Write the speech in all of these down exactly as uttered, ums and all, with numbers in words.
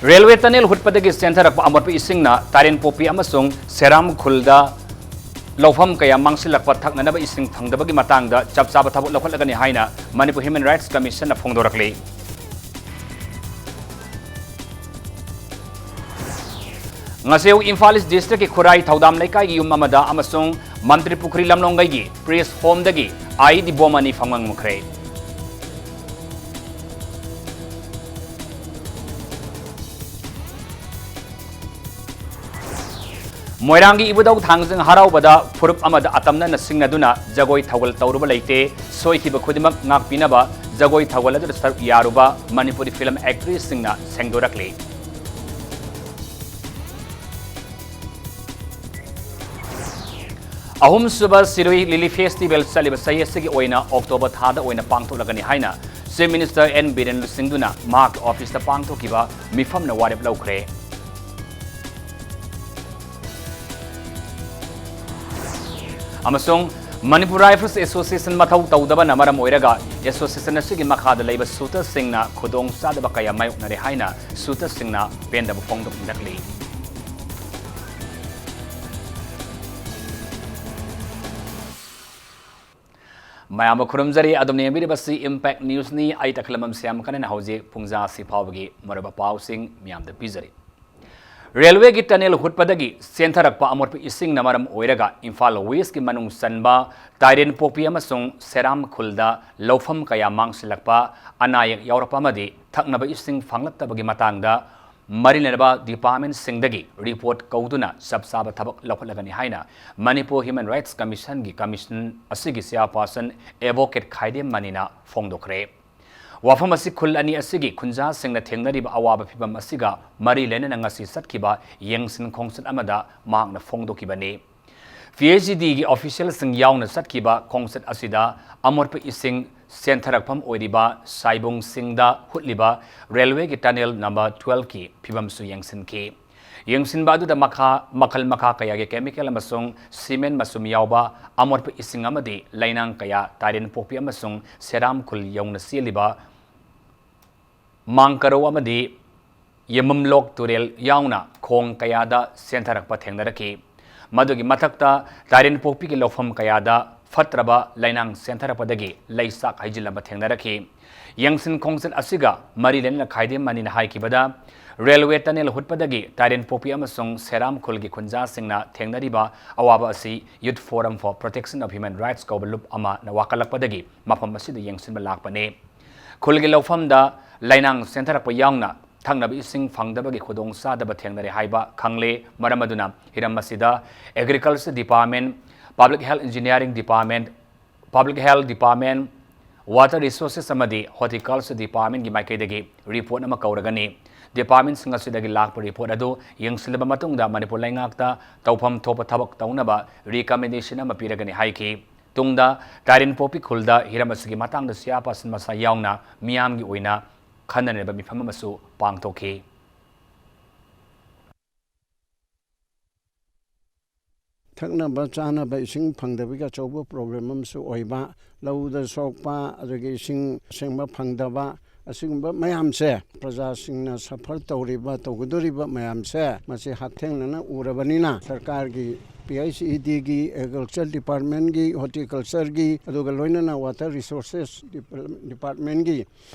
Railway tunnel ꯍꯨꯠꯄꯗꯒꯤ ꯆꯦꯟꯊꯔꯛꯄ ꯑꯃꯣꯠꯄ ꯏꯁꯤꯡꯅ ꯇꯥꯏꯔꯦꯟꯄꯣꯛꯄꯤ ꯑꯃꯁꯨꯡ ꯁꯦꯔꯥꯝ ꯈꯨꯜꯗ ꯂꯧꯐꯝ ꯀꯌꯥ ꯃꯥꯡꯁꯤꯜꯂꯛꯄ, ꯊꯛꯅꯅꯕ ꯏꯁꯤꯡ ꯐꯪꯗꯕꯒꯤ ꯃꯇꯥꯡꯗ ꯆꯞ ꯆꯥꯕ ꯊꯕꯛ ꯂꯧꯈꯠꯂꯒꯅꯤ ꯍꯥꯏꯅ ꯃꯅꯤꯄꯨꯔ ꯍ꯭ꯌꯨꯃꯦꯟ ꯔꯥꯏꯠꯁ ꯀꯃꯤꯁꯟꯅ ꯐꯣꯡꯗꯣꯔꯛꯂꯤ꯫ ꯉꯁꯤ ꯑꯌꯨꯛ ꯏꯝꯐꯥꯜ ꯏꯁ ꯗꯤꯁꯇ꯭ꯔꯤꯛꯀꯤ ꯈꯨꯔꯥꯏ ꯊꯧꯗꯥꯝ ꯂꯩꯀꯥꯏꯒꯤ ꯌꯨꯝ ꯑꯃꯗ ꯑꯃꯁꯨꯡ ꯃꯟꯇ꯭ꯔꯤ ꯄꯨꯈ꯭ꯔꯤ ꯂꯝꯂꯣꯡꯒꯩꯒꯤ ꯄ꯭ꯔꯦꯁ ꯍꯣꯝꯗꯒꯤ ꯑꯥꯏꯏꯗꯤ ꯕꯣꯝ ꯑꯅꯤ ꯐꯪꯂꯝꯈ꯭ꯔꯦ꯫ ꯃꯣꯏꯔꯥꯡꯒꯤ ꯏꯕꯨꯙꯧ ꯊꯥꯡꯖꯤꯡ ꯍꯔꯥꯎꯕꯗ ꯐꯨꯔꯨꯞ ꯑꯃꯗ ꯑꯇꯝꯅꯅ ꯁꯤꯡꯅꯗꯨꯅ ꯖꯒꯣꯏ ꯊꯧꯒꯜ ꯇꯧꯔꯨꯕ ꯂꯩꯇꯦ꯫ ꯁꯣꯏꯈꯤꯕ ꯈꯨꯗꯤꯡꯃꯛ ꯉꯥꯛꯄꯤꯅꯕ ꯖꯒꯣꯏ ꯊꯧꯒꯜ ꯑꯗꯨꯗ ꯁꯔꯨꯛ ꯌꯥꯔꯨꯕ ꯃꯅꯤꯄꯨꯔꯤ ꯐꯤꯂꯝ ꯑꯦꯛꯇ꯭ꯔꯦꯁꯁꯤꯡꯅ ꯁꯦꯡꯗꯣꯔꯛꯂꯤ꯫ ꯑꯍꯨꯝꯁꯨꯕ ꯁꯤꯔꯨꯏ ꯂꯤꯂꯤ ꯐꯦꯁꯇꯤꯚꯦꯜ ꯆꯠꯂꯤꯕ ꯆꯍꯤ ꯑꯁꯤꯒꯤ ꯑꯣꯏꯅ ꯑꯣꯛꯇꯣꯕꯔ ꯊꯥꯗ ꯑꯣꯏꯅ ꯄꯥꯡꯊꯣꯛꯂꯒꯅꯤ ꯍꯥꯏꯅ ꯆꯤꯐ ꯃꯤꯅꯤꯁꯇꯔ ꯑꯦꯟ ꯕꯤꯔꯦꯟ ꯂꯨꯆꯤꯡꯗꯨꯅ ꯃꯍꯥꯛꯀꯤ ꯑꯣꯐꯤꯁꯇ ꯄꯥꯡꯊꯣꯛꯈꯤꯕ ꯃꯤꯐꯝꯅ ꯋꯥꯔꯦꯞ ꯂꯧꯈ꯭ꯔꯦ꯫ ꯑꯃꯁꯨꯡ ꯃꯅꯤꯄꯨꯔ ꯔꯥꯏꯐꯜꯁ ꯑꯦꯁꯣꯁꯤꯌꯦꯁꯟ ꯃꯊꯧ ꯇꯧꯗꯕꯅ ꯃꯔꯝ ꯑꯣꯏꯔꯒ ꯑꯦꯁꯣꯁꯤꯌꯦꯁꯟ ꯑꯁꯤꯒꯤ ꯃꯈꯥꯗ ꯂꯩꯕ ꯁꯨꯇꯔꯁꯤꯡꯅ ꯈꯨꯗꯣꯡꯆꯥꯗꯕ ꯀꯌꯥ ꯃꯥꯌꯣꯛꯅꯔꯦ ꯍꯥꯏꯅ ꯁꯨꯇꯔꯁꯤꯡꯅ ꯄꯦꯟꯗꯕ ꯐꯣꯡꯗꯣꯛꯂꯤ꯫ ꯃꯌꯥꯝꯕꯨ ꯈꯨꯔꯨꯝꯖꯔꯤ꯫ ꯑꯗꯣꯝꯅ ꯌꯦꯡꯕꯤꯔꯤꯕꯁꯤ ꯏꯝꯄꯦꯛ ꯅ꯭ꯌꯨꯁꯅꯤ꯫ ꯑꯩ ꯇꯈꯦꯂꯝꯕꯝ ꯁ꯭ꯌꯥꯝꯀꯔꯟꯅ ꯍꯧꯖꯤꯛ ꯄꯨꯡꯖꯥ ꯑꯁꯤ ꯐꯥꯎꯕꯒꯤ ꯃꯔꯨꯑꯣꯏꯕ ꯄꯥꯎꯁꯤꯡ ꯃꯤꯌꯥꯝꯗ ꯄꯤꯖꯔꯤ꯫ ꯔꯦꯜꯋꯦꯒꯤ ꯇꯅꯦꯜ ꯍꯨꯠꯄꯗꯒꯤ ꯆꯦꯟꯊꯔꯛꯄ ꯑꯃꯣꯠꯄ ꯏꯁꯤꯡꯅ ꯃꯔꯝ ꯑꯣꯏꯔꯒ ꯏꯝꯐꯥꯜ ꯋꯦꯁꯀꯤ ꯃꯅꯨꯡ ꯆꯟꯕ ꯇꯥꯏꯔꯦꯟꯄꯣꯛꯄꯤ ꯑꯃꯁꯨꯡ ꯁꯦꯔꯥꯝ ꯈꯨꯜꯗ ꯂꯧꯐꯝ ꯀꯌꯥ ꯃꯥꯡꯁꯤꯜꯂꯛꯄ, ꯑꯅꯥ ꯑꯌꯦꯛ ꯌꯥꯎꯔꯛꯄ ꯑꯃꯗꯤ ꯊꯛꯅꯕ ꯏꯁꯤꯡ ꯐꯪꯂꯛꯇꯕꯒꯤ ꯃꯇꯥꯡꯗ ꯃꯔꯤ ꯂꯩꯅꯕ ꯗꯤꯄꯥꯔꯠꯃꯦꯟꯁꯤꯡꯗꯒꯤ ꯔꯤꯄꯣꯔꯠ ꯀꯧꯗꯨꯅ ꯆꯞ ꯆꯥꯕ ꯊꯕꯛ ꯂꯧꯈꯠꯂꯒꯅꯤ ꯍꯥꯏꯅ ꯃꯅꯤꯄꯨꯔ ꯍ꯭ꯌꯨꯃꯦꯟ ꯔꯥꯏꯠꯁ ꯀꯃꯤꯁꯟꯒꯤ ꯀꯃꯤꯁꯟ ꯑꯁꯤꯒꯤ ꯆꯦꯌꯔꯄꯥꯔꯁꯟ ꯑꯦꯗꯚꯣꯀꯦꯠ ꯈꯥꯏꯗꯦꯝ ꯃꯅꯤꯅ ꯐꯣꯡꯗꯣꯛꯈ꯭ꯔꯦ꯫ ꯋꯥꯐꯝ ꯑꯁꯤ ꯈꯨꯜ ꯑꯅꯤ ꯑꯁꯤꯒꯤ ꯈꯨꯟꯖꯥꯁꯤꯡꯅ ꯊꯦꯡꯅꯔꯤꯕ ꯑꯋꯥꯕ ꯐꯤꯚꯝ ꯑꯁꯤꯒ ꯃꯔꯤ ꯂꯩꯅꯅ ꯉꯁꯤ ꯆꯠꯈꯤꯕ ꯌꯦꯡꯁꯤꯟ ꯈꯣꯡꯆꯠ ꯑꯃꯗ ꯃꯍꯥꯛꯅ ꯐꯣꯡꯗꯣꯛꯈꯤꯕꯅꯤ꯫ ꯄꯤ ꯑꯩꯆ ꯏ ꯗꯤꯒꯤ ꯑꯣꯐꯤꯁꯤꯌꯦꯜꯁꯤꯡ ꯌꯥꯎꯅ ꯆꯠꯈꯤꯕ ꯈꯣꯡꯆꯠ ꯑꯁꯤꯗ ꯑꯃꯣꯠꯄ ꯏꯁꯤꯡ ꯆꯦꯟꯊꯔꯛꯐꯝ ꯑꯣꯏꯔꯤꯕ ꯁꯥꯏꯕꯨꯡꯁꯤꯡꯗ ꯍꯨꯠꯂꯤꯕ ꯔꯦꯜꯋꯦꯒꯤ ꯇꯅꯦꯜ ꯅꯝꯕꯔ ꯇꯨꯋꯦꯜꯐꯀꯤ ꯐꯤꯕꯝꯁꯨ ꯌꯦꯡꯁꯤꯟꯈꯤ꯫ ꯌꯦꯡꯁꯤꯟꯕ ꯑꯗꯨꯗ ꯃꯈꯥ, ꯃꯈꯜ ꯃꯈꯥ ꯀꯌꯥꯒꯤ ꯀꯦꯃꯤꯀꯦꯜ ꯑꯃꯁꯨꯡ ꯁꯤꯃꯦꯟ ꯃꯆꯨꯝ ꯌꯥꯎꯕ ꯑꯃꯣꯠꯄ ꯏꯁꯤꯡ ꯑꯃꯗꯤ ꯂꯩꯅꯥꯡ ꯀꯌꯥ ꯇꯥꯏꯔꯦꯟꯄꯣꯛꯄꯤ ꯑꯃꯁꯨꯡ ꯁꯦꯔꯥꯝ ꯈꯨꯜ ꯌꯧꯅ ꯆꯦꯜꯂꯤꯕ ꯃꯥꯡꯀꯔꯧ ꯑꯃꯗꯤ ꯌꯦꯃꯝꯂꯣꯛ ꯇꯨꯔꯦꯜ ꯌꯥꯎꯅ ꯈꯣꯡ ꯀꯌꯥꯗ ꯆꯦꯟꯊꯔꯛꯄ ꯊꯦꯡꯅꯔꯛꯈꯤ꯫ ꯃꯗꯨꯒꯤ ꯃꯊꯛꯇ ꯇꯥꯏꯔꯦꯟꯄꯣꯛꯄꯤꯒꯤ ꯂꯧꯐꯝ ꯀꯌꯥꯗ ꯐꯠꯇ꯭ꯔꯕ ꯂꯩꯅꯥꯡ ꯆꯦꯟꯊꯔꯛꯄꯗꯒꯤ ꯂꯩꯆꯥꯛ ꯍꯩꯖꯤꯜꯂꯝꯕ ꯊꯦꯡꯅꯔꯛꯈꯤ꯫ ꯌꯦꯡꯁꯤꯟ ꯈꯣꯡꯖꯤꯟ ꯑꯁꯤꯒ ꯃꯔꯤ ꯂꯩꯅꯅ ꯈꯥꯏꯗꯦꯝ ꯃꯅꯤꯅ ꯍꯥꯏꯈꯤꯕꯗ, ꯔꯦꯜꯋꯦ ꯇꯅꯦꯜ ꯍꯨꯠꯄꯗꯒꯤ ꯇꯥꯏꯔꯦꯟꯄꯣꯛꯄꯤ ꯑꯃꯁꯨꯡ ꯁꯦꯔꯥꯝ ꯈꯨꯜꯒꯤ ꯈꯨꯟꯖꯥꯁꯤꯡꯅ ꯊꯦꯡꯅꯔꯤꯕ ꯑꯋꯥꯕ ꯑꯁꯤ Youth Forum for Protection of Human Rights ꯀꯧꯕ ꯂꯨꯞ ꯑꯃꯅ ꯋꯥꯀꯠꯂꯛꯄꯗꯒꯤ ꯃꯐꯝ ꯑꯁꯤꯗ ꯌꯦꯡꯁꯤꯟꯕ ꯂꯥꯛꯄꯅꯤ꯫ ꯈꯨꯜꯒꯤ ꯂꯧꯐꯝꯗ ꯂꯩꯅꯥꯡ ꯆꯦꯟꯊꯔꯛꯄ ꯌꯥꯎꯅ ꯊꯛꯅꯕ ꯏꯁꯤꯡ ꯐꯪꯗꯕꯒꯤ ꯈꯨꯗꯣꯡꯆꯥꯗꯕ ꯊꯦꯡꯅꯔꯦ ꯍꯥꯏꯕ ꯈꯪꯂꯦ꯫ ꯃꯔꯝ ꯑꯗꯨꯅ ꯍꯤꯔꯝ ꯑꯁꯤꯗ Agriculture Department, Public Health Engineering Department, Public Health Department, Water Resources ꯑꯃꯗꯤ Horticulture Departmentꯀꯤ ꯃꯥꯏꯀꯩꯗꯒꯤ report ꯑꯃ ꯀꯧꯔꯒꯅꯤ꯫ Departmentꯁꯤꯡ ꯑꯁꯤꯗꯒꯤ ꯂꯥꯛꯄ report ꯑꯗꯨ ꯌꯦꯡꯁꯤꯜꯂꯕ ꯃꯇꯨꯡꯗ ꯃꯅꯤꯄꯨꯔ ꯂꯩꯉꯥꯛꯇ ꯇꯧꯐꯝ ꯊꯣꯛꯄ ꯊꯕꯛ ꯇꯧꯅꯕ recommendation ꯑꯃ ꯄꯤꯔꯒꯅꯤ ꯍꯥꯏꯈꯤ꯫ ꯇꯨꯡꯗ ꯇꯥꯏꯔꯦꯟꯄꯣꯛꯄꯤ ꯈꯨꯜꯗ ꯍꯤꯔꯝ ꯑꯁꯤꯒꯤ ꯃꯇꯥꯡꯗ chairperson ꯃꯁꯥ ꯌꯥꯎꯅ ꯃꯤꯌꯥꯝꯒꯤ ꯑꯣꯏꯅ ꯈꯟꯅꯅꯕ ꯃꯤꯐꯝ ꯑꯃꯁꯨ ꯄꯥꯡꯊꯣꯛꯈꯤ꯫ ꯊꯛꯅꯕ ꯆꯥꯅꯕ ꯏꯁꯤꯡ ꯐꯪꯗꯕꯒꯤ ꯑꯆꯧꯕ problem ꯑꯃꯁꯨ ꯑꯣꯏꯕ, ꯂꯧꯗ ꯁꯣꯛꯄ, ꯑꯗꯒꯤ ꯏꯁꯤꯡ ꯑꯁꯦꯡꯕ ꯐꯪꯗꯕ, ꯑꯁꯤꯒꯨꯝꯕ ꯃꯌꯥꯝꯁꯦ ꯄ꯭ꯔꯖꯥꯁꯤꯡꯅ suffer ꯇꯧꯔꯤꯕ, ꯇꯧꯒꯗꯧꯔꯤꯕ ꯃꯌꯥꯝꯁꯦ ꯃꯁꯤ ꯍꯛꯊꯦꯡꯅꯅ ꯎꯔꯕꯅꯤꯅ ꯁꯔꯀꯥꯔꯒꯤ P H E Dꯒꯤ, Agriculture Departmentꯀꯤ, Horticultureꯒꯤ, ꯑꯗꯨꯒ ꯂꯣꯏꯅꯅ Water Resources Departmentꯀꯤ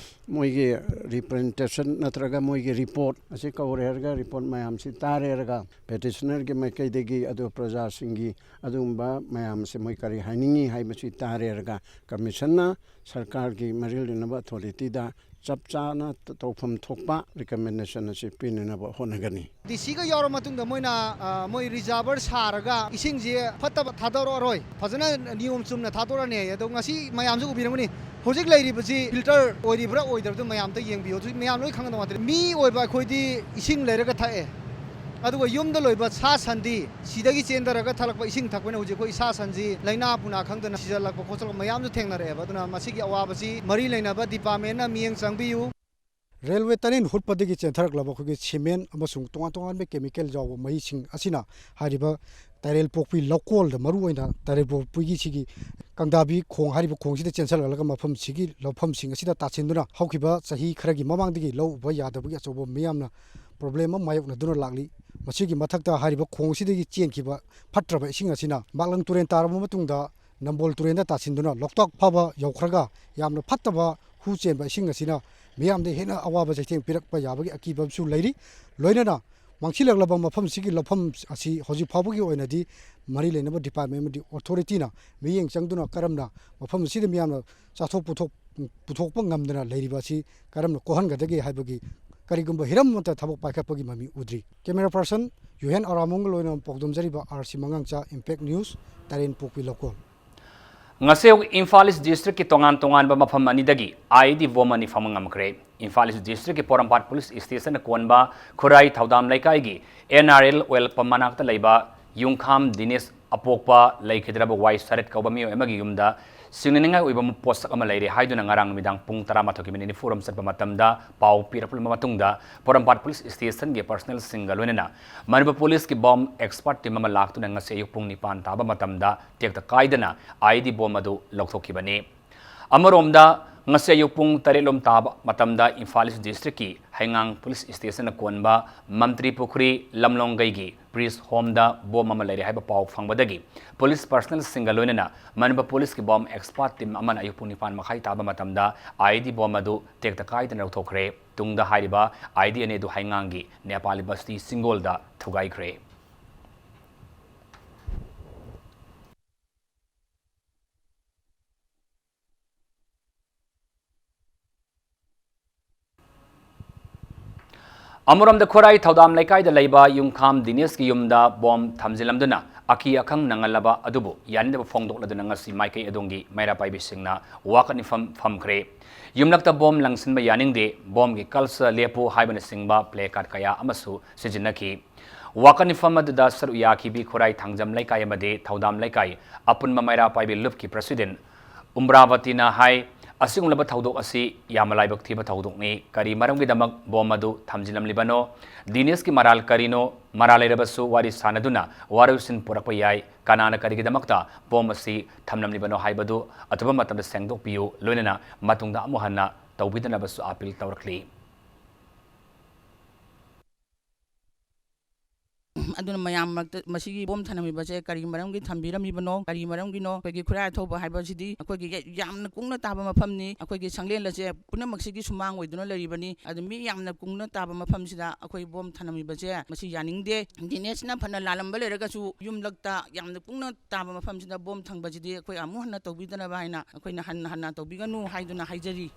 ꯃꯣꯏꯒꯤ representation ꯅꯠꯇ꯭ꯔꯒ ꯃꯣꯏꯒꯤ report ꯑꯁꯤ ꯀꯧꯔꯦ ꯍꯥꯏꯔꯒ report ꯃꯌꯥꯝꯁꯤ ꯇꯥꯔꯦ ꯍꯥꯏꯔꯒ petitionerꯒꯤ ꯃꯥꯏꯀꯩꯗꯒꯤ ꯑꯗꯨ ꯄ꯭ꯔꯖꯥꯁꯤꯡꯒꯤ ꯑꯗꯨꯒꯨꯝꯕ ꯃꯌꯥꯝꯁꯦ ꯃꯣꯏ ꯀꯔꯤ ꯍꯥꯏꯅꯤꯡꯉꯤ ꯍꯥꯏꯕꯁꯤ ꯇꯥꯔꯦ ꯍꯥꯏꯔꯒ commissionꯅ ꯁꯔꯀꯥꯔꯒꯤ ꯃꯔꯤ ꯂꯩꯅꯕ authorityꯗ ꯆꯞ ꯆꯥꯅ ꯇꯧꯐꯝ ꯊꯣꯛꯄ recommendation ꯑꯁꯤ ꯄꯤꯅꯅꯕ ꯍꯣꯠꯅꯒꯅꯤ꯫ ꯗꯤ ꯁꯤꯒ ꯌꯥꯎꯔ ꯃꯇꯨꯡꯗ ꯃꯣꯏꯅ ꯃꯣꯏ reservoir ꯁꯥꯔꯒ ꯏꯁꯤꯡꯁꯦ ꯐꯠꯇꯕ ꯊꯥꯗꯣꯔꯛꯑꯔꯣꯏ, ꯐꯖꯅ ꯅꯤꯌꯣꯝ ꯆꯨꯝꯅ ꯊꯥꯗꯣꯔꯛꯑꯅꯤ ꯍꯥꯏꯌꯦ꯫ ꯑꯗꯣ ꯉꯁꯤ ꯃꯌꯥꯝꯁꯨ ꯎꯕꯤꯔꯝꯒꯅꯤ, ꯍꯧꯖꯤꯛ ꯂꯩꯔꯤꯕꯁꯤ filter ꯑꯣꯏꯔꯤꯕ꯭ꯔꯥ ꯑꯣꯏꯗꯕꯗꯨ ꯃꯌꯥꯝ ꯑꯝꯇ ꯌꯦꯡꯕꯤꯌꯨ꯫ ꯍꯧꯖꯤꯛ ꯃꯌꯥꯝ ꯂꯣꯏ ꯈꯪꯒꯗꯕ ꯉꯥꯛꯇꯅꯤ꯫ ꯃꯤ ꯑꯣꯏꯕ ꯑꯩꯈꯣꯏꯗꯤ ꯏꯁꯤꯡ ꯂꯩꯔꯒ ꯊꯛꯑꯦ, ꯑꯗꯨꯒ ꯌꯨꯝꯗ ꯂꯣꯏꯕ ꯁꯥ ꯁꯟꯗꯤ ꯁꯤꯗꯒꯤ ꯆꯦꯟꯊꯔꯒ ꯊꯛꯂꯛꯄ ꯏꯁꯤꯡ ꯊꯛꯄꯅ ꯍꯧꯖꯤꯛ ꯑꯩꯈꯣꯏ ꯏꯁꯥ ꯁꯟꯁꯤ ꯂꯥꯏꯅꯥ ꯄꯨꯅꯥ ꯈꯪꯗꯅ ꯁꯤꯖꯜꯂꯛꯄ ꯈꯣꯠꯆꯜꯂꯛꯄ ꯃꯌꯥꯝꯁꯨ ꯊꯦꯡꯅꯔꯛꯑꯦꯕ꯫ ꯑꯗꯨꯅ ꯃꯁꯤꯒꯤ ꯑꯋꯥꯕꯁꯤ ꯃꯔꯤ ꯂꯩꯅꯕ departmentꯅ ꯃꯤꯠꯌꯦꯡ ꯆꯪꯕꯤꯌꯨ꯫ ꯔꯦꯜꯋꯦ ꯇꯔꯦꯠ ꯍꯨꯠꯄꯗꯒꯤ ꯆꯦꯟꯊꯔꯛꯂꯕ ꯑꯩꯈꯣꯏꯒꯤ ꯁꯤꯃꯦꯟ ꯑꯃꯁꯨꯡ ꯇꯣꯉꯥꯟ ꯇꯣꯉꯥꯟꯕ ꯀꯦꯃꯤꯀꯦꯜ ꯌꯥꯎꯕ ꯃꯍꯤꯁꯤꯡ ꯑꯁꯤꯅ ꯍꯥꯏꯔꯤꯕ ꯇꯥꯏꯔꯦꯜ ꯄꯣꯛꯄꯤ ꯂꯧꯀꯣꯜꯗ, ꯃꯔꯨꯑꯣꯏꯅ ꯇꯥꯏꯔꯦꯜ ꯄꯣꯛꯄꯤꯒꯤ ꯁꯤꯒꯤ ꯀꯪꯗꯥꯕꯤ ꯈꯣꯡ ꯍꯥꯏꯔꯤꯕ ꯈꯣꯡꯁꯤꯗ ꯆꯦꯟꯁꯤꯜꯂꯛꯂꯒ ꯃꯐꯝꯁꯤꯒꯤ ꯂꯧꯐꯝꯁꯤꯡ ꯑꯁꯤꯗ ꯇꯥꯁꯤꯟꯗꯨꯅ ꯍꯧꯈꯤꯕ ꯆꯍꯤ ꯈꯔꯒꯤ ꯃꯃꯥꯡꯗꯒꯤ ꯂꯧ ꯎꯕ ꯌꯥꯗꯕꯒꯤ ꯑꯆꯧꯕ ꯃꯤꯌꯥꯝꯅ ꯄ꯭ꯔꯣꯕ꯭ꯂꯦꯝ ꯑꯃ ꯃꯥꯌꯣꯛꯅꯗꯨꯅ ꯂꯥꯛꯂꯤ꯫ ꯃꯁꯤꯒꯤ ꯃꯊꯛꯇ ꯍꯥꯏꯔꯤꯕ ꯈꯣꯡꯁꯤꯗꯒꯤ ꯆꯦꯟꯈꯤꯕ ꯐꯠꯇ꯭ꯔꯕ ꯏꯁꯤꯡ ꯑꯁꯤꯅ ꯃꯥꯛꯂꯪ ꯇꯨꯔꯦꯜ ꯇꯥꯔꯕ ꯃꯇꯨꯡꯗ ꯅꯝꯕꯣꯜ ꯇꯨꯔꯦꯜꯗ ꯇꯥꯁꯤꯟꯗꯨꯅ ꯂꯣꯛꯇꯥꯛ ꯐꯥꯎꯕ ꯌꯧꯈ꯭ꯔꯒ ꯌꯥꯝꯅ ꯐꯠꯇꯕ ꯍꯨ ꯆꯦꯟꯕ ꯏꯁꯤꯡ ꯑꯁꯤꯅ ꯃꯤꯌꯥꯝꯗ ꯍꯦꯟꯅ ꯑꯋꯥꯕ ꯆꯩꯊꯦꯡ ꯄꯤꯔꯛꯄ ꯌꯥꯕꯒꯤ ꯑꯀꯤꯕ ꯑꯃꯁꯨ ꯂꯩꯔꯤ꯫ ꯂꯣꯏꯅꯅ ꯃꯥꯡꯁꯤꯜꯂꯛꯂꯕ ꯃꯐꯝꯁꯤꯒꯤ ꯂꯧꯐꯝ ꯑꯁꯤ ꯍꯧꯖꯤꯛ ꯐꯥꯎꯕꯒꯤ ꯑꯣꯏꯅꯗꯤ ꯃꯔꯤ ꯂꯩꯅꯕ ꯗꯤꯄꯥꯔꯠꯃꯦꯟ ꯑꯃꯗꯤ ꯑꯣꯊꯣꯔꯤꯇꯤꯅ ꯃꯤꯠꯌꯦꯡ ꯆꯪꯗꯨꯅ ꯀꯔꯝꯅ ꯃꯐꯝ ꯑꯁꯤꯗ ꯃꯤꯌꯥꯝꯅ ꯆꯥꯊꯣꯛ ꯄꯨꯊꯣꯛ-, ꯄꯨꯊꯣꯛꯄ ꯉꯝꯗꯅ ꯂꯩꯔꯤꯕ ꯑꯁꯤ ꯀꯔꯝꯅ ꯀꯣꯛꯍꯟꯒꯗꯒꯦ ꯍꯥꯏꯕꯒꯤ ꯀꯔꯤꯒꯨꯝꯕ ꯍꯤꯔꯝ ꯑꯃꯠꯇ ꯊꯕꯛ ꯄꯥꯏꯈꯠꯄꯒꯤ ꯃꯃꯤ ꯎꯗ꯭ꯔꯤ꯫ ꯀꯦꯃꯦꯔꯥ ꯄꯥꯔꯁꯟ ꯌꯨꯍꯦꯟ ꯑꯔꯥꯃꯣꯡꯒ ꯂꯣꯏꯅꯅ ꯄꯥꯎꯗꯝꯖꯔꯤꯕ ꯑꯥꯔ ꯁꯤ ꯃꯉꯥꯡꯆꯥ, ꯏꯝꯄꯦꯛ ꯅ꯭ꯌꯨꯁ, ꯇꯔꯦꯟ ꯄꯣꯛꯄꯤ ꯂꯧꯀꯣꯜ꯫ ꯉꯁꯤ ꯑꯌꯨꯛ ꯏꯝꯐꯥꯜ ꯏꯁ ꯗꯤꯁꯇ꯭ꯔꯤꯛꯀꯤ ꯇꯣꯉꯥꯟ ꯇꯣꯉꯥꯟꯕ ꯃꯐꯝ ꯑꯅꯤꯗꯒꯤ ꯑꯥꯏ ꯏ ꯗꯤ ꯕꯣꯝ ꯑꯅꯤ ꯐꯪꯕ ꯉꯝꯈ꯭ꯔꯦ꯫ ꯏꯝꯐꯥꯜ ꯏꯁ ꯗꯤꯁꯇ꯭ꯔꯤꯛꯀꯤ ꯄꯣꯔꯣꯝꯄꯥꯠ ꯄꯨꯂꯤꯁ ꯏꯁꯇꯦꯁꯟꯅ ꯀꯣꯟꯕ ꯈꯨꯔꯥꯏ ꯊꯧꯗꯥꯝ ꯂꯩꯀꯥꯏꯒꯤ N R L oil pump ꯃꯅꯥꯛꯇ ꯂꯩꯕ ꯌꯨꯝꯈꯥꯝ ꯗꯤꯅꯦꯁ ꯑꯄꯣꯛꯄ ꯂꯩꯈꯤꯗ꯭ꯔꯕ ꯋꯥꯏ ꯁꯔꯠ ꯀꯧꯕ ꯃꯤꯑꯣꯏ ꯑꯃꯒꯤ ꯌꯨꯝꯗ ꯁꯤꯡꯅꯅꯤꯡꯉꯥꯏ ꯑꯣꯏꯕ ꯄꯣꯠꯁꯛ ꯑꯃ ꯂꯩꯔꯦ ꯍꯥꯏꯗꯨꯅ ꯉꯔꯥꯡ ꯅꯨꯃꯤꯗꯥꯡ ꯄꯨꯡ ꯇꯔꯥꯃꯥꯊꯣꯏꯒꯤ ꯃꯤꯅꯤꯠ ꯅꯤꯐꯨꯔꯣꯝ ꯆꯠꯄ ꯃꯇꯝꯗ ꯄꯥꯎ ꯄꯤꯔꯛꯂꯕ ꯃꯇꯨꯡꯗ ꯄꯣꯔꯣꯝꯄꯥꯠ ꯄꯨꯂꯤꯁ ꯏꯁꯇꯦꯁꯟꯒꯤ ꯄꯔꯁꯅꯦꯜꯁꯤꯡꯒ ꯂꯣꯏꯅꯅ ꯃꯅꯤꯄꯨꯔ ꯄꯨꯂꯤꯁꯀꯤ ꯕꯣꯝ ꯑꯦꯛꯁꯄꯔꯠ ꯇꯤꯝ ꯑꯃ ꯂꯥꯛꯇꯨꯅ ꯉꯁꯤ ꯑꯌꯨꯛ ꯄꯨꯡ ꯅꯤꯄꯥꯟ ꯇꯥꯕ ꯃꯇꯝꯗ ꯇꯦꯛꯇ ꯀꯥꯏꯗꯅ ꯑꯥꯏ ꯏ ꯗꯤ ꯕꯣꯝ ꯑꯗꯨ ꯂꯧꯊꯣꯛꯈꯤꯕꯅꯤ꯫ ꯑꯃꯔꯣꯝꯗ, ꯉꯁꯤ ꯑꯌꯨꯛ ꯄꯨꯡ ꯇꯔꯦꯠ ꯂꯣꯝ ꯇꯥꯕ ꯃꯇꯝꯗ ꯏꯝꯐꯥꯜ ꯏꯁ ꯗꯤꯁꯇ꯭ꯔꯤꯛꯀꯤ ꯍꯩꯉꯥꯡ ꯄꯨꯂꯤꯁ ꯏꯁꯇꯦꯁꯟꯅ ꯀꯣꯟꯕ ꯃꯟꯇ꯭ꯔꯤ ꯄꯨꯈ꯭ꯔꯤ ꯂꯝꯂꯣꯡꯒꯩꯒꯤ ꯄ꯭ꯔꯤꯁ ꯍꯣꯝꯗ ꯕꯣꯝ ꯑꯃ ꯂꯩꯔꯦ ꯍꯥꯏꯕ ꯄꯥꯎ ꯐꯪꯕꯗꯒꯤ ꯄꯨꯂꯤꯁ ꯄꯔꯁꯅꯦꯜꯁꯤꯡꯒ ꯂꯣꯏꯅꯅ ꯃꯅꯤꯄꯨꯔ ꯄꯨꯂꯤꯁꯀꯤ ꯕꯣꯝ ꯑꯦꯛꯁꯄꯔꯠ ꯇꯤꯝ ꯑꯃꯅ ꯑꯌꯨꯛ ꯄꯨꯡ ꯅꯤꯄꯥꯟ ꯃꯈꯥꯏ ꯇꯥꯕ ꯃꯇꯝꯗ ꯑꯥꯏ ꯏ ꯗꯤ ꯕꯣꯝ ꯑꯗꯨ ꯇꯦꯛꯇ ꯀꯥꯏꯗꯅ ꯂꯧꯊꯣꯛꯈ꯭ꯔꯦ꯫ ꯇꯨꯡꯗ ꯍꯥꯏꯔꯤꯕ ꯑꯥꯏ ꯏ ꯗꯤ ꯑꯅꯤ ꯑꯗꯨ ꯍꯩꯉꯥꯡꯒꯤ ꯅꯦꯄꯥꯂꯤ ꯕꯁꯇꯤ ꯁꯤꯡꯒꯣꯜꯗ ꯊꯨꯒꯥꯏꯈ꯭ꯔꯦ꯫ ꯑꯃꯔꯣꯝꯗ, ꯈꯨꯔꯥꯏ ꯊꯧꯗꯥꯝ ꯂꯩꯀꯥꯏꯗ ꯂꯩꯕ ꯌꯨꯝꯈꯥꯝ ꯗꯤꯅꯦꯁꯀꯤ ꯌꯨꯝꯗ ꯕꯣꯝ ꯊꯝꯖꯤꯜꯂꯝꯗꯨꯅ ꯑꯀꯤ ꯑꯈꯪ ꯅꯪꯍꯜꯂꯕ ꯑꯗꯨꯕꯨ ꯌꯥꯅꯤꯡꯗꯕ ꯐꯣꯡꯗꯣꯛꯂꯗꯨꯅ ꯉꯁꯤ ꯃꯥꯏꯀꯩ ꯑꯗꯣꯝꯒꯤ ꯃꯩꯔꯥ ꯄꯥꯏꯕꯤꯁꯤꯡꯅ ꯋꯥꯀꯠ ꯃꯤꯐꯝ ꯐꯝꯈ꯭ꯔꯦ꯫ ꯌꯨꯝꯂꯛꯇ ꯕꯣꯝ ꯂꯪꯁꯤꯟꯕ ꯌꯥꯅꯤꯡꯗꯦ, ꯕꯣꯝꯒꯤ ꯀꯜꯆꯔ ꯂꯦꯞꯄꯨ ꯍꯥꯏꯕꯅꯆꯤꯡꯕ ꯄ꯭ꯂꯦ ꯀꯥꯔꯗ ꯀꯌꯥ ꯑꯃꯁꯨ ꯁꯤꯖꯤꯟꯅꯈꯤ꯫ ꯋꯥꯀꯠ ꯃꯤꯐꯝ ꯑꯗꯨꯗ ꯁꯔꯨꯛ ꯌꯥꯈꯤꯕꯤ ꯈꯨꯔꯥꯏ ꯊꯥꯡꯖꯝ ꯂꯩꯀꯥꯏ ꯑꯃꯗꯤ ꯊꯧꯗꯥꯝ ꯂꯩꯀꯥꯏ ꯑꯄꯨꯟꯕ ꯃꯩꯔꯥ ꯄꯥꯏꯕꯤ ꯂꯨꯞꯀꯤ ꯄ꯭ꯔꯁꯤꯗꯦꯟ ꯎꯝꯕ꯭ꯔꯥꯕꯇꯤꯅ ꯍꯥꯏ, ꯑꯁꯤꯒꯨꯝꯂꯕ ꯊꯧꯗꯣꯛ ꯑꯁꯤ ꯌꯥꯝꯅ ꯂꯥꯏꯕꯛ ꯊꯤꯕ ꯊꯧꯗꯣꯛꯅꯤ꯫ ꯀꯔꯤ ꯃꯔꯝꯒꯤꯗꯃꯛ ꯕꯣꯝ ꯑꯗꯨ ꯊꯝꯖꯤꯜꯂꯝꯂꯤꯕꯅꯣ? ꯗꯤꯅꯦꯁꯀꯤ ꯃꯔꯥꯜ ꯀꯔꯤꯅꯣ? ꯃꯔꯥꯜ ꯂꯩꯔꯕꯁꯨ ꯋꯥꯔꯤ ꯁꯥꯅꯗꯨꯅ ꯋꯥꯔꯣꯏꯁꯤꯟ ꯄꯨꯔꯛꯄ ꯌꯥꯏ꯫ ꯀꯅꯥꯅ ꯀꯔꯤꯒꯤꯗꯃꯛꯇ ꯕꯣꯝ ꯑꯁꯤ ꯊꯝꯂꯝꯂꯤꯕꯅꯣ ꯍꯥꯏꯕꯗꯨ ꯑꯊꯨꯕ ꯃꯇꯝꯗ ꯁꯦꯡꯗꯣꯛꯄꯤꯌꯨ, ꯂꯣꯏꯅꯅ ꯃꯇꯨꯡꯗ ꯑꯃꯨꯛ ꯍꯟꯅ ꯇꯧꯕꯤꯗꯅꯕꯁꯨ ꯑꯥꯄꯤꯜ ꯇꯧꯔꯛꯂꯤ꯫ ꯑꯗꯨꯅ ꯃꯌꯥꯝ ꯃꯔꯛꯇ ꯃꯁꯤꯒꯤ ꯕꯣꯝ ꯊꯅꯝꯃꯤꯕꯁꯦ ꯀꯔꯤ ꯃꯔꯝꯒꯤ ꯊꯝꯕꯤꯔꯝꯃꯤꯕꯅꯣ, ꯀꯔꯤ ꯃꯔꯝꯒꯤꯅꯣ? ꯑꯩꯈꯣꯏꯒꯤ ꯈꯨꯔꯥꯏ ꯑꯊꯧꯕ ꯍꯥꯏꯕꯁꯤꯗꯤ ꯑꯩꯈꯣꯏꯒꯤ ꯌꯥꯝꯅ ꯀꯨꯡꯅ ꯇꯥꯕ ꯃꯐꯝꯅꯤ꯫ ꯑꯩꯈꯣꯏꯒꯤ ꯁꯪꯂꯦꯟ ꯑꯁꯦ ꯄꯨꯝꯅꯃꯛꯁꯤꯒꯤ ꯁꯨꯃꯥꯡ ꯑꯣꯏꯗꯨꯅ ꯂꯩꯔꯤꯕꯅꯤ꯫ ꯑꯗꯨ ꯃꯤ ꯌꯥꯝꯅ ꯀꯨꯡꯅ ꯇꯥꯕ ꯃꯐꯝꯁꯤꯗ ꯑꯩꯈꯣꯏ ꯕꯣꯝ ꯊꯅꯝꯃꯤꯕꯁꯦ ꯃꯁꯤ ꯌꯥꯅꯤꯡꯗꯦ꯫ ꯗꯤꯅꯦꯁꯅ ꯐꯅ ꯂꯥꯜꯂꯝꯕ ꯂꯩꯔꯒꯁꯨ ꯌꯨꯝꯂꯛꯇ ꯌꯥꯝꯅ ꯀꯨꯡꯅ ꯇꯥꯕ ꯃꯐꯝꯁꯤꯗ ꯕꯣꯝ ꯊꯝꯕꯁꯤꯗꯤ ꯑꯩꯈꯣꯏ ꯑꯃꯨꯛ ꯍꯟꯅ ꯇꯧꯕꯤꯗꯅꯕ ꯍꯥꯏꯅ ꯑꯩꯈꯣꯏꯅ ꯍꯟꯅ ꯍꯟꯅ ꯇꯧꯕꯤꯒꯅꯨ ꯍꯥꯏꯗꯨꯅ ꯍꯥꯏꯖꯔꯤ꯫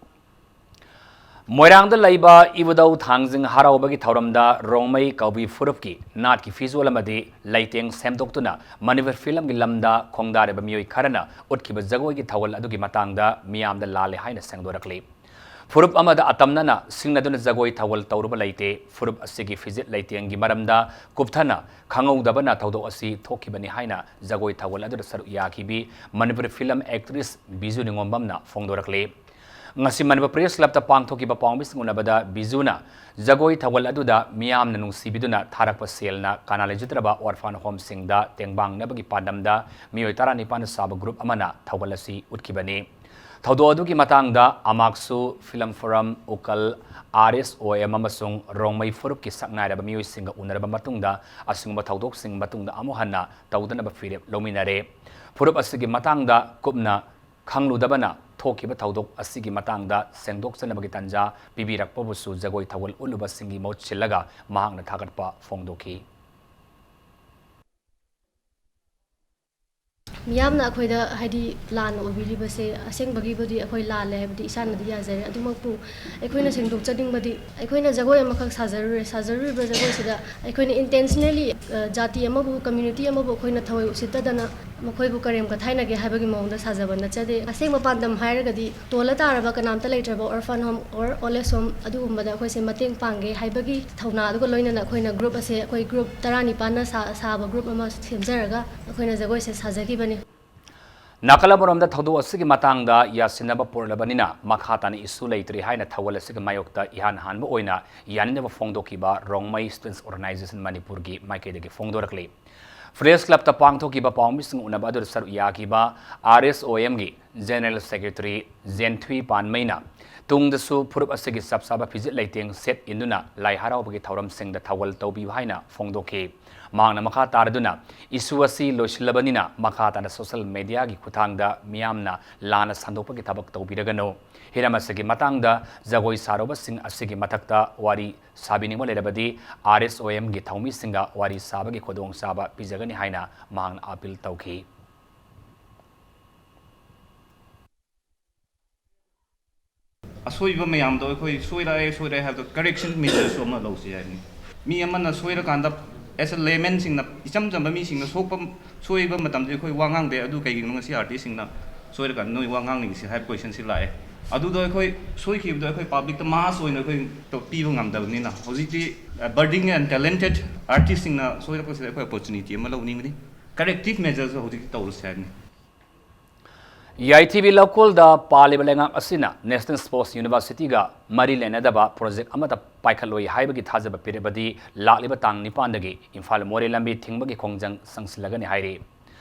ꯃꯣꯏꯔꯥꯡꯗ ꯂꯩꯕ ꯏꯕꯨꯙꯧ ꯊꯥꯡꯖꯤꯡ ꯍꯔꯥꯎꯕꯒꯤ ꯊꯧꯔꯝꯗ ꯔꯣꯡꯃꯩ ꯀꯕꯨꯏ ꯐꯨꯔꯨꯞꯀꯤ ꯅꯥꯠꯀꯤ ꯐꯤꯖꯣꯜ ꯑꯃꯗꯤ ꯂꯩꯇꯦꯡ ꯁꯦꯝꯗꯣꯛꯇꯨꯅ ꯃꯅꯤꯄꯨꯔ ꯐꯤꯂꯝꯒꯤ ꯂꯝꯗ ꯈꯣꯡꯗꯥꯔꯤꯕ ꯃꯤꯑꯣꯏ ꯈꯔꯅ ꯎꯠꯈꯤꯕ ꯖꯒꯣꯏꯒꯤ ꯊꯧꯒꯜ ꯑꯗꯨꯒꯤ ꯃꯇꯥꯡꯗ ꯃꯤꯌꯥꯝꯗ ꯂꯥꯜꯂꯦ ꯍꯥꯏꯅ ꯁꯦꯡꯗꯣꯔꯛꯂꯤ꯫ ꯐꯨꯔꯨꯞ ꯑꯃꯗ ꯑꯇꯝꯅꯅ ꯁꯤꯡꯅꯗꯨꯅ ꯖꯒꯣꯏ ꯊꯧꯒꯜ ꯇꯧꯔꯨꯕ ꯂꯩꯇꯦ꯫ ꯐꯨꯔꯨꯞ ꯑꯁꯤꯒꯤ ꯐꯤꯖꯦꯠ ꯂꯩꯇꯦꯡꯒꯤ ꯃꯔꯝꯗ ꯀꯨꯞꯊꯅ ꯈꯪꯍꯧꯗꯕꯅ ꯊꯧꯗꯣꯛ ꯑꯁꯤ ꯊꯣꯛꯈꯤꯕꯅꯤ ꯍꯥꯏꯅ ꯖꯒꯣꯏ ꯊꯧꯒꯜ ꯑꯗꯨꯗ ꯁꯔꯨꯛ ꯌꯥꯈꯤꯕꯤ ꯃꯅꯤꯄꯨꯔꯤ ꯐꯤꯂꯝ ꯑꯦꯛꯇ꯭ꯔꯦꯁ ꯕꯤꯖꯨ ꯅꯤꯉꯣꯝꯕꯝꯅ ꯐꯣꯡꯗꯣꯔꯛꯂꯤ꯫ ꯉꯁꯤ ꯃꯅꯤꯄꯨꯔ ꯄ꯭ꯔꯦꯁ ꯀ꯭ꯂꯕꯇ ꯄꯥꯡꯊꯣꯛꯈꯤꯕ ꯄꯥꯎꯃꯤꯁꯤꯡ ꯎꯅꯕꯗ ꯕꯤꯖꯨꯅ ꯖꯒꯣꯏ ꯊꯧꯒꯜ ꯑꯗꯨꯗ ꯃꯤꯌꯥꯝꯅ ꯅꯨꯡꯁꯤꯕꯤꯗꯨꯅ ꯊꯥꯔꯛꯄ ꯁꯦꯜꯅ ꯀꯅꯥ ꯂꯩꯖꯗ꯭ꯔꯕ ꯑꯣꯔꯐꯥꯟ ꯍꯣꯝꯁꯤꯡꯗ ꯇꯦꯡꯕꯥꯡꯅꯕꯒꯤ ꯄꯥꯟꯗꯝꯗ ꯃꯤꯑꯣꯏ ꯇꯔꯥꯅꯤꯄꯥꯟꯅ ꯁꯥꯕ ꯒ꯭ꯔꯨꯞ ꯑꯃꯅ ꯊꯧꯒꯜ ꯑꯁꯤ ꯎꯠꯈꯤꯕꯅꯤ꯫ ꯊꯧꯗꯣꯛ ꯑꯗꯨꯒꯤ ꯃꯇꯥꯡꯗ ꯑꯃꯥꯛꯁꯨ, ꯐꯤꯂꯝ ꯐꯣꯔꯝ, ꯎꯀꯜ, ꯑꯥꯔ ꯑꯦꯁ ꯑꯣ ꯑꯦꯝ ꯑꯃꯁꯨꯡ ꯔꯣꯡꯃꯩ ꯐꯨꯔꯨꯞꯀꯤ ꯁꯛꯅꯥꯏꯔꯕ ꯃꯤꯑꯣꯏꯁꯤꯡꯒ ꯎꯅꯔꯕ ꯃꯇꯨꯡꯗ ꯑꯁꯤꯒꯨꯝꯕ ꯊꯧꯗꯣꯛꯁꯤꯡ ꯃꯇꯨꯡꯗ ꯑꯃꯨꯛ ꯍꯟꯅ ꯇꯧꯗꯅꯕ ꯐꯤꯔꯦꯞ ꯂꯧꯃꯤꯟꯅꯔꯦ꯫ ꯐꯨꯔꯨꯞ ꯑꯁꯤꯒꯤ ꯃꯇꯥꯡꯗ ꯀꯨꯞꯅ ꯈꯪꯂꯨꯗꯕꯅ ꯊꯣꯛꯈꯤꯕ ꯊꯧꯗꯣꯛ ꯑꯁꯤꯒꯤ ꯃꯇꯥꯡꯗ ꯁꯦꯡꯗꯣꯛꯆꯅꯕꯒꯤ ꯇꯥꯟꯖꯥ ꯄꯤꯕꯤꯔꯛꯄꯕꯨꯁꯨ ꯖꯒꯣꯏ ꯊꯧꯒꯜ ꯎꯠꯂꯨꯕꯁꯤꯡꯒꯤ ꯃꯍꯨꯠ ꯁꯤꯜꯂꯒ ꯃꯍꯥꯛꯅ ꯊꯥꯒꯠꯄ ꯐꯣꯡꯗꯣꯛꯈꯤ꯫ ꯃꯤꯌꯥꯝꯅ ꯑꯩꯈꯣꯏꯗ, ꯍꯥꯏꯗꯤ, ꯂꯥꯟꯅ ꯎꯕꯤꯔꯤꯕꯁꯦ ꯑꯁꯦꯡꯕꯒꯤꯕꯨꯗꯤ ꯑꯩꯈꯣꯏ ꯂꯥꯜꯂꯦ, ꯍꯥꯏꯕꯗꯤ ꯏꯁꯥꯅꯗꯤ ꯌꯥꯖꯔꯦ꯫ ꯑꯗꯨꯃꯛꯄꯨ ꯑꯩꯈꯣꯏꯅ ꯁꯦꯡꯗꯣꯛꯆꯅꯤꯡꯕꯗꯤ, ꯑꯩꯈꯣꯏꯅ ꯖꯒꯣꯏ ꯑꯃꯈꯛ ꯁꯥꯖꯔꯨꯔꯦ, ꯁꯥꯖꯔꯨꯔꯤꯕ ꯖꯒꯣꯏꯁꯤꯗ ꯑꯩꯈꯣꯏꯅ intentionally, ꯑ, ꯖꯥꯇꯤ ꯑꯃꯕꯨ, community ꯑꯃꯕꯨ ꯑꯩꯈꯣꯏꯅ ꯊꯑꯣꯏ ꯎꯁꯤꯠꯇꯗꯅ ꯃꯈꯣꯏꯕꯨ ꯀꯔꯦꯝ ꯀꯊꯥꯏꯅꯒꯦ ꯍꯥꯏꯕꯒꯤ ꯃꯑꯣꯡꯗ ꯁꯥꯖꯕ ꯅꯠꯆꯗꯦ꯫ ꯑꯁꯦꯡꯕ ꯄꯥꯟꯗꯝ ꯍꯥꯏꯔꯒꯗꯤ ꯇꯣꯜꯂ ꯇꯥꯔꯕ ꯀꯅꯥꯝꯇ ꯂꯩꯇ꯭ꯔꯕ orphan home or old age home ꯑꯗꯨꯒꯨꯝꯕꯗ ꯑꯩꯈꯣꯏꯁꯦ ꯃꯇꯦꯡ ꯄꯥꯡꯒꯦ ꯍꯥꯏꯕꯒꯤ ꯊꯧꯅꯥ ꯑꯗꯨꯒ ꯂꯣꯏꯅꯅ ꯑꯩꯈꯣꯏꯅ group ꯑꯁꯦ, ꯑꯩꯈꯣꯏ group ꯇꯔꯥꯅꯤꯄꯥꯟꯅ ꯁꯥ-, ꯁꯥꯕ group ꯑꯃ ꯁꯦꯝꯖꯔꯒ ꯑꯩꯈꯣꯏꯅ ꯖꯒꯣꯏꯁꯦ ꯁꯥꯖꯈꯤꯕꯅꯤ꯫ ꯅꯥꯀꯜ ꯑꯃꯔꯣꯝꯗ, ꯊꯧꯗꯣꯛ ꯑꯁꯤꯒꯤ ꯃꯇꯥꯡꯗ ꯌꯥꯁꯤꯟꯅꯕ ꯄꯨꯔꯛꯂꯕꯅꯤꯅ ꯃꯈꯥ ꯇꯥꯅ issue ꯂꯩꯇ꯭ꯔꯤ ꯍꯥꯏꯅ ꯊꯧꯒꯜ ꯑꯁꯤꯒꯤ ꯃꯥꯌꯣꯛꯇ ꯏꯍꯥꯟ ꯍꯥꯟꯕ ꯑꯣꯏꯅ ꯌꯥꯅꯤꯡꯗꯕ ꯐꯣꯡꯗꯣꯛꯈꯤꯕ ꯔꯣꯡꯃꯩ Students Organisation ꯃꯅꯤꯄꯨꯔꯒꯤ ꯃꯥꯏꯀꯩꯗꯒꯤ ꯐꯣꯡꯗꯣꯔꯛꯂꯤ꯫ Press Clubꯇ ꯄꯥꯡꯊꯣꯛꯈꯤꯕ ꯄꯥꯎꯃꯤꯁꯤꯡ ꯎꯅꯕ ꯑꯗꯨꯗ ꯁꯔꯨꯛ ꯌꯥꯈꯤꯕ R S O Mꯒꯤ General Secretary ꯖꯦꯟꯊꯨꯏ ꯄꯥꯟꯃꯩꯅ ꯇꯨꯡꯗꯁꯨ ꯐꯨꯔꯨꯞ ꯑꯁꯤꯒꯤ ꯆꯞ ꯆꯥꯕ ꯐꯤꯖꯦꯠ ꯂꯩꯇꯦꯡ ꯁꯦꯠ ꯏꯟꯗꯨꯅ ꯂꯥꯏ ꯍꯔꯥꯎꯕꯒꯤ ꯊꯧꯔꯝꯁꯤꯡꯗ ꯊꯧꯒꯜ ꯇꯧꯕꯤꯌꯨ ꯍꯥꯏꯅ ꯐꯣꯡꯗꯣꯛꯈꯤ꯫ ꯃꯍꯥꯛꯅ ꯃꯈꯥ ꯇꯥꯔꯗꯨꯅ, issue ꯑꯁꯤ ꯂꯣꯏꯁꯤꯜꯂꯕꯅꯤꯅ ꯃꯈꯥ ꯇꯥꯅ social mediaꯒꯤ ꯈꯨꯠꯊꯥꯡꯗ ꯃꯤꯌꯥꯝꯅ ꯂꯥꯟꯅ ꯁꯟꯗꯣꯛꯄꯒꯤ ꯊꯕꯛ ꯇꯧꯕꯤꯔꯒꯅꯨ꯫ ꯍꯤꯔꯝ ꯑꯁꯤꯒꯤ ꯃꯇꯥꯡꯗ ꯖꯒꯣꯏ ꯁꯥꯔꯨꯕꯁꯤꯡ ꯑꯁꯤꯒꯤ ꯃꯊꯛꯇ ꯋꯥꯔꯤ ꯁꯥꯕꯤꯅꯤꯡꯕ ꯂꯩꯔꯕꯗꯤ R S O Mꯒꯤ ꯊꯧꯃꯤꯁꯤꯡꯒ ꯋꯥꯔꯤ ꯁꯥꯕꯒꯤ ꯈꯨꯗꯣꯡꯆꯥꯕ ꯄꯤꯖꯒꯅꯤ ꯍꯥꯏꯅ ꯃꯍꯥꯛꯅ appeal ꯇꯧꯈꯤ꯫ ꯑꯁꯣꯏꯕ ꯃꯌꯥꯝꯗꯣ ꯑꯩꯈꯣꯏ ꯁꯣꯏꯔꯛꯑꯦ, ꯁꯣꯏꯔꯛꯑꯦ ꯍꯥꯏꯕꯗꯣ correction measureꯁꯨ ꯑꯃ ꯂꯧꯁꯤ ꯍꯥꯏꯕꯅꯤ꯫ ꯃꯤ ꯑꯃꯅ ꯁꯣꯏꯔꯀꯥꯟꯗ, as a laymanꯁꯤꯡꯅ, ꯏꯆꯝ ꯆꯝꯕ ꯃꯤꯁꯤꯡꯅ ꯁꯣꯛꯄ, ꯁꯣꯏꯕ ꯃꯇꯝꯗ ꯑꯩꯈꯣꯏ ꯋꯥ ꯉꯥꯡꯗꯦ, ꯑꯗꯨ ꯀꯩꯒꯤꯅꯣ ꯉꯁꯤ artistꯁꯤꯡꯅ ꯁꯣꯏꯔꯀꯥꯟꯗ ꯅꯣꯏ ꯋꯥ ꯉꯥꯡꯅꯤꯡꯉꯤꯁꯤ ꯍꯥꯏꯕ questionꯁꯤ ꯂꯥꯛꯑꯦ꯫ ꯑꯗꯨꯗꯣ ꯑꯩꯈꯣꯏ ꯁꯣꯏꯈꯤꯕꯗꯣ ꯑꯩꯈꯣꯏ publicꯇ mass ꯑꯣꯏꯅ ꯑꯩꯈꯣꯏ ꯇꯧ-, ꯄꯤꯕ ꯉꯝꯗꯕꯅꯤꯅ, ꯍꯧꯖꯤꯛꯇꯤ, ꯑ, budding and talented artistꯁꯤꯡꯅ ꯁꯣꯏꯔꯛꯄꯁꯤꯗ ꯑꯩꯈꯣꯏ opportunity ꯑꯃ ꯂꯧꯅꯤꯡꯕꯅꯤ꯫ Corrective measureꯁꯨ ꯍꯧꯖꯤꯛꯇꯤ ꯇꯧꯔꯁꯤ ꯍꯥꯏꯕꯅꯤ꯫ ꯌꯥꯏꯊꯤꯕꯤ ꯂꯧꯀꯣꯜꯗ ꯄꯥꯜꯂꯤꯕ ꯂꯩꯉꯥꯛ ꯑꯁꯤꯅ National Sports Universityꯒ ꯃꯔꯤ ꯂꯩꯅꯗꯕ project ꯑꯃꯠꯇ ꯄꯥꯏꯈꯠꯂꯣꯏ ꯍꯥꯏꯕꯒꯤ ꯊꯥꯖꯕ ꯄꯤꯔꯕꯗꯤ ꯂꯥꯛꯂꯤꯕ ꯇꯥꯡ ꯅꯤꯄꯥꯟꯗꯒꯤ ꯏꯝꯐꯥꯜ ꯃꯣꯔꯦ ꯂꯝꯕꯤ ꯊꯤꯡꯕꯒꯤ ꯈꯣꯡꯖꯪ ꯆꯪꯁꯤꯜꯂꯒꯅꯤ ꯍꯥꯏꯔꯤ꯫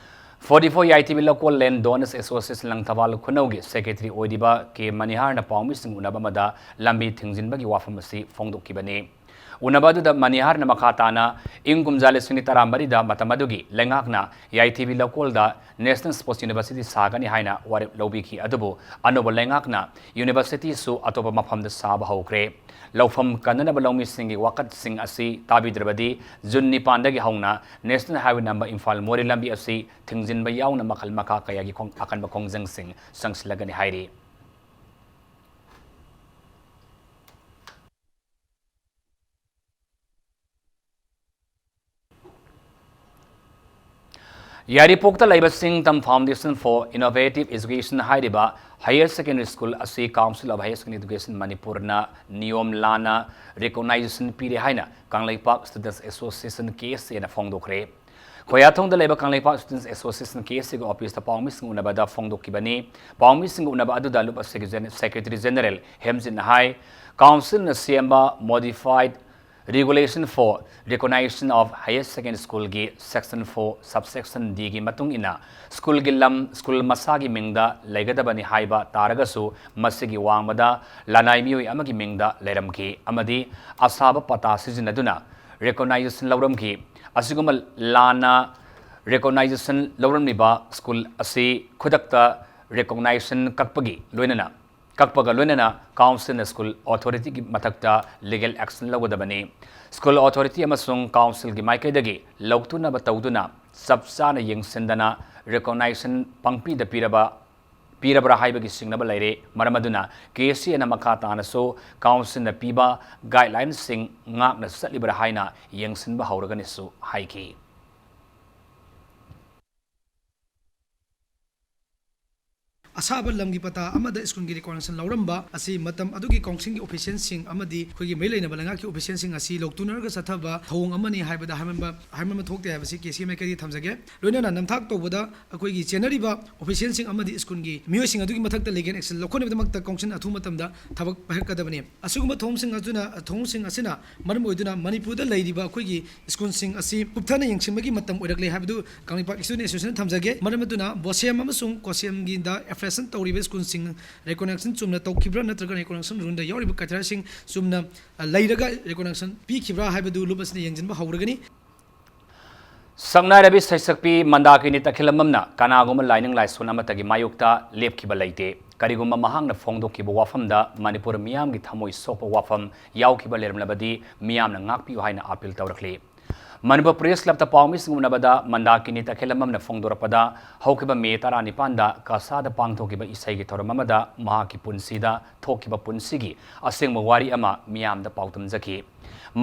Forty four ꯌꯥꯏꯊꯤꯕꯤ ꯂꯧꯀꯣꯜ Land Donors Association Langthabal ꯈꯨꯅꯧꯒꯤ secretary ꯑꯣꯏꯔꯤꯕ ꯀꯦ ꯃꯅꯤꯍꯥꯔꯅ ꯄꯥꯎꯃꯤꯁꯤꯡ ꯎꯅꯕ ꯑꯃꯗ ꯂꯝꯕꯤ ꯊꯤꯡꯖꯤꯟꯕꯒꯤ ꯋꯥꯐꯝ ꯑꯁꯤ ꯐꯣꯡꯗꯣꯛꯈꯤꯕꯅꯤ꯫ ꯎꯅꯕ ꯑꯗꯨꯗ ꯃꯅꯤꯍꯥꯔꯅ ꯃꯈꯥ ꯇꯥꯅ ꯏꯪ ꯀꯨꯝꯖꯥ ꯂꯤꯁꯤꯡ ꯑꯅꯤ ꯇꯔꯥꯃꯔꯤꯗ ꯃꯇꯝ ꯑꯗꯨꯒꯤ ꯂꯩꯉꯥꯛꯅ ꯌꯥꯏꯊꯤꯕꯤ ꯂꯧꯀꯣꯜꯗ National Sports University ꯁꯥꯒꯅꯤ ꯍꯥꯏꯅ ꯋꯥꯔꯦꯞ ꯂꯧꯕꯤꯈꯤ꯫ ꯑꯗꯨꯕꯨ ꯑꯅꯧꯕ ꯂꯩꯉꯥꯛꯅ universityꯁꯨ ꯑꯇꯣꯞꯄ ꯃꯐꯝꯗ ꯁꯥꯕ ꯍꯧꯈ꯭ꯔꯦ꯫ ꯂꯧꯐꯝ ꯀꯟꯅꯅꯕ ꯂꯧꯃꯤꯁꯤꯡꯒꯤ ꯋꯥꯀꯠꯁꯤꯡ ꯑꯁꯤ ꯇꯥꯕꯤꯗ꯭ꯔꯕꯗꯤ ꯖꯨꯟ ꯅꯤꯄꯥꯟꯗꯒꯤ ꯍꯧꯅ National Highway number ꯏꯝꯐꯥꯜ ꯃꯣꯔꯦ ꯂꯝꯕꯤ ꯑꯁꯤ ꯊꯤꯡꯖꯤꯟꯕ ꯌꯥꯎꯅ ꯃꯈꯜ ꯃꯈꯥ ꯀꯌꯥꯒꯤ ꯈꯣꯡ-, ꯑꯀꯟꯕ ꯈꯣꯡꯖꯪꯁꯤꯡ ꯆꯪꯁꯤꯜꯂꯒꯅꯤ ꯍꯥꯏꯔꯤ꯫ ꯌꯥꯏꯔꯤꯄꯣꯛꯇ ꯂꯩꯕ ꯁꯤꯡꯇꯝ Foundation for Innovative Education ꯍꯥꯏꯔꯤꯕ higher secondary school ꯑꯁꯤ Council of Higher Secondary Education ꯃꯅꯤꯄꯨꯔꯅ ꯅꯤꯌꯣꯝ ꯂꯥꯟꯅ recognition ꯄꯤꯔꯦ ꯍꯥꯏꯅ Kangleipak Students Association, K S A ꯅ ꯐꯣꯡꯗꯣꯛꯈ꯭ꯔꯦ꯫ ꯈꯣꯌꯥꯊꯣꯡꯗ ꯂꯩꯕ ꯀꯪꯂꯩꯄꯥꯛ Students Association, ꯀꯦ ꯑꯦꯁ ꯑꯦꯒꯤ ꯑꯣꯐꯤꯁꯇ ꯄꯥꯎꯃꯤꯁꯤꯡ ꯎꯅꯕꯗ ꯐꯣꯡꯗꯣꯛꯈꯤꯕꯅꯤ꯫ ꯄꯥꯎꯃꯤꯁꯤꯡ ꯎꯅꯕ ꯑꯗꯨꯗ ꯂꯨꯞ ꯑꯁꯤꯒꯤ ꯖꯦꯅ-, ꯁꯦꯀ꯭ꯔꯦꯇꯔꯤ ꯖꯦꯅꯔꯦꯜ ꯍꯦꯝꯖꯤꯠꯅ ꯍꯥꯏ, ꯀꯥꯎꯟꯁꯤꯜꯅ ꯁꯦꯝꯕ Modified Regulation for Recognition of Higher Secondary Schoolꯒꯤ Section four, Subsection Dꯒꯤ ꯃꯇꯨꯡ ꯏꯟꯅ ꯁ꯭ꯀꯨꯜꯒꯤ ꯂꯝ ꯁ꯭ꯀꯨꯜ ꯃꯁꯥꯒꯤ ꯃꯤꯡꯗ ꯂꯩꯒꯗꯕꯅꯤ ꯍꯥꯏꯕ ꯇꯥꯔꯒꯁꯨ, ꯃꯁꯤꯒꯤ ꯋꯥꯡꯃꯗ ꯂꯅꯥꯏ ꯃꯤꯑꯣꯏ ꯑꯃꯒꯤ ꯃꯤꯡꯗ ꯂꯩꯔꯝꯈꯤ ꯑꯃꯗꯤ ꯑꯁꯥꯕ ꯄꯇꯥ ꯁꯤꯖꯤꯟꯅꯗꯨꯅ ꯔꯤꯀꯣꯒꯅꯥꯏꯖꯦꯁꯟ ꯂꯧꯔꯝꯈꯤ꯫ ꯑꯁꯤꯒꯨꯝꯕ ꯂꯥꯟꯅ ꯔꯤꯀꯣꯒꯅꯥꯏꯖꯦꯁꯟ ꯂꯧꯔꯝꯂꯤꯕ ꯁ꯭ꯀꯨꯜ ꯑꯁꯤ ꯈꯨꯗꯛꯇ ꯔꯤꯀꯣꯒꯅꯥꯏꯖꯦꯁꯟ ꯀꯛꯄꯒꯤ ꯂꯣꯏꯅꯅ, ꯀꯛꯄꯒ ꯂꯣꯏꯅꯅ ꯀꯥꯎꯟꯁꯤꯜꯅ ꯁ꯭ꯀꯨꯜ ꯑꯣꯊꯣꯔꯤꯇꯤꯒꯤ ꯃꯊꯛꯇ ꯂꯤꯒꯦꯜ ꯑꯦꯛꯁꯟ ꯂꯧꯒꯗꯕꯅꯤ꯫ ꯁ꯭ꯀꯨꯜ ꯑꯣꯊꯣꯔꯤꯇꯤ ꯑꯃꯁꯨꯡ ꯀꯥꯎꯟꯁꯤꯜꯒꯤ ꯃꯥꯏꯀꯩꯗꯒꯤ ꯂꯧꯊꯣꯛꯅꯕ ꯇꯧꯗꯨꯅ ꯆꯞ ꯆꯥꯅ ꯌꯦꯡꯁꯤꯟꯗꯅ ꯔꯤꯀꯣꯒꯅꯥꯏꯖꯦꯁꯟ ꯄꯪꯄꯤꯗ ꯄꯤꯔꯕ, ꯄꯤꯔꯕ꯭ꯔꯥ ꯍꯥꯏꯕꯒꯤ ꯆꯤꯡꯅꯕ ꯂꯩꯔꯦ꯫ ꯃꯔꯝ ꯑꯗꯨꯅ ꯀꯦ ꯑꯦꯁ ꯑꯦꯅ ꯃꯈꯥ ꯇꯥꯅꯁꯨ ꯀꯥꯎꯟꯁꯤꯜꯅ ꯄꯤꯕ ꯒꯥꯏꯗꯂꯥꯏꯟꯁꯤꯡ ꯉꯥꯛꯅ ꯆꯠꯂꯤꯕ꯭ꯔꯥ ꯍꯥꯏꯅ ꯌꯦꯡꯁꯤꯟꯕ ꯍꯧꯔꯒꯅꯤꯁꯨ ꯍꯥꯏꯈꯤ꯫ ꯑꯁꯥꯕ ꯂꯝꯒꯤ ꯄꯇꯥ ꯑꯃꯗ ꯁ꯭ꯀꯨꯜꯒꯤ ꯔꯤꯀꯣꯒꯅꯤꯁꯟ ꯂꯧꯔꯝꯕ ꯑꯁꯤ ꯃꯇꯝ ꯑꯗꯨꯒꯤ ꯀꯥꯎꯟꯁꯤꯜꯒꯤ ꯑꯣꯐꯤꯁꯤꯌꯦꯜꯁꯤꯡ ꯑꯃꯗꯤ ꯑꯩꯈꯣꯏꯒꯤ ꯃꯔꯤ ꯂꯩꯅꯕ ꯂꯩꯉꯥꯛꯀꯤ ꯑꯣꯐꯤꯁꯤꯌꯦꯜꯁꯤꯡ ꯑꯁꯤ ꯂꯧꯇꯨꯅꯔꯒ ꯆꯠꯊꯕ ꯊꯧꯑꯣꯡ ꯑꯃꯅꯤ ꯍꯥꯏꯕꯗ ꯍꯥꯏꯃꯟꯕ, ꯍꯥꯏꯃꯟꯕ ꯊꯣꯛꯇꯦ ꯍꯥꯏꯕꯁꯤ ꯀꯦ ꯑꯦꯁ ꯑꯦꯒꯤ ꯃꯥꯏꯀꯩꯗꯒꯤ ꯊꯝꯖꯒꯦ꯫ ꯂꯣꯏꯅꯅ ꯅꯝꯊꯥꯛ ꯇꯧꯕꯗ ꯑꯩꯈꯣꯏꯒꯤ ꯆꯦꯟꯅꯔꯤꯕ ꯑꯣꯐꯤꯁꯤꯌꯦꯜꯁꯤꯡ ꯑꯃꯗꯤ ꯁ꯭ꯀꯨꯜꯒꯤ ꯃꯤꯑꯣꯏꯁꯤꯡ ꯑꯗꯨꯒꯤ ꯃꯊꯛꯇ ꯂꯤꯒꯦꯜ ꯑꯦꯛꯁꯟ ꯂꯧꯈꯠꯅꯕꯒꯤꯗꯃꯛꯇ ꯀꯥꯎꯟꯁꯤꯜ ꯑꯊꯨꯕ ꯃꯇꯝꯗ ꯊꯕꯛ ꯄꯥꯏꯈꯠꯀꯗꯕꯅꯤ꯫ ꯑꯁꯤꯒꯨꯝꯕ ꯊꯧꯑꯣꯡꯁꯤꯡ ꯑꯗꯨꯅ, ꯊꯧꯑꯣꯡꯁꯤꯡ ꯑꯁꯤꯅ ꯃꯔꯝ ꯑꯣꯏꯗꯨꯅ ꯃꯅꯤꯄꯨꯔꯗ ꯂꯩꯔꯤꯕ ꯑꯩꯈꯣꯏꯒꯤ ꯁ꯭ꯀꯨꯜꯁꯤꯡ ꯑꯁꯤ ꯀꯨꯞꯊꯅ ꯌꯦꯡꯁꯤꯟꯕꯒꯤ ꯃꯇꯝ ꯑꯣꯏꯔꯛꯂꯦ ꯍꯥꯏꯕꯗꯨ ꯀꯪꯂꯩꯄꯥꯛ ꯁ꯭ꯇꯨꯗꯦꯟꯠ ꯑꯦꯁꯣꯁꯤꯌꯦꯁꯟꯗ ꯊꯝꯖꯒꯦ꯫ ꯃꯔꯝ ꯑꯗꯨꯅ ꯕꯣꯁꯦꯝ ꯑꯃꯁꯨꯡ ꯀꯣꯁꯦꯝꯒꯤꯗ ꯑꯦꯐꯤꯂꯤꯌꯦꯁꯟ ꯇꯧꯔꯤꯕ ꯁ꯭ꯀꯨꯜꯁꯤꯡ ꯔꯤꯀꯣꯒꯅꯤꯁꯟ ꯆꯨꯝꯅ ꯇꯧꯈꯤꯕ꯭ꯔꯥ ꯅꯠꯇ꯭ꯔꯒ ꯔꯤꯀꯣꯒꯅꯤꯁꯟ ꯔꯨꯜꯗ ꯌꯥꯎꯔꯤꯕ ꯀ꯭ꯔꯥꯏꯇꯦꯔꯤꯌꯥꯁꯤꯡ ꯆꯨꯝꯅ, ꯑ, ꯂꯩꯔꯒ ꯔꯤꯀꯣꯒꯅꯤꯁꯟ ꯄꯤꯈꯤꯕ꯭ꯔꯥ ꯍꯥꯏꯕꯗꯨ ꯂꯨꯞ ꯑꯁꯤꯅ ꯌꯦꯡꯁꯤꯟꯕ ꯍꯧꯔꯒꯅꯤ꯫ ꯁꯛꯅꯥꯏꯔꯕꯤ ꯁꯩꯁꯛꯄꯤ ꯃꯟꯗꯥꯀꯤꯅꯤ ꯇꯈꯦꯂꯝꯕꯝꯅ ꯀꯅꯥꯒꯨꯝꯕ ꯂꯥꯏꯅꯤꯡ ꯂꯥꯏꯁꯣꯟ ꯑꯃꯠꯇꯒꯤ ꯃꯥꯌꯣꯛꯇ ꯂꯦꯞꯈꯤꯕ ꯂꯩꯇꯦ꯫ ꯀꯔꯤꯒꯨꯝꯕ ꯃꯍꯥꯛꯅ ꯐꯣꯡꯗꯣꯛꯈꯤꯕ ꯋꯥꯐꯝꯗ ꯃꯅꯤꯄꯨꯔ ꯃꯤꯌꯥꯝꯒꯤ ꯊꯃꯣꯏ ꯁꯣꯛꯄ ꯋꯥꯐꯝ ꯌꯥꯎꯈꯤꯕ ꯂꯩꯔꯝꯂꯕꯗꯤ ꯃꯤꯌꯥꯝꯅ ꯉꯥꯛꯄꯤꯌꯨ ꯍꯥꯏꯅ ꯑꯥꯄꯤꯜ ꯇꯧꯔꯛꯂꯤ꯫ ꯃꯅꯤꯄꯨꯔ ꯄ꯭ꯔꯦꯁ ꯀ꯭ꯂꯕꯇ ꯄꯥꯎꯃꯤꯁꯤꯡ ꯎꯅꯕꯗ ꯃꯟꯗꯥꯀꯤꯅꯤ ꯇꯈꯦꯂꯝꯕꯝꯅ ꯐꯣꯡꯗꯣꯔꯛꯄꯗ, ꯍꯧꯈꯤꯕ ꯃꯦ ꯇꯔꯥꯅꯤꯄꯥꯟꯗ ꯀꯁꯥꯗ ꯄꯥꯡꯊꯣꯛꯈꯤꯕ ꯏꯁꯩꯒꯤ ꯊꯧꯔꯝ ꯑꯃꯗ ꯃꯍꯥꯛꯀꯤ ꯄꯨꯟꯁꯤꯗ ꯊꯣꯛꯈꯤꯕ ꯄꯨꯟꯁꯤꯒꯤ ꯑꯁꯦꯡꯕ ꯋꯥꯔꯤ ꯑꯃ ꯃꯤꯌꯥꯝꯗ ꯄꯥꯎꯗꯝꯖꯈꯤ꯫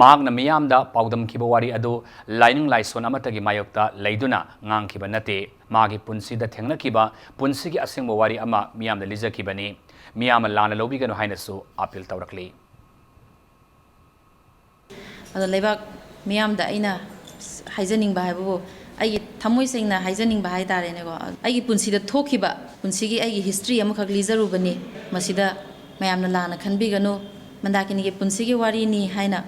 ꯃꯍꯥꯛꯅ ꯃꯤꯌꯥꯝꯗ ꯄꯥꯎꯗꯝꯈꯤꯕ ꯋꯥꯔꯤ ꯑꯗꯨ ꯂꯥꯏꯅꯤꯡ ꯂꯥꯏꯁꯣꯟ ꯑꯃꯠꯇꯒꯤ ꯃꯥꯌꯣꯛꯇ ꯂꯩꯗꯨꯅ ꯉꯥꯡꯈꯤꯕ ꯅꯠꯇꯦ꯫ ꯃꯥꯒꯤ ꯄꯨꯟꯁꯤꯗ ꯊꯦꯡꯅꯈꯤꯕ ꯄꯨꯟꯁꯤꯒꯤ ꯑꯁꯦꯡꯕ ꯋꯥꯔꯤ ꯑꯃ ꯃꯤꯌꯥꯝꯗ ꯂꯤꯖꯈꯤꯕꯅꯤ꯫ ꯃꯤꯌꯥꯝꯅ ꯂꯥꯟꯅ ꯂꯧꯕꯤꯒꯅꯨ ꯍꯥꯏꯅꯁꯨ ꯑꯥꯄꯤꯜ ꯇꯧꯔꯛꯂꯤ꯫ ꯑꯗꯣ ꯂꯩꯕꯥꯛ ꯃꯤꯌꯥꯝꯗ ꯑꯩꯅ ꯍꯥꯏꯖꯅꯤꯡꯕ ꯍꯥꯏꯕꯕꯨ, ꯑꯩꯒꯤ ꯊꯃꯣꯏ ꯁꯦꯡꯅ ꯍꯥꯏꯖꯅꯤꯡꯕ ꯍꯥꯏ ꯇꯥꯔꯦꯅꯦꯀꯣ, ꯑꯩꯒꯤ ꯄꯨꯟꯁꯤꯗ ꯊꯣꯛꯈꯤꯕ ꯄꯨꯟꯁꯤꯒꯤ ꯑꯩꯒꯤ history ꯑꯃꯈꯛ ꯂꯤꯖꯔꯨꯕꯅꯤ꯫ ꯃꯁꯤꯗ ꯃꯌꯥꯝꯅ ꯂꯥꯟꯅ ꯈꯟꯕꯤꯒꯅꯨ꯫ ꯃꯟꯗꯥꯀꯤꯅꯤꯒꯤ ꯄꯨꯟꯁꯤꯒꯤ ꯋꯥꯔꯤꯅꯤ ꯍꯥꯏꯅ,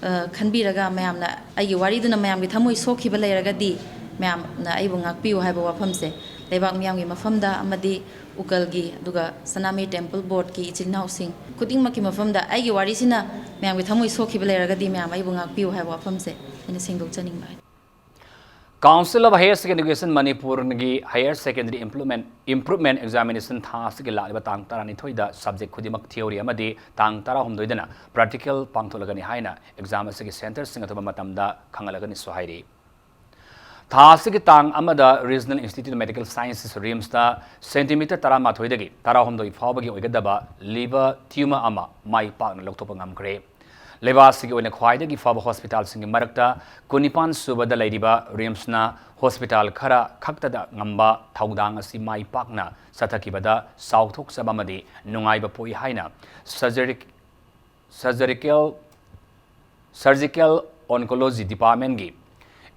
ꯑ, ꯈꯟꯕꯤꯔꯒ ꯃꯌꯥꯝꯅ ꯑꯩꯒꯤ ꯋꯥꯔꯤꯗꯨꯅ ꯃꯌꯥꯝꯒꯤ ꯊꯃꯣꯏ ꯁꯣꯛꯈꯤꯕ ꯂꯩꯔꯒꯗꯤ ꯃꯌꯥꯝꯅ ꯑꯩꯕꯨ ꯉꯥꯛꯄꯤꯌꯨ ꯍꯥꯏꯕ ꯋꯥꯐꯝꯁꯦ ꯂꯩꯕꯥꯛ ꯃꯤꯌꯥꯝꯒꯤ ꯃꯐꯝꯗ ꯑꯃꯗꯤ ꯎꯀꯜꯒꯤ ꯑꯗꯨꯒ ꯁꯅꯥꯃꯍꯤ Temple Boardꯀꯤ ꯏꯆꯤꯜ ꯏꯅꯥꯎꯁꯤꯡ ꯈꯨꯗꯤꯡꯃꯛꯀꯤ ꯃꯐꯝꯗ ꯑꯩꯒꯤ ꯋꯥꯔꯤꯁꯤꯅ ꯃꯌꯥꯝꯒꯤ ꯊꯃꯣꯏ ꯁꯣꯛꯈꯤꯕ ꯂꯩꯔꯒꯗꯤ ꯃꯌꯥꯝ ꯑꯩꯕꯨ ꯉꯥꯛꯄꯤꯌꯨ ꯍꯥꯏꯕ ꯋꯥꯐꯝꯁꯦ ꯑꯩꯅ ꯁꯦꯡꯗꯣꯛꯆꯅꯤꯡꯕ ꯍꯥꯏ꯫ Council of Higher Secondary Education ꯃꯅꯤꯄꯨꯔꯒꯤ Higher Secondary Improvement, Improvement Examination ꯊꯥ ꯑꯁꯤꯒꯤ ꯂꯥꯛꯂꯤꯕ ꯇꯥꯡ ꯇꯔꯥꯅꯤꯊꯣꯏꯗ subject ꯈꯨꯗꯤꯡꯃꯛ theory ꯑꯃꯗꯤ ꯇꯥꯡ ꯇꯔꯥꯍꯨꯝꯗꯣꯏꯗꯅ practical ꯄꯥꯡꯊꯣꯛꯂꯒꯅꯤ ꯍꯥꯏꯅ exam ꯑꯁꯤꯒꯤ centreꯁꯤꯡ ꯑꯊꯨꯕ ꯃꯇꯝꯗ ꯈꯪꯍꯜꯂꯒꯅꯤꯁꯨ ꯍꯥꯏꯔꯤ꯫ ꯊꯥ ꯑꯁꯤꯒꯤ ꯇꯥꯡ ꯑꯃꯗ Regional Institute of Medical Sciences, RIMSꯇ centimetre ꯇꯔꯥꯃꯥꯊꯣꯏꯗꯒꯤ ꯇꯔꯥꯍꯨꯝꯗꯣꯏ ꯐꯥꯎꯕꯒꯤ ꯑꯣꯏꯒꯗꯕ liver tumor ꯑꯃ ꯃꯥꯏ ꯄꯥꯛꯅ ꯂꯧꯊꯣꯛꯄ ꯉꯝꯈ꯭ꯔꯦ꯫ ꯂꯩꯕꯥꯛ ꯑꯁꯤꯒꯤ ꯑꯣꯏꯅ ꯈ꯭ꯋꯥꯏꯗꯒꯤ ꯐꯕ hospitalꯁꯤꯡꯒꯤ ꯃꯔꯛꯇ ꯀꯨꯟꯅꯤꯄꯥꯟ ꯁꯨꯕꯗ ꯂꯩꯔꯤꯕ RIMSꯅ hospital ꯈꯔ ꯈꯛꯇꯗ ꯉꯝꯕ ꯊꯧꯗꯥꯡ ꯑꯁꯤ ꯃꯥꯏ ꯄꯥꯛꯅ ꯆꯠꯊꯈꯤꯕꯗ ꯆꯥꯎꯊꯣꯛꯆꯕ ꯑꯃꯗꯤ ꯅꯨꯡꯉꯥꯏꯕ ꯄꯣꯛꯏ ꯍꯥꯏꯅ surgery, surgical, Surgical Oncology Departmentꯀꯤ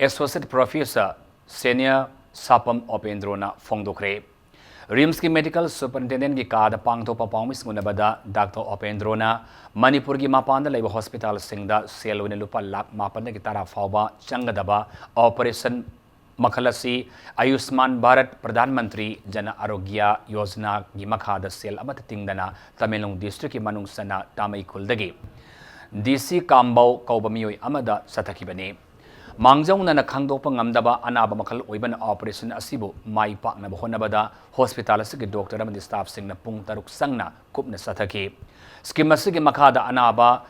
Associate Professor Senior ꯁꯥꯄꯝ ꯎꯄꯦꯟꯗ꯭ꯔꯣꯅ ꯐꯣꯡꯗꯣꯛꯈ꯭ꯔꯦ꯫ RIMSꯀꯤ Medical Superintendentꯀꯤ ꯀꯥꯗ ꯄꯥꯡꯊꯣꯛꯄ ꯄꯥꯎꯃꯤꯁꯤꯡ ꯎꯅꯕꯗ Doctor ꯎꯄꯦꯟꯗ꯭ꯔꯣꯅ ꯃꯅꯤꯄꯨꯔꯒꯤ ꯃꯄꯥꯟꯗ ꯂꯩꯕ hospitalꯁꯤꯡꯗ ꯁꯦꯜ ꯑꯣꯏꯅ ꯂꯨꯄꯥ ꯂꯥꯈ ꯃꯥꯄꯟꯗꯒꯤ ꯇꯔꯥ ꯐꯥꯎꯕ ꯆꯪꯒꯗꯕ operation ꯃꯈꯜ ꯑꯁꯤ ꯑꯌꯨꯁꯃꯥꯟ ꯚꯥꯔꯠ ꯄ꯭ꯔꯙꯥꯟ ꯃꯟꯇ꯭ꯔꯤ ꯖꯅ ꯑꯔꯣꯒ꯭ꯌ ꯌꯣꯖꯅꯥꯒꯤ ꯃꯈꯥꯗ ꯁꯦꯜ ꯑꯃꯠꯇ ꯇꯤꯡꯗꯅ ꯇꯃꯦꯡꯂꯣꯡ districtꯀꯤ ꯃꯅꯨꯡ ꯆꯟꯅ ꯇꯥꯃꯩꯈꯨꯜꯗꯒꯤ DC ꯀꯥꯝꯕꯧ ꯀꯧꯕ ꯃꯤꯑꯣꯏ ꯑꯃꯗ ꯆꯠꯊꯈꯤꯕꯅꯤ꯫ ꯃꯥꯡꯖꯧꯅꯅ ꯈꯪꯗꯣꯛꯄ ꯉꯝꯗꯕ ꯑꯅꯥꯕ ꯃꯈꯜ ꯑꯣꯏꯕꯅ operation ꯑꯁꯤꯕꯨ ꯃꯥꯏ ꯄꯥꯛꯅꯕ ꯍꯣꯠꯅꯕꯗ hospital ꯑꯁꯤꯒꯤ doctor ꯑꯃꯗꯤ staffꯁꯤꯡꯅ ꯄꯨꯡ ꯇꯔꯨꯛ ꯆꯪꯅ ꯀꯨꯞꯅ ꯆꯠꯊꯈꯤ꯫ Scheme ꯑꯁꯤꯒꯤ ꯃꯈꯥꯗ ꯑꯅꯥꯕ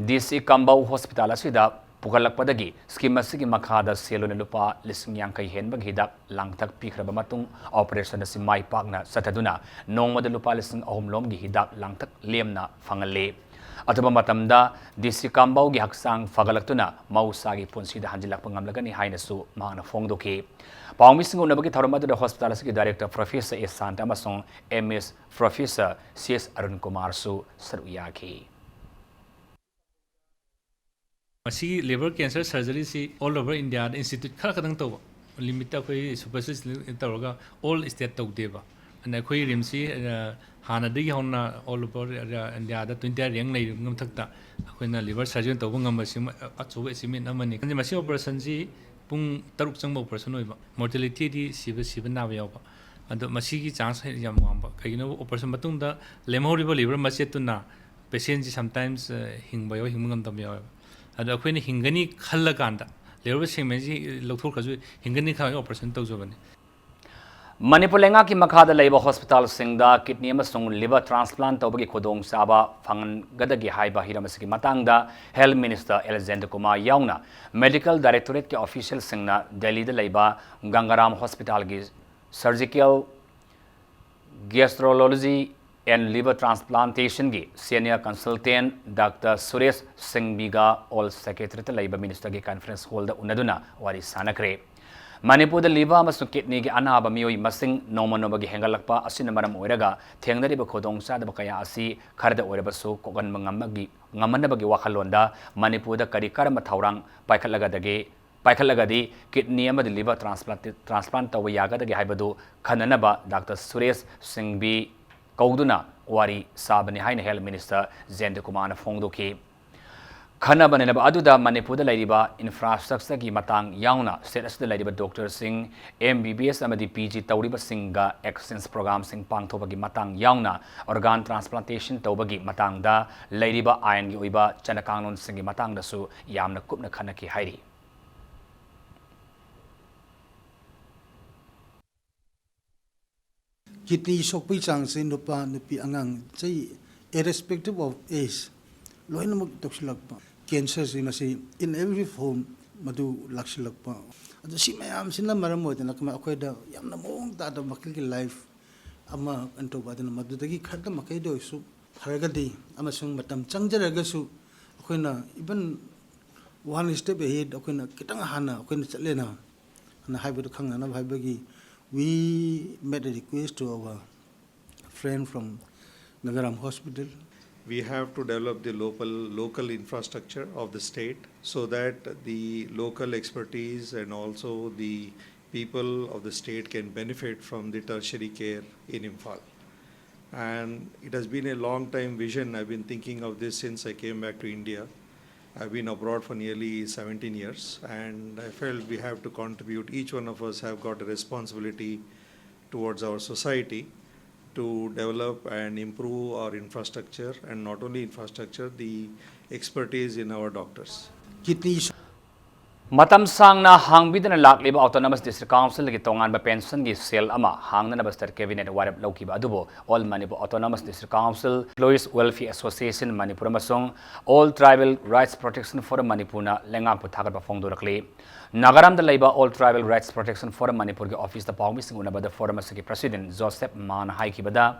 DC ꯀꯥꯝꯕꯧ hospital ꯑꯁꯤꯗ ꯄꯨꯈꯠꯂꯛꯄꯗꯒꯤ scheme ꯑꯁꯤꯒꯤ ꯃꯈꯥꯗ ꯁꯦꯜ ꯑꯣꯏꯅ ꯂꯨꯄꯥ ꯂꯤꯁꯤꯡ ꯌꯥꯡꯈꯩ ꯍꯦꯟꯕꯒꯤ ꯍꯤꯗꯥꯛ ꯂꯥꯡꯊꯛ ꯄꯤꯈ꯭ꯔꯕ ꯃꯇꯨꯡ operation ꯑꯁꯤ ꯃꯥꯏ ꯄꯥꯛꯅ ꯆꯠꯊꯗꯨꯅ ꯅꯣꯡꯃꯗ ꯂꯨꯄꯥ ꯂꯤꯁꯤꯡ ꯑꯍꯨꯝ ꯂꯣꯝꯒꯤ ꯍꯤꯗꯥꯛ ꯂꯥꯡꯊꯛ ꯂꯦꯝꯅ ꯐꯪꯍꯜꯂꯤ꯫ ꯑꯊꯨꯕ ꯃꯇꯝꯗ DC ꯀꯥꯝꯕꯧꯒꯤ ꯍꯛꯆꯥꯡ ꯐꯒꯠꯂꯛꯇꯨꯅ ꯃꯍꯧꯁꯥꯒꯤ ꯄꯨꯟꯁꯤꯗ ꯍꯟꯖꯤꯜꯂꯛꯄ ꯉꯝꯂꯒꯅꯤ ꯍꯥꯏꯅꯁꯨ ꯃꯍꯥꯛꯅ ꯐꯣꯡꯗꯣꯛꯈꯤ꯫ ꯄꯥꯎꯃꯤꯁꯤꯡ ꯎꯅꯕꯒꯤ ꯊꯧꯔꯝ ꯑꯗꯨꯗ hospital ꯑꯁꯤꯒꯤ director Professor ꯑꯦꯁ ꯁꯥꯟꯇ ꯑꯃꯁꯨꯡ MS Professor C S Arun ꯀꯨꯃꯥꯔꯁꯨ ꯁꯔꯨꯛ ꯌꯥꯈꯤ꯫ ꯃꯁꯤꯒꯤ liver cancer surgeryꯁꯤ all over Indiaꯗ institute ꯈꯔ ꯈꯛꯇꯪ ꯇꯧꯕ, limitꯇ ꯑꯩꯈꯣꯏ super specialist ꯇꯧꯔꯒ all state ꯇꯧꯗꯦꯕ꯫ ꯑꯗꯨꯅ ꯑꯩꯈꯣꯏ RIMSꯁꯤ, ꯑ, ꯍꯥꯟꯅꯗꯒꯤ ꯍꯧꯅ all over Indiaꯗ twenty rank ꯂꯩꯔꯤꯕ ꯃꯊꯛꯇ ꯑꯩꯈꯣꯏꯅ liver surgery ꯇꯧꯕ ꯉꯝꯕꯁꯤ ꯑꯆꯧꯕ achievement ꯑꯃꯅꯤ꯫ ꯃꯁꯤ operationꯁꯤ ꯄꯨꯡ ꯇꯔꯨꯛ ꯆꯪꯕ operation ꯑꯣꯏꯕ, mortalityꯗꯤ ꯁꯤꯕ, ꯁꯤꯕ ꯅꯥꯕ ꯌꯥꯎꯕ, ꯑꯗꯣ ꯃꯁꯤꯒꯤ chance ꯌꯥꯝ ꯋꯥꯡꯕ꯫ ꯀꯩꯒꯤꯅꯣ, operation ꯃꯇꯨꯡꯗ ꯂꯦꯝꯍꯧꯔꯤꯕ liver ꯃꯆꯦꯠꯇꯨꯅ patientꯁꯤ sometimes, ꯑ, ꯍꯤꯡꯕ ꯌꯥꯎ, ꯍꯤꯡꯕ ꯉꯝꯗꯕ ꯌꯥꯎꯋꯦꯕ꯫ ꯑꯗꯣ ꯑꯩꯈꯣꯏꯅ ꯍꯤꯡꯒꯅꯤ ꯈꯜꯂꯀꯥꯟꯗ, liver segmentꯁꯤ ꯂꯧꯊꯣꯛꯈ꯭ꯔꯁꯨ ꯍꯤꯡꯒꯅꯤ ꯈꯜꯂꯒ operation ꯇꯧꯖꯕꯅꯤ꯫ ꯃꯅꯤꯄꯨꯔ ꯂꯩꯉꯥꯛꯀꯤ ꯃꯈꯥꯗ ꯂꯩꯕ hospitalꯁꯤꯡꯗ kidney ꯑꯃꯁꯨꯡ liver transplant ꯇꯧꯕꯒꯤ ꯈꯨꯗꯣꯡꯆꯥꯕ ꯐꯪꯍꯟꯒꯗꯒꯦ ꯍꯥꯏꯕ ꯍꯤꯔꯝ ꯑꯁꯤꯒꯤ ꯃꯇꯥꯡꯗ Health Minister L Jayantakumar ꯌꯥꯎꯅ medical directorateꯀꯤ officialꯁꯤꯡꯅ ꯗꯦꯜꯂꯤꯗ ꯂꯩꯕ ꯒꯪꯒꯥꯔꯥꯝ hospitalꯒꯤ surgical gastrology and liver transplantationꯒꯤ senior consultant Doctor Suresh ꯁꯤꯡꯕꯤꯒ All Secretariatꯇ ꯂꯩꯕ ministerꯒꯤ conference hallꯗ ꯎꯅꯗꯨꯅ ꯋꯥꯔꯤ ꯁꯥꯅꯈ꯭ꯔꯦ꯫ ꯃꯅꯤꯄꯨꯔꯗ liver ꯑꯃꯁꯨꯡ kidneyꯒꯤ ꯑꯅꯥꯕ ꯃꯤꯑꯣꯏ ꯃꯁꯤꯡ ꯅꯣꯡꯃ ꯅꯣꯡꯃꯒꯤ ꯍꯦꯟꯒꯠꯂꯛꯄ ꯑꯁꯤꯅ ꯃꯔꯝ ꯑꯣꯏꯔꯒ ꯊꯦꯡꯅꯔꯤꯕ ꯈꯨꯗꯣꯡꯆꯥꯗꯕ ꯀꯌꯥ ꯑꯁꯤ ꯈꯔꯗ ꯑꯣꯏꯔꯕꯁꯨ ꯀꯣꯛꯍꯟꯕ ꯉꯝꯃꯒꯤ-, ꯉꯝꯍꯟꯅꯕꯒꯤ ꯋꯥꯈꯜꯂꯣꯟꯗ ꯃꯅꯤꯄꯨꯔꯗ ꯀꯔꯤ ꯀꯔꯝꯕ ꯊꯧꯔꯥꯡ ꯄꯥꯏꯈꯠꯂꯒꯗꯒꯦ, ꯄꯥꯏꯈꯠꯂꯒꯗꯤ kidney ꯑꯃꯗꯤ liver transplant, transplant ꯇꯧꯕ ꯌꯥꯒꯗꯒꯦ ꯍꯥꯏꯕꯗꯨ ꯈꯟꯅꯅꯕ Doctor ꯁꯨꯔꯦꯁ ꯁꯤꯡꯕꯤ ꯀꯧꯗꯨꯅ ꯋꯥꯔꯤ ꯁꯥꯕꯅꯤ ꯍꯥꯏꯅ Health Minister ꯖꯌꯟꯇ ꯀꯨꯃꯥꯔꯅ ꯐꯣꯡꯗꯣꯛꯈꯤ꯫ ꯈꯟꯅꯕ ꯅꯩꯅꯕ ꯑꯗꯨꯗ ꯃꯅꯤꯄꯨꯔꯗ ꯂꯩꯔꯤꯕ infrastructureꯒꯤ ꯃꯇꯥꯡ ꯌꯥꯎꯅ state ꯑꯁꯤꯗ ꯂꯩꯔꯤꯕ doctorꯁꯤꯡ, M B B S ꯑꯃꯗꯤ P G ꯇꯧꯔꯤꯕꯁꯤꯡꯒ exchange programꯁꯤꯡ ꯄꯥꯡꯊꯣꯛꯄꯒꯤ ꯃꯇꯥꯡ ꯌꯥꯎꯅ organ transplantation ꯇꯧꯕꯒꯤ ꯃꯇꯥꯡꯗ ꯂꯩꯔꯤꯕ ꯑꯥꯏꯟꯒꯤ ꯑꯣꯏꯕ ꯆꯠꯅ ꯀꯥꯡꯂꯣꯟꯁꯤꯡꯒꯤ ꯃꯇꯥꯡꯗꯁꯨ ꯌꯥꯝꯅ ꯀꯨꯞꯅ ꯈꯟꯅꯈꯤ ꯍꯥꯏꯔꯤ꯫ Kidney ꯁꯣꯛꯄꯒꯤ ꯆꯥꯡꯁꯦ ꯅꯨꯄꯥ, ꯅꯨꯄꯤ, ꯑꯉꯥꯡ, ꯆꯍꯤ, irrespective of age, ꯂꯣꯏꯅꯃꯛ ꯇꯧꯁꯤꯜꯂꯛꯄ꯫ Cancerꯁꯤ ꯃꯁꯤ in every form ꯃꯗꯨ ꯂꯥꯛꯁꯤꯜꯂꯛꯄ꯫ ꯑꯗꯨ ꯁꯤ ꯃꯌꯥꯝꯁꯤꯅ ꯃꯔꯝ ꯑꯣꯏꯗꯅ ꯀꯃꯥꯏ-, ꯑꯩꯈꯣꯏꯗ ꯌꯥꯝꯅ ꯃꯑꯣꯡ ꯇꯥꯗꯕ ꯃꯈꯜꯒꯤ life ꯑꯃ ꯀꯩꯅꯣ ꯇꯧꯕ꯫ ꯑꯗꯨꯅ ꯃꯗꯨꯗꯒꯤ ꯈꯔꯗ ꯃꯈꯩꯗ ꯑꯣꯏꯔꯁꯨ ꯐꯔꯒꯗꯤ ꯑꯃꯁꯨꯡ ꯃꯇꯝ ꯆꯪꯖꯔꯒꯁꯨ ꯑꯩꯈꯣꯏꯅ even one step ahead ꯑꯩꯈꯣꯏꯅ ꯈꯤꯇꯪ ꯍꯥꯟꯅ ꯑꯩꯈꯣꯏꯅ ꯆꯠꯂꯦꯅ ꯍꯥꯏꯅ ꯍꯥꯏꯕꯗꯨ ꯈꯪꯅꯅꯕ ꯍꯥꯏꯕꯒꯤ we made a request to our friend from Gangaram Hospital, We have to develop the local, local infrastructure of the state so that the local expertise and also the people of the state can benefit from the tertiary care in Imphal. And it has been a long time vision. I've been thinking of this since I came back to India. I've been abroad for nearly seventeen years, and I felt we have to contribute. Each one of us have got a responsibility towards our society to develop and improve our infrastructure, and not only infrastructure, the expertise in our doctors. ꯃꯇꯝ ꯁꯥꯡꯅ ꯍꯥꯡꯕꯤꯗꯅ ꯂꯥꯛꯂꯤꯕ Autonomous District Councilꯒꯤ ꯇꯣꯉꯥꯟꯕ pensionꯒꯤ cell ꯑꯃ ꯍꯥꯡꯅꯅꯕ State Cabinet ꯋꯥꯔꯦꯞ ꯂꯧꯈꯤꯕ ꯑꯗꯨꯕꯨ All Manipur Autonomous District Council, Employees Welfare Association Manipur ꯑꯃꯁꯨꯡ All Tribal Rights Protection Forum ꯃꯅꯤꯄꯨꯔꯅ ꯂꯩꯉꯥꯛꯄꯨ ꯊꯥꯒꯠꯄ ꯐꯣꯡꯗꯣꯔꯛꯂꯤ꯫ ꯅꯥꯒꯥꯔꯥꯝꯗ ꯂꯩꯕ All Tribal Rights Protection Forum ꯃꯅꯤꯄꯨꯔꯒꯤ officeꯇ ꯄꯥꯎꯃꯤꯁꯤꯡ ꯎꯅꯕꯗ forum ꯑꯁꯤꯒꯤ president Joseph ꯃꯥꯟ ꯍꯥꯏꯈꯤꯕꯗ,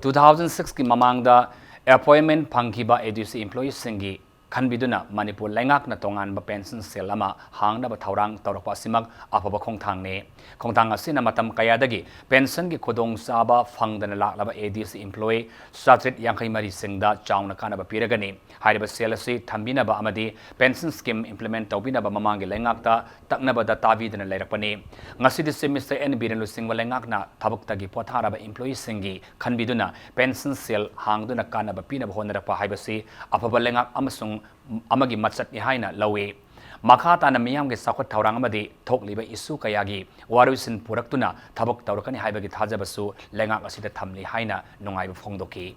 two thousand sixꯀꯤ ꯃꯃꯥꯡꯗ appointment ꯐꯪꯈꯤꯕ ADC employeeꯁꯤꯡꯒꯤ ꯈꯟꯕꯤꯗꯨꯅ ꯃꯅꯤꯄꯨꯔ ꯂꯩꯉꯥꯛꯅ ꯇꯣꯉꯥꯟꯕ pension cell ꯑꯃ ꯍꯥꯡꯅꯕ ꯊꯧꯔꯥꯡ ꯇꯧꯔꯛꯄ ꯑꯁꯤꯃꯛ ꯑꯐꯕ ꯈꯣꯡꯊꯥꯡꯅꯤ꯫ ꯈꯣꯡꯊꯥꯡ ꯑꯁꯤꯅ ꯃꯇꯝ ꯀꯌꯥꯗꯒꯤ pensionꯒꯤ ꯈꯨꯗꯣꯡꯆꯥꯕ ꯐꯪꯗꯅ ꯂꯥꯛꯂꯕ ADC employee ꯆꯥꯇ꯭ꯔꯦꯠ ꯌꯥꯡꯈꯩ ꯃꯔꯤꯁꯤꯡꯗ ꯆꯥꯎꯅ ꯀꯥꯟꯅꯕ ꯄꯤꯔꯒꯅꯤ꯫ ꯍꯥꯏꯔꯤꯕ cell ꯑꯁꯤ ꯊꯝꯕꯤꯅꯕ ꯑꯃꯗꯤ pension scheme implement ꯇꯧꯕꯤꯅꯕ ꯃꯃꯥꯡꯒꯤ ꯂꯩꯉꯥꯛꯇ ꯇꯛꯅꯕꯗ ꯇꯥꯕꯤꯗꯅ ꯂꯩꯔꯛꯄꯅꯤ꯫ ꯉꯁꯤꯗꯤ Chief Minister N ꯕꯤꯔꯦꯟ ꯂꯨꯆꯤꯡꯕ ꯂꯩꯉꯥꯛꯅ ꯊꯕꯛꯇꯒꯤ ꯄꯣꯊꯥꯔꯕ employeeꯁꯤꯡꯒꯤ ꯈꯟꯕꯤꯗꯨꯅ pension cell ꯍꯥꯡꯗꯨꯅ ꯀꯥꯟꯅꯕ ꯄꯤꯅꯕ ꯍꯣꯠꯅꯔꯛꯄ ꯍꯥꯏꯕꯁꯤ ꯑꯐꯕ ꯂꯩꯉꯥꯛ ꯑꯃꯁꯨꯡ ꯑꯃꯒꯤ ꯃꯆꯠꯅꯤ ꯍꯥꯏꯅ ꯂꯧꯏ꯫ ꯃꯈꯥ ꯇꯥꯅ ꯃꯤꯌꯥꯝꯒꯤ ꯆꯥꯎꯈꯠ ꯊꯧꯔꯥꯡ ꯑꯃꯗꯤ ꯊꯣꯛꯂꯤꯕ issue ꯀꯌꯥꯒꯤ ꯋꯥꯔꯣꯏꯁꯤꯟ ꯄꯨꯔꯛꯇꯨꯅ ꯊꯕꯛ ꯇꯧꯔꯛꯀꯅꯤ ꯍꯥꯏꯕꯒꯤ ꯊꯥꯖꯕꯁꯨ ꯂꯩꯉꯥꯛ ꯑꯁꯤꯗ ꯊꯝꯂꯤ ꯍꯥꯏꯅ ꯅꯨꯡꯉꯥꯏꯕ ꯐꯣꯡꯗꯣꯛꯈꯤ꯫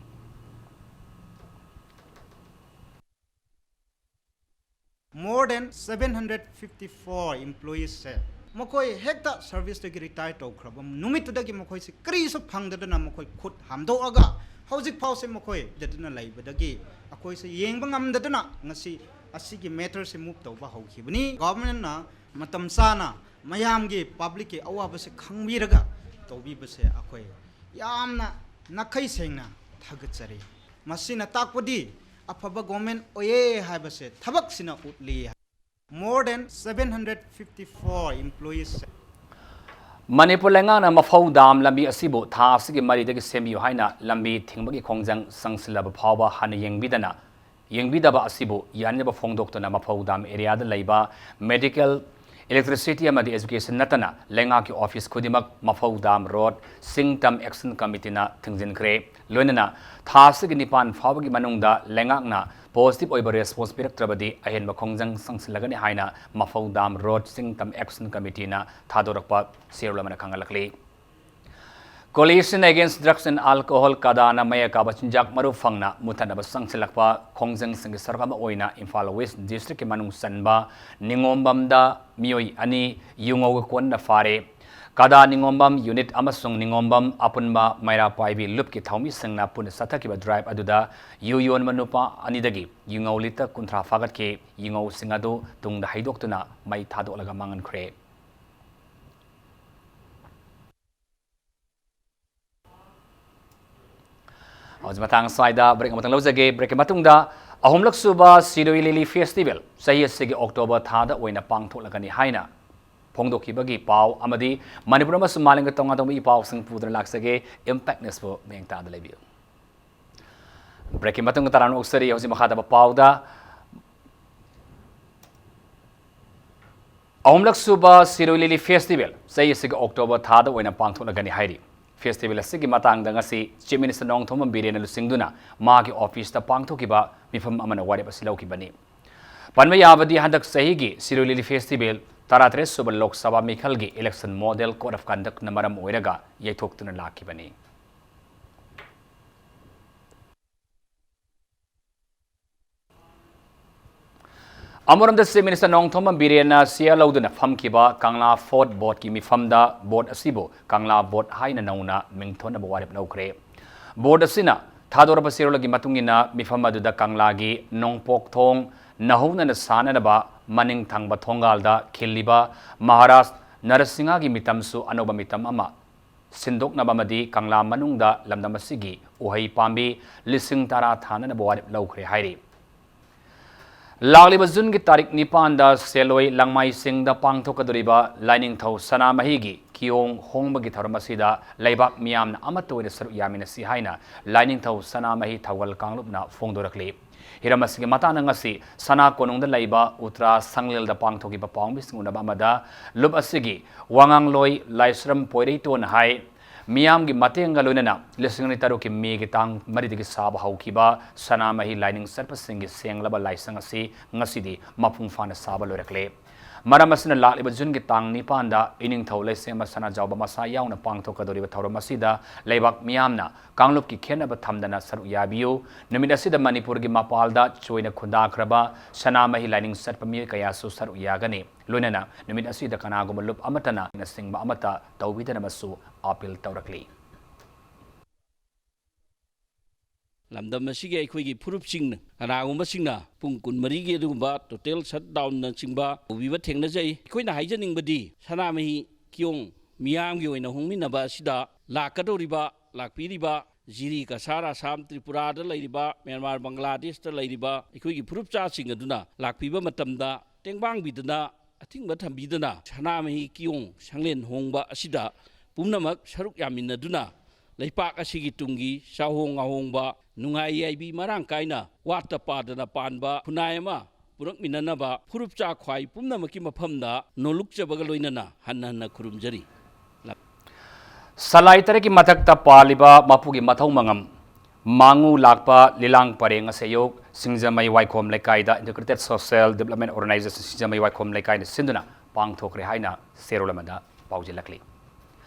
More than seven hundred fifty four employees ꯁꯦ ꯃꯈꯣꯏ ꯍꯦꯛꯇ service ꯇꯒꯤ retire ꯇꯧꯈ꯭ꯔꯕ ꯅꯨꯃꯤꯠꯇꯨꯗꯒꯤ ꯃꯈꯣꯏꯁꯦ ꯀꯔꯤꯁꯨ ꯐꯪꯗꯗꯅ ꯃꯈꯣꯏ ꯈꯨꯠ ꯍꯥꯝꯗꯣꯛꯑꯒ ꯍꯧꯖꯤꯛ ꯐꯥꯎꯁꯦ ꯃꯈꯣꯏ ꯗꯗꯨꯅ ꯂꯩꯕꯗꯒꯤ ꯑꯩꯈꯣꯏꯁꯦ ꯌꯦꯡꯕ ꯉꯝꯗꯗꯅ ꯉꯁꯤ ꯑꯁꯤꯒꯤ matter ꯁꯦ move ꯇꯧꯕ ꯍꯧꯈꯤꯕꯅꯤ꯫ Government ꯅ ꯃꯇꯝ ꯆꯥꯅ ꯃꯌꯥꯝꯒꯤ public ꯀꯤ ꯑꯋꯥꯕꯁꯦ ꯈꯪꯕꯤꯔꯒ ꯇꯧꯕꯤꯕꯁꯦ ꯑꯩꯈꯣꯏ ꯌꯥꯝꯅ ꯅꯥꯈꯩ ꯁꯦꯡꯅ ꯊꯥꯒꯠꯆꯔꯤ꯫ ꯃꯁꯤꯅ ꯇꯥꯛꯄꯗꯤ ꯑꯐꯕ government ꯑꯣꯏꯌꯦ ꯍꯥꯏꯕꯁꯦ ꯊꯕꯛꯁꯤꯅ ꯎꯠꯂꯤ꯫ More than seven hundred fifty four employees ꯁꯦ ꯃꯅꯤꯄꯨꯔ ꯂꯩꯉꯥꯛꯅ ꯃꯐꯧ ꯗꯥꯝ ꯂꯝꯕꯤ ꯑꯁꯤꯕꯨ ꯊꯥ ꯑꯁꯤꯒꯤ ꯃꯔꯤꯗꯒꯤ ꯁꯦꯝꯕꯤꯌꯨ ꯍꯥꯏꯅ ꯂꯝꯕꯤ ꯊꯤꯡꯕꯒꯤ ꯈꯣꯡꯖꯪ ꯆꯪꯁꯤꯜꯂꯕ ꯐꯥꯎꯕ ꯍꯥꯟꯅ ꯌꯦꯡꯕꯤꯗꯅ, ꯌꯦꯡꯕꯤꯗꯕ ꯑꯁꯤꯕꯨ ꯌꯥꯅꯤꯡꯗꯕ ꯐꯣꯡꯗꯣꯛꯇꯨꯅ ꯃꯐꯧ ꯗꯥꯝ ꯑꯦꯔꯤꯌꯥꯗ ꯂꯩꯕ ꯃꯦꯗꯤꯀꯦꯜ, ꯏꯂꯦꯛꯇ꯭ꯔꯤꯁꯤꯇꯤ ꯑꯃꯗꯤ ꯑꯦꯖꯨꯀꯦꯁꯟ ꯅꯠꯇꯅ ꯂꯩꯉꯥꯛꯀꯤ ꯑꯣꯐꯤꯁ ꯈꯨꯗꯤꯡꯃꯛ ꯃꯐꯧ ꯗꯥꯝ ꯔꯣꯗ ꯁꯤꯡ ꯇꯝ ꯑꯦꯛꯁꯟ ꯀꯃꯤꯇꯤꯅ ꯊꯤꯡꯖꯤꯟꯈ꯭ꯔꯦ꯫ ꯂꯣꯏꯅꯅ ꯊꯥ ꯑꯁꯤꯒꯤ ꯅꯤꯄꯥꯟ ꯐꯥꯎꯕꯒꯤ ꯃꯅꯨꯡꯗ ꯂꯩꯉꯥꯛꯅ ꯄꯣꯖꯤꯇꯤꯚ ꯑꯣꯏꯕ ꯔꯦꯁꯄꯣꯟꯁ ꯄꯤꯔꯛꯇ꯭ꯔꯕꯗꯤ ꯑꯍꯦꯟꯕ ꯈꯣꯡꯖꯪ ꯆꯪꯁꯤꯜꯂꯒꯅꯤ ꯍꯥꯏꯅ ꯃꯐꯧ ꯗꯥꯝ ꯔꯣꯗ ꯁꯤꯡ ꯇꯝ ꯑꯦꯛꯁꯟ ꯀꯃꯤꯇꯤꯅ ꯊꯥꯗꯣꯔꯛꯄ ꯆꯦꯔꯣꯜ ꯑꯃꯅ ꯈꯪꯍꯜꯂꯛꯂꯤ꯫ Coalition Against Drugs and Alcohol, ꯀꯗꯥꯅ ꯃꯌꯦꯛ ꯀꯥꯕ ꯆꯤꯟꯖꯥꯛ ꯃꯔꯨ ꯐꯪꯅ ꯃꯨꯊꯠꯅꯕ ꯆꯪꯁꯤꯜꯂꯛꯄ ꯈꯣꯡꯖꯪꯁꯤꯡꯒꯤ ꯁꯔꯨꯛ ꯑꯃ ꯑꯣꯏꯅ ꯏꯝꯐꯥꯜ ꯋꯦꯁ ꯗꯤꯁꯇ꯭ꯔꯤꯛꯀꯤ ꯃꯅꯨꯡ ꯆꯟꯕ ꯅꯤꯉꯣꯝꯕꯝꯗ ꯃꯤꯑꯣꯏ ꯑꯅꯤ ꯌꯨꯉꯧꯒ ꯀꯣꯟꯅ ꯐꯥꯔꯦ꯫ ꯀꯗꯥ ꯅꯤꯉꯣꯝꯕꯝ ꯌꯨꯅꯤꯠ ꯑꯃꯁꯨꯡ ꯅꯤꯉꯣꯝꯕꯝ ꯑꯄꯨꯟꯕ ꯃꯩꯔꯥ ꯄꯥꯏꯕꯤ ꯂꯨꯞꯀꯤ ꯊꯧꯃꯤꯁꯤꯡꯅ ꯄꯨꯟꯅ ꯆꯠꯊꯈꯤꯕ ꯗ꯭ꯔꯥꯏꯚ ꯑꯗꯨꯗ ꯌꯨ ꯌꯣꯟꯕ ꯅꯨꯄꯥ ꯑꯅꯤꯗꯒꯤ ꯌꯨꯉꯧ ꯂꯤꯇꯔ ꯀꯨꯟꯊ꯭ꯔꯥ ꯐꯥꯒꯠꯈꯤ꯫ ꯌꯨꯉꯧꯁꯤꯡ ꯑꯗꯨ ꯇꯨꯡꯗ ꯍꯩꯗꯣꯛꯇꯨꯅ ꯃꯩ ꯊꯥꯗꯣꯛꯂꯒ ꯃꯥꯡꯍꯟꯈ꯭ꯔꯦ꯫ ꯍꯧꯖꯤꯛ ꯃꯇꯥꯡ ꯑꯁ꯭ꯋꯥꯏꯗ ꯕ꯭ꯔꯦꯛ ꯑꯃꯇꯪ ꯂꯧꯖꯒꯦ꯫ ꯕ꯭ꯔꯦꯛꯀꯤ ꯃꯇꯨꯡꯗ ꯑꯍꯨꯝꯂꯛ ꯁꯨꯕ ꯁꯤꯔꯣꯏ ꯂꯤꯂꯤ ꯐꯦꯁꯇꯤꯚꯦꯜ ꯆꯍꯤ ꯑꯁꯤꯒꯤ ꯑꯣꯛꯇꯣꯕꯔ ꯊꯥꯗ ꯑꯣꯏꯅ ꯄꯥꯡꯊꯣꯛꯂꯒꯅꯤ ꯍꯥꯏꯅ ꯐꯣꯡꯗꯣꯛꯈꯤꯕꯒꯤ ꯄꯥꯎ ꯑꯃꯗꯤ ꯃꯅꯤꯄꯨꯔ ꯑꯃꯁꯨꯡ ꯃꯥꯂꯦꯝꯒ ꯇꯣꯉꯥꯟ ꯇꯣꯉꯥꯟꯕ ꯏ ꯄꯥꯎꯁꯤꯡ ꯄꯨꯗꯨꯅ ꯂꯥꯛꯆꯒꯦ꯫ ꯏꯝꯄꯦꯛ ꯅ꯭ꯌꯨꯁꯄꯨ ꯃꯤꯠꯌꯦꯡ ꯇꯥꯗ ꯂꯩꯕꯤꯌꯨ꯫ ꯕ꯭ꯔꯦꯛꯀꯤ ꯃꯇꯨꯡꯗ ꯇꯔꯥꯝꯅ ꯑꯣꯛꯆꯔꯤ꯫ ꯍꯧꯖꯤꯛ ꯃꯈꯥ ꯇꯥꯕ ꯄꯥꯎꯗ ꯑꯍꯨꯝꯂꯛ ꯁꯨꯕ ꯁꯤꯔꯣꯏ ꯂꯤꯂꯤ ꯐꯦꯁꯇꯤꯚꯦꯜ ꯆꯍꯤ ꯑꯁꯤꯒꯤ ꯑꯣꯛꯇꯣꯕꯔ ꯊꯥꯗ ꯑꯣꯏꯅ ꯄꯥꯡꯊꯣꯛꯂꯒꯅꯤ ꯍꯥꯏꯔꯤ꯫ ꯐꯦꯁꯇꯤꯚꯦꯜ ꯑꯁꯤꯒꯤ ꯃꯇꯥꯡꯗ ꯉꯁꯤ ꯆꯤꯐ ꯃꯤꯅꯤꯁꯇꯔ ꯅꯣꯡꯊꯣꯝꯕꯝ ꯕꯤꯔꯦꯟꯅ ꯂꯨꯆꯤꯡꯗꯨꯅ ꯃꯍꯥꯛꯀꯤ ꯑꯣꯐꯤꯁꯇ ꯄꯥꯡꯊꯣꯛꯈꯤꯕ ꯃꯤꯐꯝ ꯑꯃꯅ ꯋꯥꯔꯦꯞ ꯑꯁꯤ ꯂꯧꯈꯤꯕꯅꯤ꯫ ꯄꯟꯕ ꯌꯥꯕꯗꯤ ꯍꯟꯗꯛ ꯆꯍꯤꯒꯤ ꯁꯤꯔꯣꯏ ꯂꯤꯂꯤ ꯐꯦꯁꯇꯤꯚꯦꯜ ꯇꯔꯥꯇꯔꯦꯠ ꯁꯨꯕ ꯂꯣꯛ ꯁꯚꯥ ꯃꯤꯈꯜꯒꯤ ꯏꯂꯦꯛꯁꯟ ꯃꯣꯗꯦꯜ ꯀꯣꯗ ꯑꯣꯐ ꯀꯟꯗꯛꯅ ꯃꯔꯝ ꯑꯣꯏꯔꯒ ꯌꯩꯊꯣꯛꯇꯨꯅ ꯂꯥꯛꯈꯤꯕꯅꯤ꯫ ꯑꯃꯔꯣꯝꯗ ꯆꯤꯐ ꯃꯤꯅꯤꯁꯇꯔ ꯅꯣꯡꯊꯣꯝꯕꯝ ꯕꯤꯔꯦꯟꯅ ꯁꯤꯌꯥ ꯂꯧꯗꯨꯅ ꯐꯝꯈꯤꯕ ꯀꯪꯂꯥ ꯐꯣꯔꯠ ꯕꯣꯔꯗꯀꯤ ꯃꯤꯐꯝꯗ ꯕꯣꯔꯗ ꯑꯁꯤꯕꯨ ꯀꯪꯂꯥ ꯕꯣꯔꯗ ꯍꯥꯏꯅ ꯅꯧꯅ ꯃꯤꯡꯊꯣꯟꯅꯕ ꯋꯥꯔꯦꯞ ꯂꯧꯈ꯭ꯔꯦ꯫ ꯕꯣꯔꯗ ꯑꯁꯤꯅ ꯊꯥꯗꯣꯔꯛꯄ ꯆꯦꯔꯣꯜꯒꯤ ꯃꯇꯨꯡ ꯏꯟꯅ ꯃꯤꯐꯝ ꯑꯗꯨꯗ ꯀꯪꯂꯥꯒꯤ ꯅꯣꯡꯄꯣꯛ ꯊꯣꯡ ꯅꯧꯍꯧꯅꯅ ꯁꯥꯅꯅꯕ ꯃꯅꯤꯡ ꯊꯪꯕ ꯊꯣꯡꯒꯥꯜꯗ ꯈꯤꯜꯂꯤꯕ ꯃꯍꯥꯔꯥꯖ ꯅꯔꯁꯤꯡꯍꯒꯤ ꯃꯤꯇꯝꯁꯨ ꯑꯅꯧꯕ ꯃꯤꯇꯝ ꯑꯃ ꯁꯤꯟꯗꯣꯛꯅꯕ ꯑꯃꯗꯤ ꯀꯪꯂꯥ ꯃꯅꯨꯡꯗ ꯂꯝꯗꯝ ꯑꯁꯤꯒꯤ ꯎꯍꯩ ꯄꯥꯝꯕꯤ ꯂꯤꯁꯤꯡ ꯇꯔꯥ ꯊꯥꯅꯅꯕ ꯋꯥꯔꯦꯞ ꯂꯧꯈ꯭ꯔꯦ ꯍꯥꯏꯔꯤ꯫ ꯂꯥꯛꯂꯤꯕ ꯖꯨꯟꯒꯤ ꯇꯥꯔꯤꯛ ꯅꯤꯄꯥꯟꯗ ꯁꯦꯂꯣꯏ ꯂꯪꯃꯥꯏꯁꯤꯡꯗ ꯄꯥꯡꯊꯣꯛꯀꯗꯧꯔꯤꯕ ꯂꯥꯏꯅꯤꯡꯊꯧ ꯁꯅꯥꯃꯍꯤꯒꯤ ꯀꯤꯌꯣꯡ ꯍꯣꯡꯕꯒꯤ ꯊꯧꯔꯝ ꯑꯁꯤꯗ ꯂꯩꯕꯥꯛ ꯃꯤꯌꯥꯝꯅ ꯑꯃꯠꯇ ꯑꯣꯏꯅ ꯁꯔꯨꯛ ꯌꯥꯃꯤꯟꯅꯁꯤ ꯍꯥꯏꯅ ꯂꯥꯏꯅꯤꯡꯊꯧ ꯁꯅꯥꯃꯍꯤ ꯊꯧꯒꯜ ꯀꯥꯡꯂꯨꯞꯅ ꯐꯣꯡꯗꯣꯔꯛꯂꯤ꯫ ꯍꯤꯔꯝ ꯑꯁꯤꯒꯤ ꯃꯇꯥꯡꯗ ꯉꯁꯤ ꯁꯅꯥ ꯀꯣꯅꯨꯡꯗ ꯂꯩꯕ ꯎꯇ꯭ꯔꯥ ꯁꯪꯂꯦꯜꯗ ꯄꯥꯡꯊꯣꯛꯈꯤꯕ ꯄꯥꯎꯃꯤꯁꯤꯡ ꯎꯅꯕ ꯑꯃꯗ ꯂꯨꯞ ꯑꯁꯤꯒꯤ ꯋꯥꯉꯥꯡꯂꯣꯏ ꯂꯥꯏꯁ꯭ꯔꯝ ꯄꯣꯏꯔꯩꯇꯣꯟ ꯍꯥꯏ, ꯃꯤꯌꯥꯝꯒꯤ ꯃꯇꯦꯡꯒ ꯂꯣꯏꯅꯅ ꯂꯤꯁꯤꯡ ꯑꯅꯤ ꯇꯔꯨꯛꯀꯤ ꯃꯦꯒꯤ ꯇꯥꯡ ꯃꯔꯤꯗꯒꯤ ꯁꯥꯕ ꯍꯧꯈꯤꯕ ꯁꯅꯥꯃꯍꯤ ꯂꯥꯏꯅꯤꯡ ꯆꯠꯄꯁꯤꯡꯒꯤ ꯁꯦꯡꯂꯕ ꯂꯥꯏꯁꯪ ꯑꯁꯤ ꯉꯁꯤꯗꯤ ꯃꯄꯨꯡ ꯐꯥꯅ ꯁꯥꯕ ꯂꯣꯏꯔꯛꯂꯦ꯫ ꯃꯔꯝ ꯑꯁꯤꯅ ꯂꯥꯛꯂꯤꯕ ꯖꯨꯟꯒꯤ ꯇꯥꯡ ꯅꯤꯄꯥꯟꯗ ꯏꯅꯤꯡꯊꯧ ꯂꯩꯁꯦꯝꯕ ꯁꯅꯥꯖꯥꯎꯕ ꯃꯁꯥ ꯌꯥꯎꯅ ꯄꯥꯡꯊꯣꯛꯀꯗꯧꯔꯤꯕ ꯊꯧꯔꯝ ꯑꯁꯤꯗ ꯂꯩꯕꯥꯛ ꯃꯤꯌꯥꯝꯅ ꯀꯥꯡꯂꯨꯞꯀꯤ ꯈꯦꯠꯅꯕ ꯊꯝꯗꯅ ꯁꯔꯨꯛ ꯌꯥꯕꯤꯌꯨ꯫ ꯅꯨꯃꯤꯠ ꯑꯁꯤꯗ ꯃꯅꯤꯄꯨꯔꯒꯤ ꯃꯄꯥꯜꯗ ꯆꯣꯏꯅ ꯈꯨꯟꯗꯥꯈ꯭ꯔꯕ ꯁꯅꯥꯃꯍꯤ ꯂꯥꯏꯅꯤꯡ ꯆꯠꯄ ꯃꯤꯑꯣꯏ ꯀꯌꯥꯁꯨ ꯁꯔꯨꯛ ꯌꯥꯒꯅꯤ꯫ ꯂꯣꯏꯅꯅ ꯅꯨꯃꯤꯠ ꯑꯁꯤꯗ ꯀꯅꯥꯒꯨꯝꯕ ꯂꯨꯞ ꯑꯃꯠꯇꯅ ꯅꯆꯤꯡꯕ ꯑꯃꯠꯇ ꯇꯧꯕꯤꯗꯅꯕꯁꯨ ꯑꯥꯄꯤꯜ ꯇꯧꯔꯛꯂꯤ꯫ ꯂꯝꯗꯝ ꯑꯁꯤꯒꯤ ꯑꯩꯈꯣꯏꯒꯤ ꯐꯨꯔꯨꯞꯁꯤꯡꯅ, ꯀꯅꯥꯒꯨꯝꯕꯁꯤꯡꯅ ꯄꯨꯡ ꯀꯨꯟꯃꯔꯤꯒꯤ ꯑꯗꯨꯒꯨꯝꯕ total shutdownꯅꯆꯤꯡꯕ ꯇꯧꯕꯤꯕ ꯊꯦꯡꯅꯖꯩ꯫ ꯑꯩꯈꯣꯏꯅ ꯍꯥꯏꯖꯅꯤꯡꯕꯗꯤ ꯁꯅꯥꯃꯍꯤ ꯀꯤꯌꯣꯡ ꯃꯤꯌꯥꯝꯒꯤ ꯑꯣꯏꯅ ꯍꯣꯡꯃꯤꯟꯅꯕ ꯑꯁꯤꯗ ꯂꯥꯛꯀꯗꯧꯔꯤꯕ, ꯂꯥꯛꯄꯤꯔꯤꯕ ꯖꯤꯔꯤ, ꯀꯁꯥꯔ, ꯑꯁꯥꯝ, ꯇ꯭ꯔꯤꯄꯨꯔꯥꯗ ꯂꯩꯔꯤꯕ, ꯃ꯭ꯌꯥꯟꯃꯥꯔ, ꯕꯪꯒ꯭ꯂꯥꯗꯦꯁꯇ ꯂꯩꯔꯤꯕ ꯑꯩꯈꯣꯏꯒꯤ ꯐꯨꯔꯨꯞꯆꯥꯁꯤꯡ ꯑꯗꯨꯅ ꯂꯥꯛꯄꯤꯕ ꯃꯇꯝꯗ ꯇꯦꯡꯕꯥꯡꯕꯤꯗꯅ, ꯑꯊꯤꯡꯕ ꯊꯝꯕꯤꯗꯅ ꯁꯅꯥꯃꯍꯤ ꯀꯤꯌꯣꯡ ꯁꯪꯂꯦꯟ ꯍꯣꯡꯕ ꯑꯁꯤꯗ ꯄꯨꯝꯅꯃꯛ ꯁꯔꯨꯛ ꯌꯥꯃꯤꯟꯅꯗꯨꯅ ꯂꯩꯄꯥꯛ ꯑꯁꯤꯒꯤ ꯇꯨꯡꯒꯤ ꯆꯥꯍꯣꯡ ꯉꯥꯍꯣꯡꯕ, ꯅꯨꯡꯉꯥꯏ ꯌꯥꯏꯕꯤ ꯃꯔꯥꯡ ꯀꯥꯏꯅ ꯋꯥꯠꯇ ꯄꯥꯗꯅ ꯄꯥꯟꯕ ꯈꯨꯟꯅꯥꯏ ꯑꯃ ꯄꯨꯔꯛꯃꯤꯟꯅꯅꯕ ꯐꯨꯔꯨꯞꯆꯥ ꯈ꯭ꯋꯥꯏ ꯄꯨꯝꯅꯃꯛꯀꯤ ꯃꯐꯝꯗ ꯅꯣꯜꯂꯨꯛꯆꯕꯒ ꯂꯣꯏꯅꯅ ꯍꯟꯅ ꯍꯟꯅ ꯈꯨꯔꯨꯝꯖꯔꯤ꯫ ꯁꯂꯥꯏ ꯇꯔꯦꯠꯀꯤ ꯃꯊꯛꯇ ꯄꯥꯜꯂꯤꯕ ꯃꯄꯨꯒꯤ ꯃꯊꯧ ꯃꯉꯝ ꯃꯥꯡꯉꯨ ꯂꯥꯛꯄ ꯂꯤꯂꯥꯡ ꯄꯔꯦꯡ ꯑꯁꯦꯌꯣꯛ ꯁꯤꯡꯖꯃꯩ ꯋꯥꯏꯈꯣꯝ ꯂꯩꯀꯥꯏꯗ Integrated Social Development Organization ꯁꯤꯡꯖꯃꯩ ꯋꯥꯏꯈꯣꯝ ꯂꯩꯀꯥꯏꯅ ꯁꯤꯟꯗꯨꯅ ꯄꯥꯡꯊꯣꯛꯈ꯭ꯔꯦ ꯍꯥꯏꯅ ꯆꯦꯔꯣꯜ ꯑꯃꯗ ꯄꯥꯎꯖꯦꯜꯂꯛꯂꯤ꯫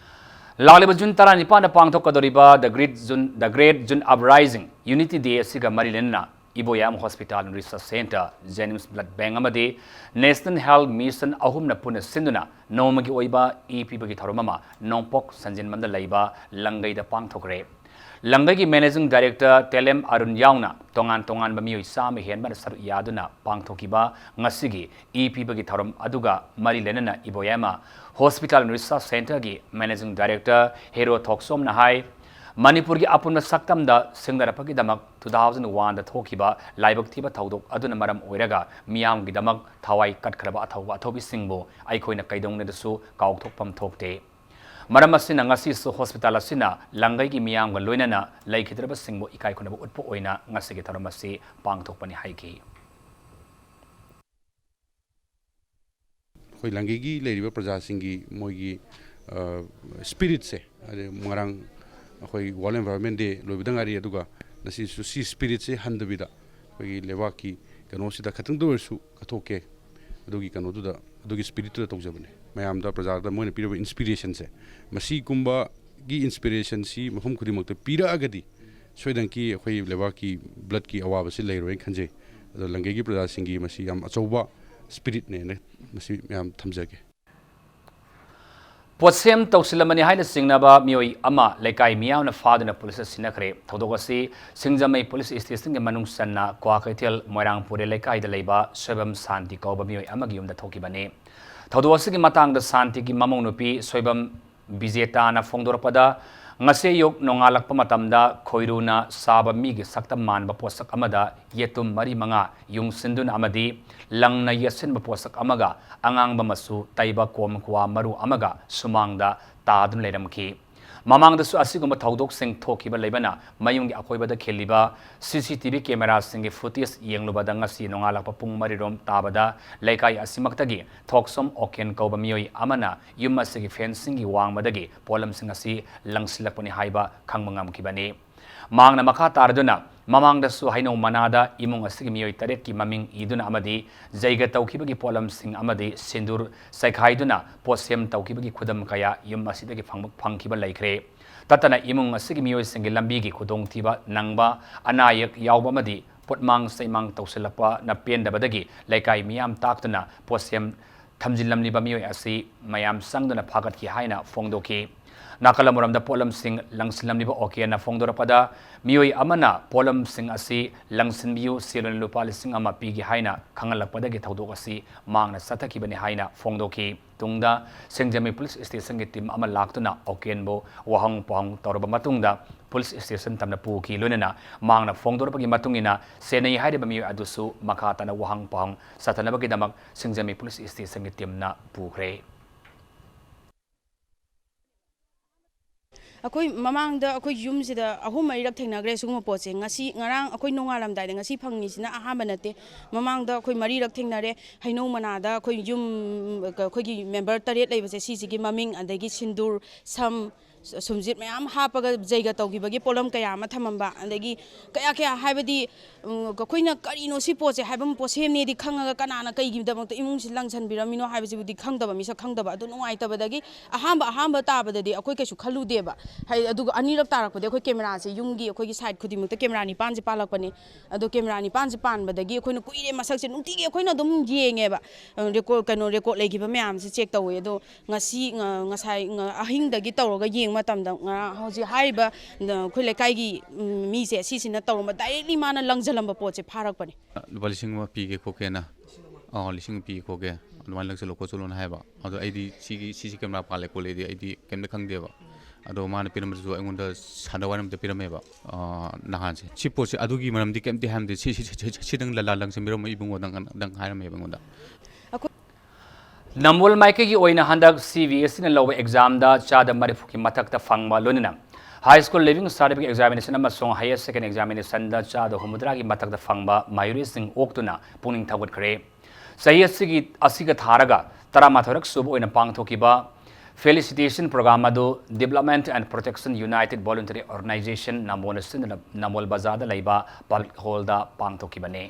ꯂꯥꯛꯂꯤꯕ June ꯇꯔꯥꯅꯤꯄꯥꯟꯗ ꯄꯥꯡꯊꯣꯛꯀꯗꯧꯔꯤꯕ The Great June, The Great June Uprising Unity Day ꯑꯁꯤꯒ ꯃꯔꯤ ꯂꯩꯅꯅ Iboyaima Hospital and Research Centre, JNIMS Blood Bank ꯑꯃꯗꯤ National Health Mission ꯑꯍꯨꯝꯅ ꯄꯨꯟꯅ ꯁꯤꯟꯗꯨꯅ ꯅꯣꯡꯃꯒꯤ ꯑꯣꯏꯕ ꯏ ꯄꯤꯕꯒꯤ ꯊꯧꯔꯝ ꯑꯃ ꯅꯣꯡꯄꯣꯛ ꯁꯟꯖꯦꯟꯕꯝꯗ ꯂꯩꯕ ꯂꯪꯒꯩꯗ ꯄꯥꯡꯊꯣꯛꯈ꯭ꯔꯦ꯫ ꯂꯪꯒꯩꯒꯤ Managing Director ꯇꯦꯂꯦꯝ ꯑꯔꯨꯟ ꯌꯥꯎꯅ ꯇꯣꯉꯥꯟ ꯇꯣꯉꯥꯟꯕ ꯃꯤꯑꯣꯏ ꯆꯥꯝꯃ ꯍꯦꯟꯕꯅ ꯁꯔꯨꯛ ꯌꯥꯗꯨꯅ ꯄꯥꯡꯊꯣꯛꯈꯤꯕ ꯉꯁꯤꯒꯤ ꯏ ꯄꯤꯕꯒꯤ ꯊꯧꯔꯝ ꯑꯗꯨꯒ ꯃꯔꯤ ꯂꯩꯅꯅ ꯏꯕꯣꯌꯥꯏꯃ Hospital and Research Centreꯒꯤ Managing Director ꯍꯦꯔꯣ ꯊꯣꯛꯆꯣꯝꯅ ꯍꯥꯏ, ꯃꯅꯤꯄꯨꯔꯒꯤ ꯑꯄꯨꯟꯕ ꯁꯛꯇꯝꯗ ꯁꯤꯡꯅꯔꯛꯄꯒꯤꯗꯃꯛ two thousand oneꯗ ꯊꯣꯛꯈꯤꯕ ꯂꯥꯏꯕꯛ ꯊꯤꯕ ꯊꯧꯗꯣꯛ ꯑꯗꯨꯅ ꯃꯔꯝ ꯑꯣꯏꯔꯒ ꯃꯤꯌꯥꯝꯒꯤꯗꯃꯛ ꯊꯋꯥꯏ ꯀꯠꯈ꯭ꯔꯕ ꯑꯊꯧꯕ ꯑꯊꯧꯕꯤꯁꯤꯡꯕꯨ ꯑꯩꯈꯣꯏꯅ ꯀꯩꯗꯧꯅꯨꯡꯗꯁꯨ ꯀꯥꯎꯊꯣꯛꯐꯝ ꯊꯣꯛꯇꯦ꯫ ꯃꯔꯝ ꯑꯁꯤꯅ ꯉꯁꯤꯁꯨ ꯍꯣꯁꯄꯤꯇꯥꯜ ꯑꯁꯤꯅ ꯂꯪꯒꯩꯒꯤ ꯃꯤꯌꯥꯝꯒ ꯂꯣꯏꯅꯅ ꯂꯩꯈꯤꯗ꯭ꯔꯕꯁꯤꯡꯕꯨ ꯏꯀꯥꯏ ꯈꯨꯝꯅꯕ ꯎꯠꯄ ꯑꯣꯏꯅ ꯉꯁꯤꯒꯤ ꯊꯧꯔꯝ ꯑꯁꯤ ꯄꯥꯡꯊꯣꯛꯄꯅꯤ ꯍꯥꯏꯈꯤ꯫ ꯑꯩꯈꯣꯏ ꯂꯪꯒꯩꯒꯤ ꯂꯩꯔꯤꯕ ꯄ꯭ꯔꯖꯥꯁꯤꯡꯒꯤ ꯃꯣꯏꯒꯤ ꯁ꯭ꯄꯤꯔꯤꯠꯁꯦ, ꯍꯥꯏꯗꯤ ꯉꯔꯥꯡ ꯑꯩꯈꯣꯏ ꯋꯥꯔꯜ ꯑꯦꯟꯚꯥꯏꯔꯣꯟꯃꯦꯟ ꯗꯦ ꯂꯣꯏꯕꯗ ꯉꯥꯏꯔꯤ, ꯑꯗꯨꯒ ꯉꯁꯤꯁꯨ ꯁꯤ ꯁ꯭ꯄꯤꯔꯤꯠꯁꯦ ꯍꯟꯗꯕꯤꯗ ꯑꯩꯈꯣꯏꯒꯤ ꯂꯩꯕꯥꯛꯀꯤ ꯀꯩꯅꯣꯁꯤꯗ ꯈꯇꯪꯗ ꯑꯣꯏꯔꯁꯨ ꯀꯠꯊꯣꯛꯀꯦ, ꯑꯗꯨꯒꯤ ꯀꯩꯅꯣꯗꯨꯗ, ꯑꯗꯨꯒꯤ ꯁ꯭ꯄꯤꯔꯤꯠꯇꯨꯗ ꯇꯧꯖꯕꯅꯦ꯫ ꯃꯌꯥꯝꯗ, ꯄ꯭ꯔꯖꯥꯗ ꯃꯣꯏꯅ ꯄꯤꯔꯤꯕ ꯏꯟꯁꯄꯤꯔꯦꯁꯟꯁꯦ, ꯃꯁꯤꯒꯨꯝꯕꯒꯤ ꯏꯟꯁꯄꯤꯔꯦꯁꯟꯁꯤ ꯃꯐꯝ ꯈꯨꯗꯤꯡꯃꯛꯇ ꯄꯤꯔꯛꯑꯒꯗꯤ ꯁꯣꯏꯗꯅꯀꯤ ꯑꯩꯈꯣꯏ ꯂꯩꯕꯥꯛꯀꯤ ꯕ꯭ꯂꯠꯀꯤ ꯑꯋꯥꯕꯁꯤ ꯂꯩꯔꯣꯏꯅ ꯈꯟꯖꯩ꯫ ꯑꯗꯣ ꯂꯪꯒꯩꯒꯤ ꯄ꯭ꯔꯖꯥꯁꯤꯡꯒꯤ ꯃꯁꯤ ꯌꯥꯝ ꯑꯆꯧꯕ ꯁ꯭ꯄꯤꯔꯤꯠꯅꯦꯅ ꯃꯁꯤ ꯃꯌꯥꯝ ꯊꯝꯖꯒꯦ꯫ ꯄꯣꯠꯁꯦꯝ ꯇꯧꯁꯤꯜꯂꯝꯕꯅꯤ ꯍꯥꯏꯅ ꯆꯤꯡꯅꯕ ꯃꯤꯑꯣꯏ ꯑꯃ ꯂꯩꯀꯥꯏ ꯃꯤꯌꯥꯝꯅ ꯐꯥꯗꯨꯅ ꯄꯨꯂꯤꯁꯇ ꯁꯤꯟꯅꯈ꯭ꯔꯦ꯫ ꯊꯧꯗꯣꯛ ꯑꯁꯤ ꯁꯤꯡꯖꯃꯩ ꯄꯨꯂꯤꯁ ꯁ꯭ꯇꯦꯁꯟꯒꯤ ꯃꯅꯨꯡ ꯆꯟꯅ ꯀ꯭ꯋꯥꯀꯩꯊꯦꯜ ꯃꯣꯏꯔꯥꯡ ꯄꯨꯔꯦ ꯂꯩꯀꯥꯏꯗ ꯂꯩꯕ ꯁꯣꯏꯕꯝ ꯁꯥꯟꯇꯤ ꯀꯧꯕ ꯃꯤꯑꯣꯏ ꯑꯃꯒꯤ ꯌꯨꯝꯗ ꯊꯣꯛꯈꯤꯕꯅꯤ꯫ ꯊꯧꯗꯣꯛ ꯑꯁꯤꯒꯤ ꯃꯇꯥꯡꯗ ꯁꯥꯟꯇꯤꯒꯤ ꯃꯃꯧ ꯅꯨꯄꯤ ꯁꯣꯏꯕꯝ ꯕꯤꯖꯦꯇꯥꯅ ꯐꯣꯡꯗꯣꯔꯛꯄꯗ, ꯉꯁꯤ ꯑꯌꯨꯛ ꯅꯣꯡꯉꯥꯜꯂꯛꯄ ꯃꯇꯝꯗ ꯈꯣꯏꯔꯨꯅ ꯁꯥꯕ ꯃꯤꯒꯤ ꯁꯛꯇꯝ ꯃꯥꯟꯕ ꯄꯣꯠꯁꯛ ꯑꯃꯗ ꯌꯦꯇꯨꯝ ꯃꯔꯤ ꯃꯉꯥ ꯌꯨꯡꯁꯤꯟꯗꯨꯅ ꯑꯃꯗꯤ ꯂꯪꯅ ꯌꯦꯠꯁꯤꯟꯕ ꯄꯣꯠꯁꯛ ꯑꯃꯒ ꯑꯉꯥꯡꯕ ꯃꯆꯨ ꯇꯩꯕ ꯀꯣꯝ ꯀ꯭ꯋꯥ ꯃꯔꯨ ꯑꯃꯒ ꯁꯨꯃꯥꯡꯗ ꯇꯥꯗꯨꯅ ꯂꯩꯔꯝꯈꯤ꯫ ꯃꯃꯥꯡꯗꯁꯨ ꯑꯁꯤꯒꯨꯝꯕ ꯊꯧꯗꯣꯛꯁꯤꯡ ꯊꯣꯛꯈꯤꯕ ꯂꯩꯕꯅ ꯃꯌꯨꯝꯒꯤ ꯑꯀꯣꯏꯕꯗ ꯈꯤꯜꯂꯤꯕ ꯁꯤ ꯁꯤ ꯇꯤ ꯚꯤ ꯀꯦꯃꯦꯔꯥꯁꯤꯡꯒꯤ ꯐꯨꯇꯦꯖ ꯌꯦꯡꯂꯨꯕꯗ ꯉꯁꯤ ꯅꯣꯡꯉꯥꯜꯂꯛꯄ ꯄꯨꯡ ꯃꯔꯤꯔꯣꯝ ꯇꯥꯕꯗ ꯂꯩꯀꯥꯏ ꯑꯁꯤꯃꯛꯇꯒꯤ ꯊꯣꯛꯁꯣꯝ ꯑꯣꯀꯦꯟ ꯀꯧꯕ ꯃꯤꯑꯣꯏ ꯑꯃꯅ ꯌꯨꯝ ꯑꯁꯤꯒꯤ ꯐꯦꯟꯁꯤꯡꯒꯤ ꯋꯥꯡꯃꯗꯒꯤ ꯄꯣꯠꯂꯝꯁꯤꯡ ꯑꯁꯤ ꯂꯪꯁꯤꯜꯂꯛꯄꯅꯤ ꯍꯥꯏꯕ ꯈꯪꯕ ꯉꯝꯈꯤꯕꯅꯤ꯫ ꯃꯍꯥꯛꯅ ꯃꯈꯥ ꯇꯥꯔꯗꯨꯅ ꯃꯃꯥꯡꯗꯁꯨ ꯍꯩꯅꯧ ꯃꯅꯥꯗ ꯏꯃꯨꯡ ꯑꯁꯤꯒꯤ ꯃꯤꯑꯣꯏ ꯇꯔꯦꯠꯀꯤ ꯃꯃꯤꯡ ꯏꯗꯨꯅ ꯑꯃꯗꯤ ꯖꯩꯒ ꯇꯧꯈꯤꯕꯒꯤ ꯄꯣꯠꯂꯝꯁꯤꯡ ꯑꯃꯗꯤ ꯁꯤꯟꯗꯨꯔ ꯆꯥꯏꯈꯥꯏꯗꯨꯅ ꯄꯣꯠꯁꯦꯝ ꯇꯧꯈꯤꯕꯒꯤ ꯈꯨꯗꯝ ꯀꯌꯥ ꯌꯨꯝ ꯑꯁꯤꯗꯒꯤ ꯐꯪꯕ-, ꯐꯪꯈꯤꯕ ꯂꯩꯈ꯭ꯔꯦ꯫ ꯇꯠꯇꯅ ꯏꯃꯨꯡ ꯑꯁꯤꯒꯤ ꯃꯤꯑꯣꯏꯁꯤꯡꯒꯤ ꯂꯝꯕꯤꯒꯤ ꯈꯨꯗꯣꯡꯊꯤꯕ ꯅꯪꯕ, ꯑꯅꯥ ꯑꯌꯦꯛ ꯌꯥꯎꯕ ꯑꯃꯗꯤ ꯄꯣꯠꯃꯥꯡ ꯆꯩꯃꯥꯡ ꯇꯧꯁꯤꯜꯂꯛꯄꯅ ꯄꯦꯟꯗꯕꯗꯒꯤ ꯂꯩꯀꯥꯏ ꯃꯤꯌꯥꯝ ꯇꯥꯛꯇꯨꯅ ꯄꯣꯠꯁꯦꯝ ꯊꯝꯖꯤꯜꯂꯝꯂꯤꯕ ꯃꯤꯑꯣꯏ ꯑꯁꯤ ꯃꯌꯥꯝ ꯆꯪꯗꯨꯅ ꯐꯥꯒꯠꯈꯤ ꯍꯥꯏꯅ ꯐꯣꯡꯗꯣꯛꯈꯤ꯫ ꯅꯥꯀꯜ ꯑꯃꯔꯣꯝꯗ ꯄꯣꯠꯂꯝꯁꯤꯡ ꯂꯪꯁꯤꯜꯂꯝꯂꯤꯕ ꯑꯣꯀꯦꯟꯅ ꯐꯣꯡꯗꯣꯔꯛꯄꯗ, ꯃꯤꯑꯣꯏ ꯑꯃꯅ ꯄꯣꯠꯂꯝꯁꯤꯡ ꯑꯁꯤ ꯂꯪꯁꯤꯟꯕꯤꯌꯨ, ꯁꯦꯜ ꯑꯣꯏꯅ ꯂꯨꯄꯥ ꯂꯤꯁꯤꯡ ꯑꯃ ꯄꯤꯒꯦ ꯍꯥꯏꯅ ꯈꯪꯍꯜꯂꯛꯄꯗꯒꯤ ꯊꯧꯗꯣꯛ ꯑꯁꯤ ꯃꯍꯥꯛꯅ ꯆꯠꯊꯈꯤꯕꯅꯤ ꯍꯥꯏꯅ ꯐꯣꯡꯗꯣꯛꯈꯤ꯫ ꯇꯨꯡꯗ ꯁꯤꯡꯖꯃꯩ ꯄꯨꯂꯤꯁ ꯁ꯭ꯇꯦꯁꯟꯒꯤ ꯇꯤꯝ ꯑꯃ ꯂꯥꯛꯇꯨꯅ ꯑꯣꯀꯦꯟꯕꯨ ꯋꯥꯍꯪ ꯄꯥꯎꯍꯪ ꯇꯧꯔꯕ ꯃꯇꯨꯡꯗ ꯄꯨꯂꯤꯁ ꯁ꯭ꯇꯦꯁꯟ ꯇꯝꯅ ꯄꯨꯈꯤ꯫ ꯂꯣꯏꯅꯅ ꯃꯍꯥꯛꯅ ꯐꯣꯡꯗꯣꯔꯛꯄꯒꯤ ꯃꯇꯨꯡ ꯏꯟꯅ ꯁꯦꯟꯅꯩ ꯍꯥꯏꯔꯤꯕ ꯃꯤꯑꯣꯏ ꯑꯗꯨꯁꯨ ꯃꯈꯥ ꯇꯥꯅ ꯋꯥꯍꯪ ꯄꯥꯎꯍꯪ ꯆꯠꯊꯅꯕꯒꯤꯗꯃꯛ ꯁꯤꯡꯖꯃꯩ ꯄꯨꯂꯤꯁ ꯁ꯭ꯇꯦꯁꯟꯒꯤ ꯇꯤꯝꯅ ꯄꯨꯈ꯭ꯔꯦ꯫ ꯑꯩꯈꯣꯏ ꯃꯃꯥꯡꯗ ꯑꯩꯈꯣꯏ ꯌꯨꯝꯁꯤꯗ ꯑꯍꯨꯝ ꯃꯔꯤꯔꯛ ꯊꯦꯡꯅꯈ꯭ꯔꯦ ꯁꯤꯒꯨꯝꯕ ꯄꯣꯠꯁꯦ꯫ ꯉꯁꯤ, ꯉꯔꯥꯡ ꯑꯩꯈꯣꯏ ꯅꯣꯡꯉꯥꯜꯂꯝꯗꯥꯏꯗ ꯉꯁꯤ ꯐꯪꯉꯤꯁꯤꯅ ꯑꯍꯥꯟꯕ ꯅꯠꯇꯦ꯫ ꯃꯃꯥꯡꯗ ꯑꯩꯈꯣꯏ ꯃꯔꯤꯔꯛ ꯊꯦꯡꯅꯔꯦ꯫ ꯍꯩꯅꯧ ꯃꯅꯥꯗ ꯑꯩꯈꯣꯏ ꯌꯨꯝ, ꯑꯩꯈꯣꯏꯒꯤ ꯃꯦꯝꯕꯔ ꯇꯔꯦꯠ ꯂꯩꯕꯁꯦ, ꯁꯤꯁꯤꯒꯤ ꯃꯃꯤꯡ, ꯑꯗꯒꯤ ꯁꯤꯟꯗꯨꯔ, ꯁꯝ, ꯁꯨꯝꯖꯤꯠ ꯃꯌꯥꯝ ꯍꯥꯞꯄꯒ ꯖꯩꯒ ꯇꯧꯈꯤꯕꯒꯤ ꯄꯣꯠꯂꯝ ꯀꯌꯥ ꯑꯃ ꯊꯝꯃꯝꯕ, ꯑꯗꯒꯤ ꯀꯌꯥ ꯀꯌꯥ ꯍꯥꯏꯕꯗꯤ, ꯎꯝ, ꯑꯩꯈꯣꯏꯅ ꯀꯔꯤꯅꯣ ꯁꯤ ꯄꯣꯠꯁꯦ ꯍꯥꯏꯕ ꯑꯃ, ꯄꯣꯠꯁꯦꯝꯅꯦꯗꯤ ꯈꯪꯉꯒ ꯀꯅꯥꯅ ꯀꯩꯒꯤꯗꯃꯛꯇ ꯏꯃꯨꯡꯁꯤ ꯂꯪꯁꯟꯕꯤꯔꯝꯃꯤꯅꯣ ꯍꯥꯏꯕꯁꯤꯕꯨꯗꯤ ꯈꯪꯗꯕ, ꯃꯤꯁꯛ ꯈꯪꯗꯕ꯫ ꯑꯗꯨ ꯅꯨꯡꯉꯥꯏꯇꯕꯗꯒꯤ ꯑꯍꯥꯟꯕ, ꯑꯍꯥꯟꯕ ꯇꯥꯕꯗꯗꯤ ꯑꯩꯈꯣꯏ ꯀꯩꯁꯨ ꯈꯜꯂꯨꯗꯦꯕ꯫ ꯍꯥꯏ-, ꯑꯗꯨꯒ ꯑꯅꯤꯔꯛ ꯇꯥꯔꯛꯄꯗ ꯑꯩꯈꯣꯏ ꯀꯦꯃꯦꯔꯥꯁꯦ, ꯌꯨꯝꯒꯤ ꯑꯩꯈꯣꯏꯒꯤ ꯁꯥꯏꯠ ꯈꯨꯗꯤꯡꯃꯛꯇ ꯀꯦꯃꯦꯔꯥ ꯅꯤꯄꯥꯟꯁꯦ ꯄꯥꯜꯂꯛꯄꯅꯦ꯫ ꯑꯗꯣ ꯀꯦꯃꯦꯔꯥ ꯅꯤꯄꯥꯟꯁꯦ ꯄꯥꯟꯕꯗꯒꯤ ꯑꯩꯈꯣꯏꯅ ꯀꯨꯏꯔꯦ, ꯃꯁꯛꯁꯦ ꯅꯨꯡꯇꯤꯒꯤ ꯑꯩꯈꯣꯏꯅ ꯑꯗꯨꯝ ꯌꯦꯡꯉꯦꯕ꯫ ꯑ, ꯔꯦꯀꯣꯔꯗ, ꯀꯩꯅꯣ, ꯔꯦꯀꯣꯔꯗ ꯂꯩꯈꯤꯕ ꯃꯌꯥꯝꯁꯦ ꯆꯦꯛ ꯇꯧꯋꯦ꯫ ꯑꯗꯣ ꯉꯁꯤ, ꯉ-, ꯉꯁꯥꯏ, ꯉ-, ꯑꯍꯤꯡꯗꯒꯤ ꯇꯧꯔꯒ ꯌꯦꯡꯕ ꯃꯇꯝꯗ, ꯉꯔꯥꯡ ꯍꯧꯖꯤꯛ ꯍꯥꯏꯔꯤꯕ, ꯅ-, ꯑꯩꯈꯣꯏ ꯂꯩꯀꯥꯏꯒꯤ, ꯎꯝ, ꯃꯤꯁꯦ, ꯁꯤꯁꯤꯅ ꯇꯧꯔꯝꯕ, ꯗꯥꯏꯔꯦꯛꯂꯤ ꯃꯥꯅ ꯂꯪꯖꯜꯂꯝꯕ ꯄꯣꯠꯁꯦ ꯐꯥꯔꯛꯄꯅꯦ꯫ ꯂꯨꯄꯥ ꯂꯤꯁꯤꯡ ꯑꯃ ꯄꯤꯒꯦ ꯈꯣꯠꯀꯦꯅ, ꯑꯥ, ꯂꯤꯁꯤꯡ ꯑꯃ ꯄꯤꯒꯦ ꯈꯣꯠꯀꯦ, ꯑꯗꯨꯃꯥꯏꯅ ꯂꯪꯁꯤꯜꯂꯣ ꯈꯣꯠꯆꯤꯜꯂꯣꯅ ꯍꯥꯏꯕ꯫ ꯑꯗꯣ ꯑꯩꯗꯤ ꯁꯤꯒꯤ, ꯁꯤ ꯁꯤ ꯀꯦꯃꯦꯔꯥ ꯄꯥꯜꯂꯦ ꯈꯣꯠꯂꯦꯗꯤ ꯑꯩꯗꯤ ꯀꯩꯝꯇ ꯈꯪꯗꯦꯕ꯫ ꯑꯗꯣ ꯃꯥꯅ ꯄꯤꯔꯝꯕꯗꯨꯁꯨ ꯑꯩꯉꯣꯟꯗ ꯁꯥꯟꯅ ꯋꯥꯏꯔꯝꯗ ꯄꯤꯔꯝꯃꯦꯕ, ꯑꯥ, ꯅꯍꯥꯟꯁꯦ꯫ ꯁꯤ ꯄꯣꯠꯁꯦ ꯑꯗꯨꯒꯤ ꯃꯔꯝꯗꯤ ꯀꯩꯝꯇ ꯍꯥꯏꯔꯝꯗꯦ꯫ "ꯁꯤ, ꯁꯤ, ꯁꯤ, ꯁꯤ, ꯁꯤꯗꯪ ꯂ-, ꯂ-, ꯂꯪꯁꯤꯟꯕꯤꯔꯝꯃꯣ ꯏꯕꯨꯡꯉꯣ", ꯗꯪ, ꯗꯪ ꯍꯥꯏꯔꯝꯃꯦꯕ ꯑꯩꯉꯣꯟꯗ꯫ ꯑꯩꯈꯣꯏ ꯅꯝꯕꯣꯜ ꯃꯥꯏꯀꯩꯒꯤ ꯑꯣꯏꯅ ꯍꯟꯗꯛ ꯁꯤ ꯕꯤ ꯑꯦꯁ ꯏꯅ ꯂꯧꯕ ꯑꯦꯛꯖꯥꯝꯗ ꯆꯥꯗ ꯃꯔꯤꯐꯨꯒꯤ ꯃꯊꯛꯇ ꯐꯪꯕ, ꯂꯣꯏꯅꯅ high school leaving certificate examination ꯑꯃꯁꯨꯡ ꯍꯥꯌꯔ ꯁꯦꯀꯦꯟꯗꯔꯤ ꯑꯦꯛꯖꯥꯃꯤꯅꯦꯁꯟꯗ ꯆꯥꯗ ꯍꯨꯝꯐꯨꯇꯔꯥꯒꯤ ꯃꯊꯛꯇ ꯐꯪꯕ ꯃꯍꯩꯔꯣꯏꯁꯤꯡ ꯑꯣꯛꯇꯨꯅ ꯄꯨꯛꯅꯤꯡ ꯊꯧꯒꯠꯈ꯭ꯔꯦ꯫ ꯆꯍꯤ ꯑꯁꯤꯒꯤ, ꯑꯁꯤꯒ ꯊꯥꯔꯒ ꯇꯔꯥꯃꯥꯊꯣꯏꯔꯛ ꯁꯨꯕ ꯑꯣꯏꯅ ꯄꯥꯡꯊꯣꯛꯈꯤꯕ ꯐꯦꯂꯤꯁꯤꯇꯦꯁꯟ ꯄ꯭ꯔꯣꯒ꯭ꯔꯥꯝ ꯑꯗꯨ Development and Protection United Voluntary Organization ꯅꯝꯕꯣꯜꯅ ꯁꯤꯟꯗꯨꯅ ꯅꯝꯕꯣꯜ ꯕꯖꯥꯔꯗ ꯂꯩꯕ ꯄꯕ꯭ꯂꯤꯛ ꯍꯣꯜꯗ ꯄꯥꯡꯊꯣꯛꯈꯤꯕꯅꯤ꯫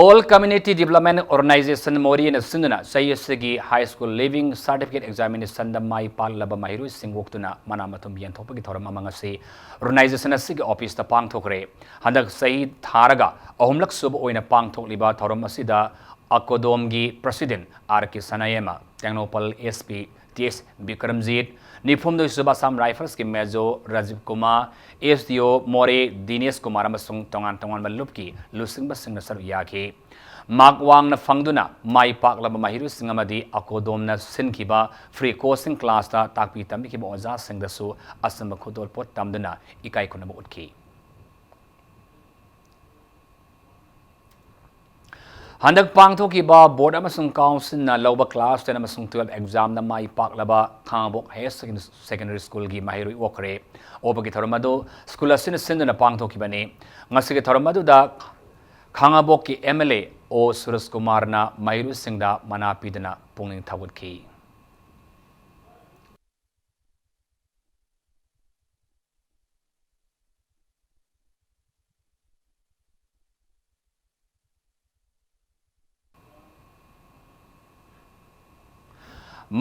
All Community Development Organization ꯃꯣꯔꯦꯅ ꯁꯤꯟꯗꯨꯅ ꯆꯍꯤ ꯑꯁꯤꯒꯤ ꯍꯥꯏ ꯁ꯭ꯀꯨꯜ ꯂꯤꯚꯤꯡ ꯁꯥꯔꯇꯤꯐꯤꯀꯦꯠ ꯑꯦꯛꯖꯥꯃꯤꯅꯦꯁꯟꯗ ꯃꯥꯏ ꯄꯥꯛꯂꯕ ꯃꯍꯩꯔꯣꯏꯁꯤꯡ ꯑꯣꯛꯇꯨꯅ ꯃꯅꯥ ꯃꯊꯨꯝ ꯌꯦꯟꯊꯣꯛꯄꯒꯤ ꯊꯧꯔꯝ ꯑꯃ ꯉꯁꯤ ꯑꯣꯔꯒꯅꯥꯏꯖꯦꯁꯟ ꯑꯁꯤꯒꯤ ꯑꯣꯐꯤꯁꯇ ꯄꯥꯡꯊꯣꯛꯈ꯭ꯔꯦ꯫ ꯍꯟꯗꯛ ꯆꯍꯤ ꯊꯥꯔꯒ ꯑꯍꯨꯝꯂꯛ ꯁꯨꯕ ꯑꯣꯏꯅ ꯄꯥꯡꯊꯣꯛꯂꯤꯕ ꯊꯧꯔꯝ ꯑꯁꯤꯗ ꯑꯀꯣꯗꯣꯝꯒꯤ president R K Sanayaima, Tengnoupal S P T S Bikramjit, ꯅꯤꯐꯨꯍꯨꯝꯗꯣꯏ ꯁꯨꯕ ꯑꯁꯥꯝ ꯔꯥꯏꯐꯜꯁꯀꯤ major Rajiv Kumar, S D O Moreh ꯗꯤꯅꯦꯁ ꯀꯨꯃꯥꯔ ꯑꯃꯁꯨꯡ ꯇꯣꯉꯥꯟ ꯇꯣꯉꯥꯟꯕ ꯂꯨꯞꯀꯤ ꯂꯨꯆꯤꯡꯕꯁꯤꯡꯅ ꯁꯔꯨꯛ ꯌꯥꯈꯤ꯫ ꯃꯥꯔꯛ ꯋꯥꯡꯅ ꯐꯪꯗꯨꯅ ꯃꯥꯏ ꯄꯥꯛꯂꯕ ꯃꯍꯩꯔꯣꯏꯁꯤꯡ ꯑꯃꯗꯤ ꯑꯀꯣꯗꯣꯝꯅ ꯁꯤꯟꯈꯤꯕ ꯐ꯭ꯔꯤ ꯀꯣꯆꯤꯡ ꯀ꯭ꯂꯥꯁꯇ ꯇꯥꯛꯄꯤ ꯇꯝꯕꯤꯈꯤꯕ ꯑꯣꯖꯥꯁꯤꯡꯗꯁꯨ ꯑꯆꯝꯕ ꯈꯨꯗꯣꯜꯄꯣꯠ ꯇꯝꯗꯨꯅ ꯏꯀꯥꯏ ꯈꯨꯝꯅꯕ ꯎꯠꯈꯤ꯫ ꯍꯟꯗꯛ ꯄꯥꯡꯊꯣꯛꯈꯤꯕ ꯕꯣꯔꯗ ꯑꯃꯁꯨꯡ ꯀꯥꯎꯟꯁꯤꯜꯅ ꯂꯧꯕ ꯀ꯭ꯂꯥꯁ ꯇꯦꯟ ꯑꯃꯁꯨꯡ ꯇꯨꯋꯦꯜꯐ ꯑꯦꯛꯖꯥꯝꯗ ꯃꯥꯏ ꯄꯥꯛꯂꯕ ꯈꯥꯉꯕꯣꯛ ꯍꯥꯌꯔ ꯁꯦꯀꯦꯟꯗꯔꯤ ꯁ꯭ꯀꯨꯜꯒꯤ ꯃꯍꯩꯔꯣꯏ ꯑꯣꯛꯈ꯭ꯔꯦ꯫ ꯑꯣꯛꯄꯒꯤ ꯊꯧꯔꯝ ꯑꯗꯨ ꯁ꯭ꯀꯨꯜ ꯑꯁꯤꯅ ꯁꯤꯟꯗꯨꯅ ꯄꯥꯡꯊꯣꯛꯈꯤꯕꯅꯤ꯫ ꯉꯁꯤꯒꯤ ꯊꯧꯔꯝ ꯑꯗꯨꯗ ꯈꯥꯉꯕꯣꯛꯀꯤ ꯑꯦꯝ ꯑꯦꯜ ꯑꯦ ꯑꯣ ꯁꯨꯔꯖ ꯀꯨꯃꯥꯔꯅ ꯃꯍꯩꯔꯣꯏꯁꯤꯡꯗ ꯃꯅꯥ ꯄꯤꯗꯨꯅ ꯄꯨꯛꯅꯤꯡ ꯊꯧꯒꯠꯈꯤ꯫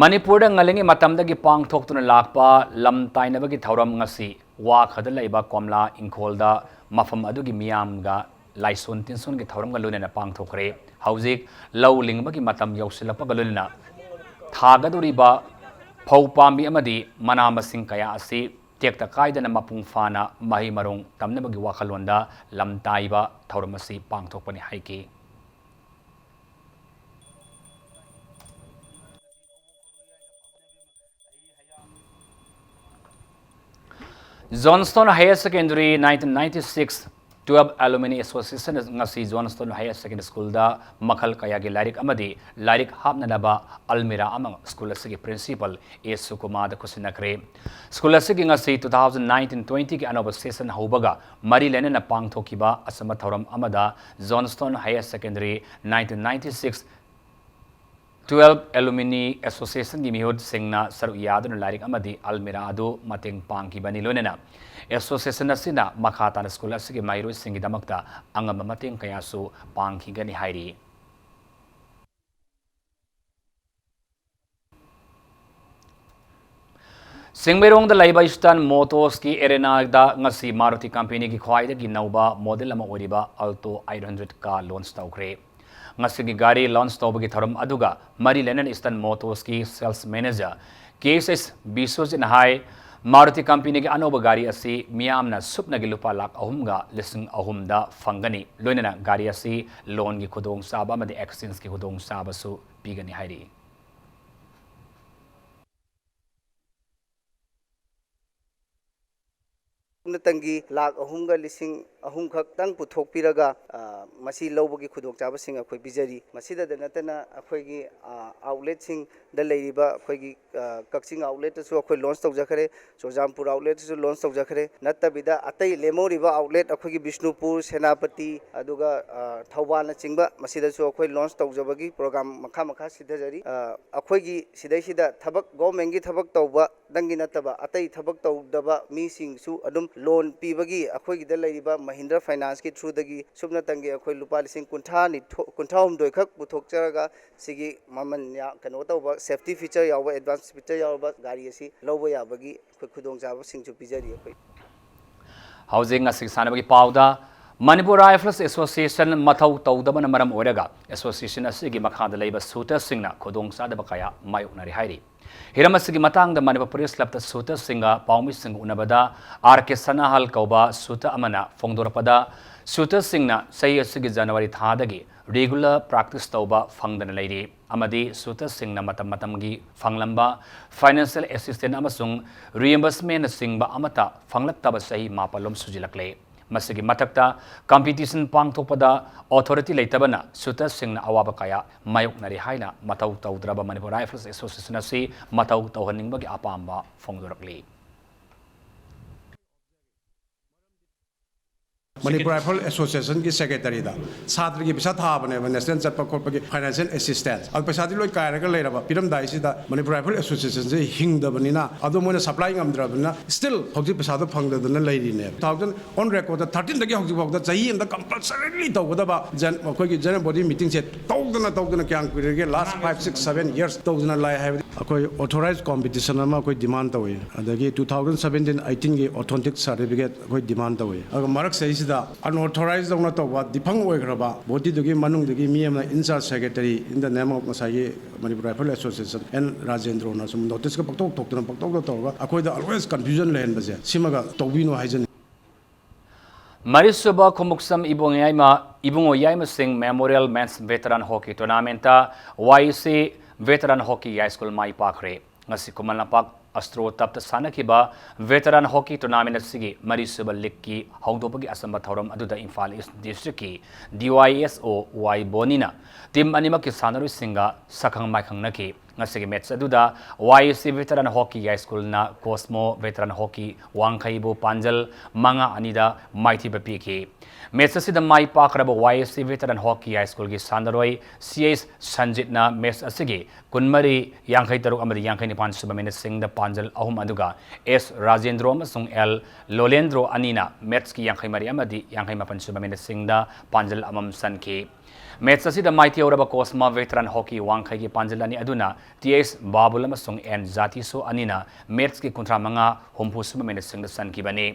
ꯃꯅꯤꯄꯨꯔꯗ ꯉꯜꯂꯤꯉꯩ ꯃꯇꯝꯗꯒꯤ ꯄꯥꯡꯊꯣꯛꯇꯨꯅ ꯂꯥꯛꯄ ꯂꯝ ꯇꯥꯏꯅꯕꯒꯤ ꯊꯧꯔꯝ ꯉꯁꯤ ꯋꯥꯈꯗ ꯂꯩꯕ ꯀꯣꯝꯂꯥ ꯏꯪꯈꯣꯜꯗ ꯃꯐꯝ ꯑꯗꯨꯒꯤ ꯃꯤꯌꯥꯝꯒ ꯂꯥꯏꯁꯣꯟ ꯇꯤꯟꯁꯣꯟꯒꯤ ꯊꯧꯔꯝꯒ ꯂꯣꯏꯅꯅ ꯄꯥꯡꯊꯣꯛꯈ꯭ꯔꯦ꯫ ꯍꯧꯖꯤꯛ ꯂꯧ ꯂꯤꯡꯕꯒꯤ ꯃꯇꯝ ꯌꯧꯁꯤꯜꯂꯛꯄꯒ ꯂꯣꯏꯅꯅ ꯊꯥꯒꯗꯧꯔꯤꯕ ꯐꯧ ꯄꯥꯝꯕꯤ ꯑꯃꯗꯤ ꯃꯅꯥ ꯃꯁꯤꯡ ꯀꯌꯥ ꯑꯁꯤ ꯇꯦꯛꯇ ꯀꯥꯏꯗꯅ ꯃꯄꯨꯡ ꯐꯥꯅ ꯃꯍꯩ ꯃꯔꯣꯡ ꯇꯝꯅꯕꯒꯤ ꯋꯥꯈꯜꯂꯣꯟꯗ ꯂꯝ ꯇꯥꯏꯕ ꯊꯧꯔꯝ ꯑꯁꯤ ꯄꯥꯡꯊꯣꯛꯄꯅꯤ ꯍꯥꯏꯈꯤ꯫ Johnstone Higher Secondary nineteen ninety-six twelve Alumni Association ꯉꯁꯤ Johnstone Higher Secondary Schoolꯗ ꯃꯈꯜ ꯀꯌꯥꯒꯤ ꯂꯥꯏꯔꯤꯛ ꯑꯃꯗꯤ ꯂꯥꯏꯔꯤꯛ ꯍꯥꯞꯅꯅꯕ ꯑꯜꯃꯤꯔꯥ ꯑꯃ ꯁ꯭ꯀꯨꯜ ꯑꯁꯤꯒꯤ ꯄ꯭ꯔꯤꯟꯁꯤꯄꯜ ꯑꯦ ꯁꯨꯀꯨꯃꯥꯔꯗ ꯈꯨꯠꯁꯤꯟꯅꯈ꯭ꯔꯦ꯫ ꯁ꯭ꯀꯨꯜ ꯑꯁꯤꯒꯤ ꯉꯁꯤ two thousand nineteen twenty ꯒꯤ ꯑꯅꯧꯕ ꯁꯦꯁꯟ ꯍꯧꯕꯒ ꯃꯔꯤ ꯂꯩꯅꯅ ꯄꯥꯡꯊꯣꯛꯈꯤꯕ ꯑꯆꯝꯕ ꯊꯧꯔꯝ ꯑꯃꯗ Johnstone Higher Secondary nineteen ninety-six twelve Alumni Associationꯒꯤ ꯃꯤꯍꯨꯠꯁꯤꯡꯅ ꯁꯔꯨꯛ ꯌꯥꯗꯨꯅ ꯂꯥꯏꯔꯤꯛ ꯑꯃꯗꯤ ꯑꯜꯃꯤꯔꯥ ꯑꯗꯨ ꯃꯇꯦꯡ ꯄꯥꯡꯈꯤꯕꯅꯤ꯫ ꯂꯣꯏꯅꯅ association ꯑꯁꯤꯅ ꯃꯈꯥ ꯇꯥꯅ ꯁ꯭ꯀꯨꯜ ꯑꯁꯤꯒꯤ ꯃꯍꯩꯔꯣꯏꯁꯤꯡꯒꯤꯗꯃꯛꯇ ꯑꯉꯝꯕ ꯃꯇꯦꯡ ꯀꯌꯥꯁꯨ ꯄꯥꯡꯈꯤꯒꯅꯤ ꯍꯥꯏꯔꯤ꯫ ꯆꯤꯡꯃꯩꯔꯣꯡꯗ ꯂꯩꯕ Eastern Motorsꯀꯤ ꯑꯦꯔꯦꯅꯥꯗ ꯉꯁꯤ ꯃꯥꯔꯨꯇꯤ ꯀꯝꯄꯦꯅꯤꯒꯤ ꯈ꯭ꯋꯥꯏꯗꯒꯤ ꯅꯧꯕ ꯃꯣꯗꯦꯜ ꯑꯃ ꯑꯣꯏꯔꯤꯕ Alto eight hundred car launch ꯇꯧꯈ꯭ꯔꯦ꯫ ꯉꯁꯤꯒꯤ ꯒꯥꯔꯤ launch ꯇꯧꯕꯒꯤ ꯊꯧꯔꯝ ꯑꯗꯨꯒ ꯃꯔꯤ ꯂꯩꯅꯅ Eastern Motorsꯀꯤ sales manager ꯀꯦ ꯑꯦꯁ ꯑꯦꯁ ꯕꯤꯁ꯭ꯋꯖꯤꯠꯅ ꯍꯥꯏ, ꯃꯥꯔꯨꯇꯤ ꯀꯝꯄꯦꯅꯤꯒꯤ ꯑꯅꯧꯕ ꯒꯥꯔꯤ ꯑꯁꯤ ꯃꯤꯌꯥꯝꯅ ꯁꯨꯞꯅꯒꯤ ꯂꯨꯄꯥ ꯂꯥꯈ ꯑꯍꯨꯝꯒ ꯂꯤꯁꯤꯡ ꯑꯍꯨꯝꯗ ꯐꯪꯒꯅꯤ꯫ ꯂꯣꯏꯅꯅ ꯒꯥꯔꯤ ꯑꯁꯤ loanꯒꯤ ꯈꯨꯗꯣꯡꯆꯥꯕ ꯑꯃꯗꯤ exchangeꯀꯤ ꯈꯨꯗꯣꯡꯆꯥꯕꯁꯨ ꯄꯤꯒꯅꯤ ꯍꯥꯏꯔꯤ꯫ ꯁꯨꯞꯅꯇꯪꯒꯤ ꯂꯥꯈ ꯑꯍꯨꯝꯒ ꯂꯤꯁꯤꯡ ꯑꯍꯨꯝ ꯈꯛꯇꯪ ꯄꯨꯊꯣꯛꯄꯤꯔꯒ, ꯑ, ꯃꯁꯤ ꯂꯧꯕꯒꯤ ꯈꯨꯗꯣꯡꯆꯥꯕꯁꯤꯡ ꯑꯩꯈꯣꯏ ꯄꯤꯖꯔꯤ꯫ ꯃꯁꯤꯗꯗ ꯅꯠꯇꯅ ꯑꯩꯈꯣꯏꯒꯤ, ꯑ, ꯑꯥꯎꯠꯂꯦꯠꯁꯤꯡꯗ ꯂꯩꯔꯤꯕ ꯑꯩꯈꯣꯏꯒꯤ, ꯑ, ꯀꯛꯆꯤꯡ ꯑꯥꯎꯠꯂꯦꯠꯇꯁꯨ ꯑꯩꯈꯣꯏ ꯂꯣꯟꯁ ꯇꯧꯖꯈ꯭ꯔꯦ, ꯆꯨꯔꯆꯥꯟꯄꯨꯔ ꯑꯥꯎꯠꯂꯦꯠꯇꯁꯨ ꯂꯣꯟꯁ ꯇꯧꯖꯈ꯭ꯔꯦ꯫ ꯅꯠꯇꯕꯤꯗ ꯑꯇꯩ ꯂꯦꯝꯍꯧꯔꯤꯕ ꯑꯥꯎꯠꯂꯦꯠ ꯑꯩꯈꯣꯏꯒꯤ ꯕꯤꯁꯅꯨꯄꯨꯔ, ꯁꯦꯅꯥꯄꯇꯤ, ꯑꯗꯨꯒ, ꯑ, ꯊꯧꯕꯥꯜꯅꯆꯤꯡꯕ, ꯃꯁꯤꯗꯁꯨ ꯑꯩꯈꯣꯏ ꯂꯣꯟꯁ ꯇꯧꯖꯕꯒꯤ ꯄ꯭ꯔꯣꯒ꯭ꯔꯥꯝ ꯃꯈꯥ ꯃꯈꯥ ꯁꯤꯊꯖꯔꯤ꯫ ꯑ, ꯑꯩꯈꯣꯏꯒꯤ ꯁꯤꯗꯩꯁꯤꯗ ꯊꯕꯛ, ꯒꯣꯔꯃꯦꯟꯒꯤ ꯊꯕꯛ ꯇꯧꯕ ꯗꯪꯒꯤ ꯅꯠꯇꯕ ꯑꯇꯩ ꯊꯕꯛ ꯇꯧꯗꯕ ꯃꯤꯁꯤꯡꯁꯨ ꯑꯗꯨꯝ ꯂꯣꯟ ꯄꯤꯕꯒꯤ ꯑꯩꯈꯣꯏꯒꯤꯗ ꯂꯩꯔꯤꯕ ꯃꯍꯤꯟꯗ꯭ꯔ ꯐꯥꯏꯅꯥꯟꯁꯀꯤ ꯊ꯭ꯔꯨꯗꯒꯤ ꯁꯨꯞꯅꯇꯪꯒꯤ ꯑꯩꯈꯣꯏ ꯂꯨꯄꯥ ꯂꯤꯁꯤꯡ ꯀꯨꯟꯊ꯭ꯔꯥ ꯅꯤꯊꯣꯏ, ꯀꯨꯟꯊ꯭ꯔꯥ ꯍꯨꯝꯗꯣꯏ ꯈꯛ ꯄꯨꯊꯣꯛꯆꯔꯒ ꯁꯤꯒꯤ ꯃꯃꯜ ꯌꯥ-, ꯀꯩꯅꯣ ꯇꯧꯕ ꯁꯦꯐꯇꯤ ꯐꯤꯆꯔ ꯌꯥꯎꯕ, ꯑꯦꯗꯚꯥꯟꯁ ꯐꯤꯆꯔ ꯌꯥꯎꯔꯕ ꯒꯥꯔꯤ ꯑꯁꯤ ꯂꯧꯕ ꯌꯥꯕꯒꯤ ꯑꯩꯈꯣꯏ ꯈꯨꯗꯣꯡꯆꯥꯕꯁꯤꯡꯁꯨ ꯄꯤꯖꯔꯤ ꯑꯩꯈꯣꯏ꯫ ꯍꯧꯖꯤꯛ ꯉꯁꯤ ꯁꯥꯟꯅꯕꯒꯤ ꯄꯥꯎꯗ, ꯃꯅꯤꯄꯨꯔ ꯔꯥꯏꯐꯜꯁ ꯑꯦꯁꯣꯁꯤꯌꯦꯁꯟ ꯃꯊꯧ ꯇꯧꯗꯕꯅ ꯃꯔꯝ ꯑꯣꯏꯔꯒ ꯑꯦꯁꯣꯁꯤꯌꯦꯁꯟ ꯑꯁꯤꯒꯤ ꯃꯈꯥꯗ ꯂꯩꯕ ꯁꯨꯇꯔꯁꯤꯡꯅ ꯈꯨꯗꯣꯡꯆꯥꯗꯕ ꯀꯌꯥ ꯃꯥꯌꯣꯛꯅꯔꯤ ꯍꯥꯏꯔꯤ꯫ ꯍꯤꯔꯝ ꯑꯁꯤꯒꯤ ꯃꯇꯥꯡꯗ ꯃꯅꯤꯄꯨꯔ ꯄ꯭ꯔꯦꯁ ꯀ꯭ꯂꯕꯇ ꯁꯨꯇꯔꯁꯤꯡꯒ ꯄꯥꯎꯃꯤꯁꯤꯡꯒ ꯎꯅꯕꯗ ꯑꯥꯔ ꯀꯦ ꯁꯅꯥꯍꯜ ꯀꯧꯕ ꯁꯨꯇꯔ ꯑꯃꯅ ꯐꯣꯡꯗꯣꯔꯛꯄꯗ, ꯁꯨꯇꯔꯁꯤꯡꯅ ꯆꯍꯤ ꯑꯁꯤꯒꯤ ꯖꯅꯋꯥꯔꯤ ꯊꯥꯗꯒꯤ ꯔꯤꯒꯨꯂꯔ ꯄ꯭ꯔꯥꯛꯇꯤꯁ ꯇꯧꯕ ꯐꯪꯗꯅ ꯂꯩꯔꯤ ꯑꯃꯗꯤ ꯁꯨꯇꯔꯁꯤꯡꯅ ꯃꯇꯝ ꯃꯇꯝꯒꯤ ꯐꯪꯂꯝꯕ ꯐꯥꯏꯅꯥꯟꯁꯤꯌꯦꯜ ꯑꯦꯁꯤꯁꯇꯦꯟꯁ ꯑꯃꯁꯨꯡ ꯔꯤꯑꯦꯝꯕꯔꯁꯃꯦꯟꯅꯆꯤꯡꯕ ꯑꯃꯠꯇ ꯐꯪꯂꯛꯇꯕ ꯆꯍꯤ ꯃꯥꯄꯜꯂꯣꯝ ꯁꯨꯖꯤꯜꯂꯛꯂꯦ꯫ ꯃꯁꯤꯒꯤ ꯃꯊꯛꯇ, ꯀꯝꯄꯤꯇꯤꯁꯟ ꯄꯥꯡꯊꯣꯛꯄꯗ ꯑꯣꯊꯣꯔꯤꯇꯤ ꯂꯩꯇꯕꯅ ꯁꯨꯇꯔꯁꯤꯡꯅ ꯑꯋꯥꯕ ꯀꯌꯥ ꯃꯥꯌꯣꯛꯅꯔꯤ ꯍꯥꯏꯅ ꯃꯊꯧ ꯇꯧꯗ꯭ꯔꯕ ꯃꯅꯤꯄꯨꯔ ꯔꯥꯏꯐꯜꯁ ꯑꯦꯁꯣꯁꯤꯌꯦꯁꯟ ꯑꯁꯤ ꯃꯊꯧ ꯇꯧꯍꯟꯅꯤꯡꯕꯒꯤ ꯑꯄꯥꯝꯕ ꯐꯣꯡꯗꯣꯔꯛꯂꯤ꯫ ꯃꯅꯤꯄꯨꯔ ꯔꯥꯏꯐꯜ ꯑꯦꯁꯣꯁꯤꯌꯦꯁꯟꯒꯤ ꯁꯦꯀ꯭ꯔꯦꯇꯔꯤꯗ ꯁꯥꯇ꯭ꯔꯒꯤ ꯄꯩꯁꯥ ꯊꯥꯕꯅꯦꯕ, ꯅꯦꯁꯅꯦꯜ ꯆꯠꯄ ꯈꯣꯠꯄꯒꯤ ꯐꯥꯏꯅꯥꯟꯁꯤꯌꯦꯜ ꯑꯦꯁꯤꯁꯇꯦꯟꯁ꯫ ꯑꯗꯨ ꯄꯩꯁꯥꯗꯤ ꯂꯣꯏ ꯀꯥꯏꯔꯒ ꯂꯩꯔꯕ, ꯄꯤꯔꯝꯗꯥꯏꯁꯤꯗ ꯃꯅꯤꯄꯨꯔ ꯔꯥꯏꯐꯜ ꯑꯦꯁꯣꯁꯤꯌꯦꯁꯟꯁꯦ ꯍꯤꯡꯗꯕꯅꯤꯅ, ꯑꯗꯣ ꯃꯣꯏꯅ ꯁꯄ꯭ꯂꯥꯏ ꯉꯝꯗ꯭ꯔꯕꯅꯤꯅ, ꯁ꯭ꯇꯤꯜ ꯍꯧꯖꯤꯛ ꯄꯩꯁꯥꯗꯣ ꯐꯪꯗꯗꯅ ꯂꯩꯔꯤꯅꯦꯕ꯫ ꯇꯨ ꯊꯥꯎꯖꯟ, ꯑꯣꯟ ꯔꯦꯀꯣꯔꯗ ꯊꯥꯔꯇꯤꯟꯗꯒꯤ ꯍꯧꯖꯤꯛ ꯐꯥꯎꯗ ꯆꯍꯤ ꯑꯃꯗ ꯀꯝꯄꯜꯁꯔꯤꯂꯤ ꯇꯧꯒꯗꯕ ꯖꯦꯟ-, ꯑꯩꯈꯣꯏꯒꯤ ꯖꯦꯅꯔꯦꯜ ꯕꯣꯗꯤ ꯃꯤꯇꯤꯡꯁꯦ ꯇꯧꯗꯅ ꯇꯧꯗꯅ ꯀꯌꯥꯝ ꯀꯨꯏꯔꯒꯦ? ꯂꯥꯁ ꯐꯥꯏꯚ, ꯁꯤꯛꯁ, ꯁꯚꯦꯟ ꯌꯔꯁ ꯇꯧꯗꯅ ꯂꯥꯛꯑꯦ ꯍꯥꯏꯕꯗꯤ ꯑꯩꯈꯣꯏ ꯑꯣꯊꯣꯔꯥꯏꯖ ꯀꯣꯝꯄꯤꯇꯤꯁꯟ ꯑꯃ ꯑꯩꯈꯣꯏ ꯗꯤꯃꯥꯟ ꯇꯧꯏ꯫ ꯑꯗꯒꯤ ꯇꯨ ꯊꯥꯎꯖꯟ ꯁꯚꯦꯟꯇꯤꯟ ꯑꯩꯠꯇꯤꯟꯒꯤ ꯑꯣꯊꯦꯟꯇꯤꯛ ꯁꯥꯔꯇꯤꯐꯤꯀꯦꯠ ꯑꯩꯈꯣꯏ ꯗꯤꯃꯥꯟ ꯇꯧꯏ꯫ ꯑꯗꯨꯒ ꯃꯔꯛꯁꯤꯗꯩꯁꯤꯗ ꯑꯟꯑꯣꯊꯣꯔꯥꯏꯖ ꯇꯧꯅ ꯇꯧꯕ, ꯗꯤꯐꯪ ꯑꯣꯏꯈ꯭ꯔꯕ ꯕꯣꯗꯤꯗꯨꯒꯤ ꯃꯅꯨꯡꯗꯒꯤ ꯃꯤ ꯑꯃꯅ, in charge secretary in the name of ꯉꯁꯥꯏꯒꯤ ꯃꯅꯤꯄꯨꯔ ꯔꯥꯏꯐꯜ ꯑꯦꯁꯣꯁꯤꯌꯦꯁꯟ, ꯑꯦꯟ ꯔꯥꯖꯦꯟꯗ꯭ꯔꯣꯅ ꯁꯨꯝ ꯅꯣꯇꯤꯁꯀ ꯄꯪꯊꯣꯛ ꯊꯣꯛꯇꯅ, ꯄꯪꯇꯧꯗ ꯇꯧꯔꯒ ꯑꯩꯈꯣꯏꯗ ꯑꯣꯜꯋꯦꯁ ꯀꯟꯐ꯭ꯌꯨꯖꯟ ꯂꯩꯍꯟꯕꯁꯦ, ꯁꯤꯃꯒ ꯇꯧꯕꯤꯅꯨ ꯍꯥꯏꯖꯅꯤꯡꯏ꯫ ꯃꯔꯤꯁꯨꯕ ꯈꯣꯡꯎꯞꯁꯝ ꯏꯕꯨꯡꯉꯣ ꯌꯥꯏꯃ, ꯏꯕꯨꯡꯉꯣ ꯌꯥꯏꯃꯁꯤꯡ ꯃꯦꯃꯣꯔꯤꯌꯦꯜ ꯃꯦꯟꯁ ꯚꯦꯇꯔꯥꯟ ꯍꯣꯀꯤ ꯇꯣꯔꯅꯥꯃꯦꯟꯇ ꯋꯥꯏ ꯁꯤ ꯚꯦꯇꯔꯥꯟ ꯍꯣꯀꯤ ꯍꯥꯏ ꯁ꯭ꯀꯨꯜ ꯃꯥꯏ ꯄꯥꯛꯈ꯭ꯔꯦ꯫ ꯉꯁꯤ ꯈꯨꯃꯟ ꯂꯝꯄꯥꯛ ꯑꯁꯇ꯭ꯔꯣ ꯇꯞꯇ ꯁꯥꯟꯅꯈꯤꯕ ꯚꯦꯇꯔꯥꯟ ꯍꯣꯀꯤ ꯇꯣꯔꯅꯥꯃꯦꯟ ꯑꯁꯤꯒꯤ ꯃꯔꯤꯁꯨꯕ ꯂꯤꯒꯀꯤ ꯍꯧꯗꯣꯛꯄꯒꯤ ꯑꯆꯝꯕ ꯊꯧꯔꯝ ꯑꯗꯨꯗ ꯏꯝꯐꯥꯜ ꯏꯁ ꯗꯤꯁꯇ꯭ꯔꯤꯛꯀꯤ ꯗꯤ ꯋꯥꯏ ꯑꯦꯁ ꯑꯣ ꯋꯥꯏ ꯕꯣꯅꯤꯅ ꯇꯤꯝ ꯑꯅꯤꯃꯛꯀꯤ ꯁꯥꯟꯅꯔꯣꯏꯁꯤꯡꯒ ꯁꯛꯈꯪ ꯃꯥꯏꯈꯪꯅꯈꯤ꯫ ꯉꯁꯤꯒꯤ ꯃꯦꯠꯆ ꯑꯗꯨꯗ ꯋꯥꯏ ꯑꯦꯁ ꯁꯤ ꯚꯦꯇꯔꯥꯟ ꯍꯣꯀꯤ ꯍꯥꯏ ꯁ꯭ꯀꯨꯜꯅ ꯀꯣꯁꯃꯣ ꯚꯦꯇꯔꯥꯟ ꯍꯣꯀꯤ ꯋꯥꯡꯈꯩꯕꯨ ꯄꯥꯟꯖꯜ ꯃꯉꯥ ꯑꯅꯤꯗ ꯃꯥꯏꯊꯤꯕ ꯄꯤꯈꯤ꯫ ꯃꯦꯠꯆ ꯑꯁꯤꯗ ꯃꯥꯏ ꯄꯥꯛꯈ꯭ꯔꯕ ꯋꯥꯏ ꯑꯦꯁ ꯁꯤ ꯚꯦꯇꯔꯥꯟ ꯍꯣꯀꯤ ꯍꯥꯏ ꯁ꯭ꯀꯨꯜꯒꯤ ꯁꯥꯟꯅꯔꯣꯏ ꯁꯤ ꯑꯩꯆ ꯁꯟꯖꯤꯠꯅ ꯃꯦꯠꯆ ꯑꯁꯤꯒꯤ ꯀꯨꯟꯃꯔꯤ, ꯌꯥꯡꯈꯩ ꯇꯔꯨꯛ ꯑꯃꯗꯤ ꯌꯥꯡꯈꯩ ꯅꯤꯄꯥꯟ ꯁꯨꯕ ꯃꯤꯅꯠꯁꯤꯡꯗ ꯄꯥꯟꯖꯜ ꯑꯍꯨꯝ, ꯑꯗꯨꯒ ꯑꯦꯁ ꯔꯥꯖꯦꯟꯗ꯭ꯔꯣ ꯑꯃꯁꯨꯡ ꯑꯦꯜ ꯂꯣꯂꯦꯟꯗ꯭ꯔꯣ ꯑꯅꯤꯅ ꯃꯦꯠꯆꯀꯤ ꯌꯥꯡꯈꯩ ꯃꯔꯤ ꯑꯃꯗꯤ ꯌꯥꯡꯈꯩ ꯃꯥꯄꯟ ꯁꯨꯕ ꯃꯤꯅꯠꯁꯤꯡꯗ ꯄꯥꯟꯖꯜ ꯑꯃꯃꯝ ꯆꯟꯈꯤ꯫ ꯃꯦꯠꯆ ꯑꯁꯤꯗ ꯃꯥꯏꯊꯤꯍꯧꯔꯕ ꯀꯣꯁꯃꯥ ꯚꯦꯇꯔꯥꯟ ꯍꯣꯀꯤ ꯋꯥꯡꯈꯩꯒꯤ ꯄꯥꯟꯖꯜ ꯑꯅꯤ ꯑꯗꯨꯅ ꯇꯤ ꯑꯩꯆ ꯕꯥꯕꯨꯜ ꯑꯃꯁꯨꯡ ꯑꯦꯟ ꯖꯥꯇꯤꯁꯣ ꯑꯅꯤꯅ ꯃꯦꯠꯆꯀꯤ ꯀꯨꯟꯊ꯭ꯔꯥ ꯃꯉꯥ, ꯍꯨꯝꯐꯨ ꯁꯨꯕ ꯃꯤꯅꯠꯁꯤꯡꯗ ꯆꯟꯈꯤꯕꯅꯤ꯫